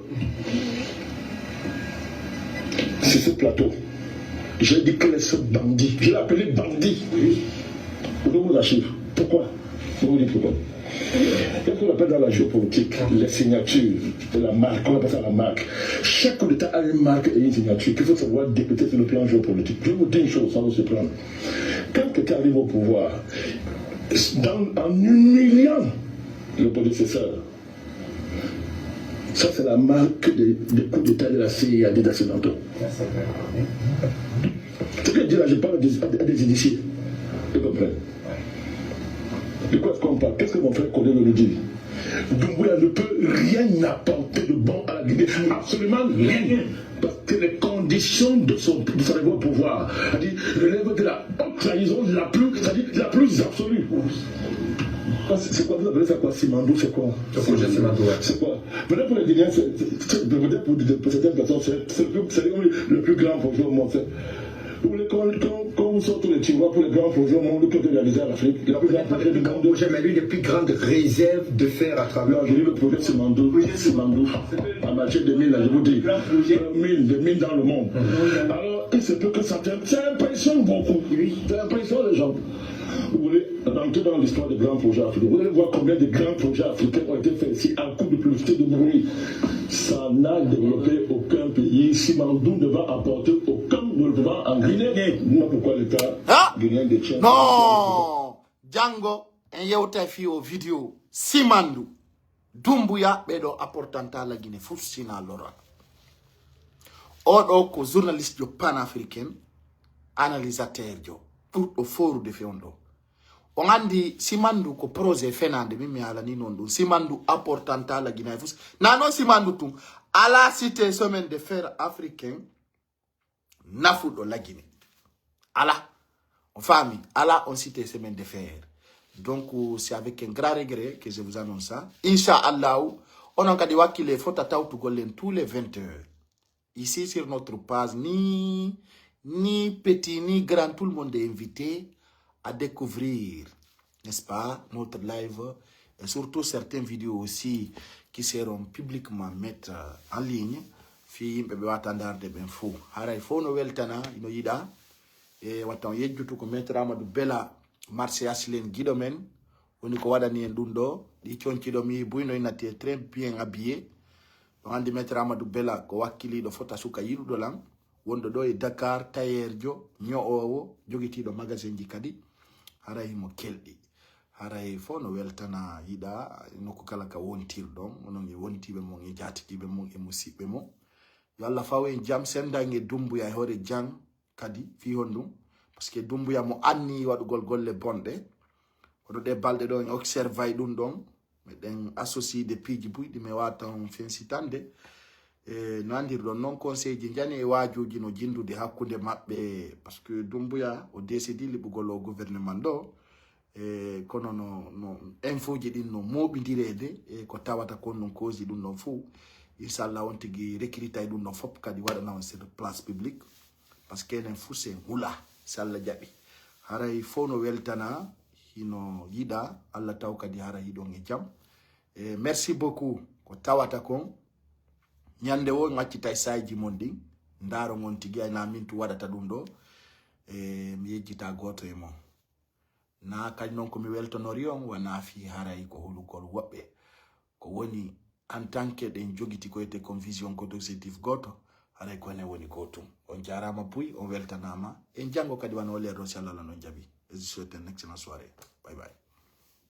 Sur ce plateau, j'ai dit que ce bandit, je l'ai appelé bandit. Vous avez vos archives. Pourquoi? Vous me dites pourquoi? Qu'est-ce qu'on appelle dans la géopolitique les signatures et la marque? On appelle ça la marque. Chaque coup d'État a une marque et une signature qu'il faut savoir détecter sur le plan géopolitique. Je vous dis une chose sans vous surprendre. Quand quelqu'un arrive au pouvoir, dans, en humiliant le prédécesseur, ça c'est la marque des, des coups d'État de la C I A, des Occidentaux. Ce que je dis là, je parle à des, à des initiés. Vous comprenez? De quoi est-ce qu'on parle? Qu'est-ce que mon frère Colin nous dit? Doumbouya ne peut rien apporter de bon à la Guinée. Absolument rien. Parce que les conditions de son, de son arrivée au pouvoir, c'est-à-dire, relèvent de la haute trahison la plus, c'est-à-dire la plus absolue. C'est quoi, vous appelez ça quoi, Simandou, c'est quoi? Le projet Simandou, ouais. C'est quoi? Peut-être pour les Guinéens, c'est, c'est, c'est, peut-être pour, pour certaines personnes, c'est, c'est le plus, c'est le plus grand projet au monde. Vous voulez qu'on, qu'on, qu'on vous sorte les tiroirs pour les grands projets au monde qui ont été réalisés en Afrique? Le plus grand projet du monde. Projet, mais l'une des plus grandes réserves de fer à travers. Non, je dis le projet Simandou. Projet Simandou. En matière de mines, là, je vous dis. Grand projet. Euh, mines, des mines dans le monde. Alors, il se peut que certains, ça impressionne beaucoup. Oui. Ça impressionne les gens. Vous voulez rentrer dans l'histoire des grands projets africains. Vous allez voir combien de grands projets africains ont été faits ici à coup de publicité, de bruit. Ça n'a développé aucun pays. Simandou ne va apporter aucun développement en Guinée. Voilà pourquoi l'État guinéen détient. Non. Janngo en yewtay fii o vidéo Simandou. Dumbuya ɓeɗo apportanta la Guinée fof sina lora. Oɗo ko journaliste jo panafricain, analysateur jo ɓurɗo forude fe on ɗo. On andi Simandou ko projet fenande, min mi alani non ɗum. Simandou apportanta la Guinée fof. Na non Simandou tun ala cité semaine de fer africain. Nafuɗo la Guinée. Ala. On faami, ala on cité semaine de fer. Donc c'est avec un grand regret que je vous annonce ça. Inch'Allah, onon kadi wakkile fota tawtugol en tous les vingt heures. Ici sur notre page, ni, ni petit, ni grand, tout le monde est invité à découvrir, n'est-ce pas, notre live et surtout certaines vidéos aussi qui seront publiquement mises en ligne. Fii yimɓe ɓe wata ndarde ɓen fuu. Haray fof no weltana, ino yiɗa. E watta on yejjutu ko Maître Amadou Bella, Marché H L M giɗo men, woni ko waɗani en ɗum ɗo. Ɗi conci ɗo mi buy no inati très bien habillé. On andi Maître Amadou Bella ko wakkiliɗo fota suka yiɗuɗo lan. Wonɗo ɗo e Dakar, tailleur jo, ño'owo, jogitiiɗo magasin ji kadi. Haray himo kelɗi. Haray fof no weltana yiɗa nokku kala ka wontirɗon, onon e wontiiɓe mon, e jaatigiiɓe mon, e musiɓɓe mon. Yo Allah faw en jam, sendan e Dumbuya e hoore jam kadi, fii honɗum? Parce que Dumbuya mo anni waɗugol golle bonɗe. Kono ɗe balɗe ɗo en observay ɗum ɗon. Meɗen associé de piiji buy ɗi mi wata on fensitande. E, no andirɗon noon, conseil ji njani e waajuuji no jinndude hakkunde maɓɓe, parce que Dumbuya o décidi liɓugol o gouvernement ɗo. E, kono no, no info ji ɗin no mooɓindireede e ko tawata kon ɗon cause ɗum ɗon fuu. Inchallah on tigi recruta e ɗum ɗon fof kadi waɗana on sur place public. Parce que enen fuu si en hula, si Allah jaɓi. Haray fof no weltana, hino yiɗa, Allah taw kadi hara hiɗon e jam. E merci beaucoup. Ko tawata kon, ñande wo, on accitay sayji mon ɗin, ndaaron on tigi, ay na min tu waɗata ɗum ɗo. E mi yejjita gooto e mon. Na kañ non ko mi weltonori on, wona fii haray ko hulugol woɓɓe. Ko woni, en tant que ɗen jogiti ko wiyetee kon vision, ko objectif gooto, haray ko enen woni gootum. On jaaraama buy, on weltanaama. En janngo kadi wano o leer ɗo, si Allah no jaɓi. Et je souhaite une excellente soirée. Bye bye.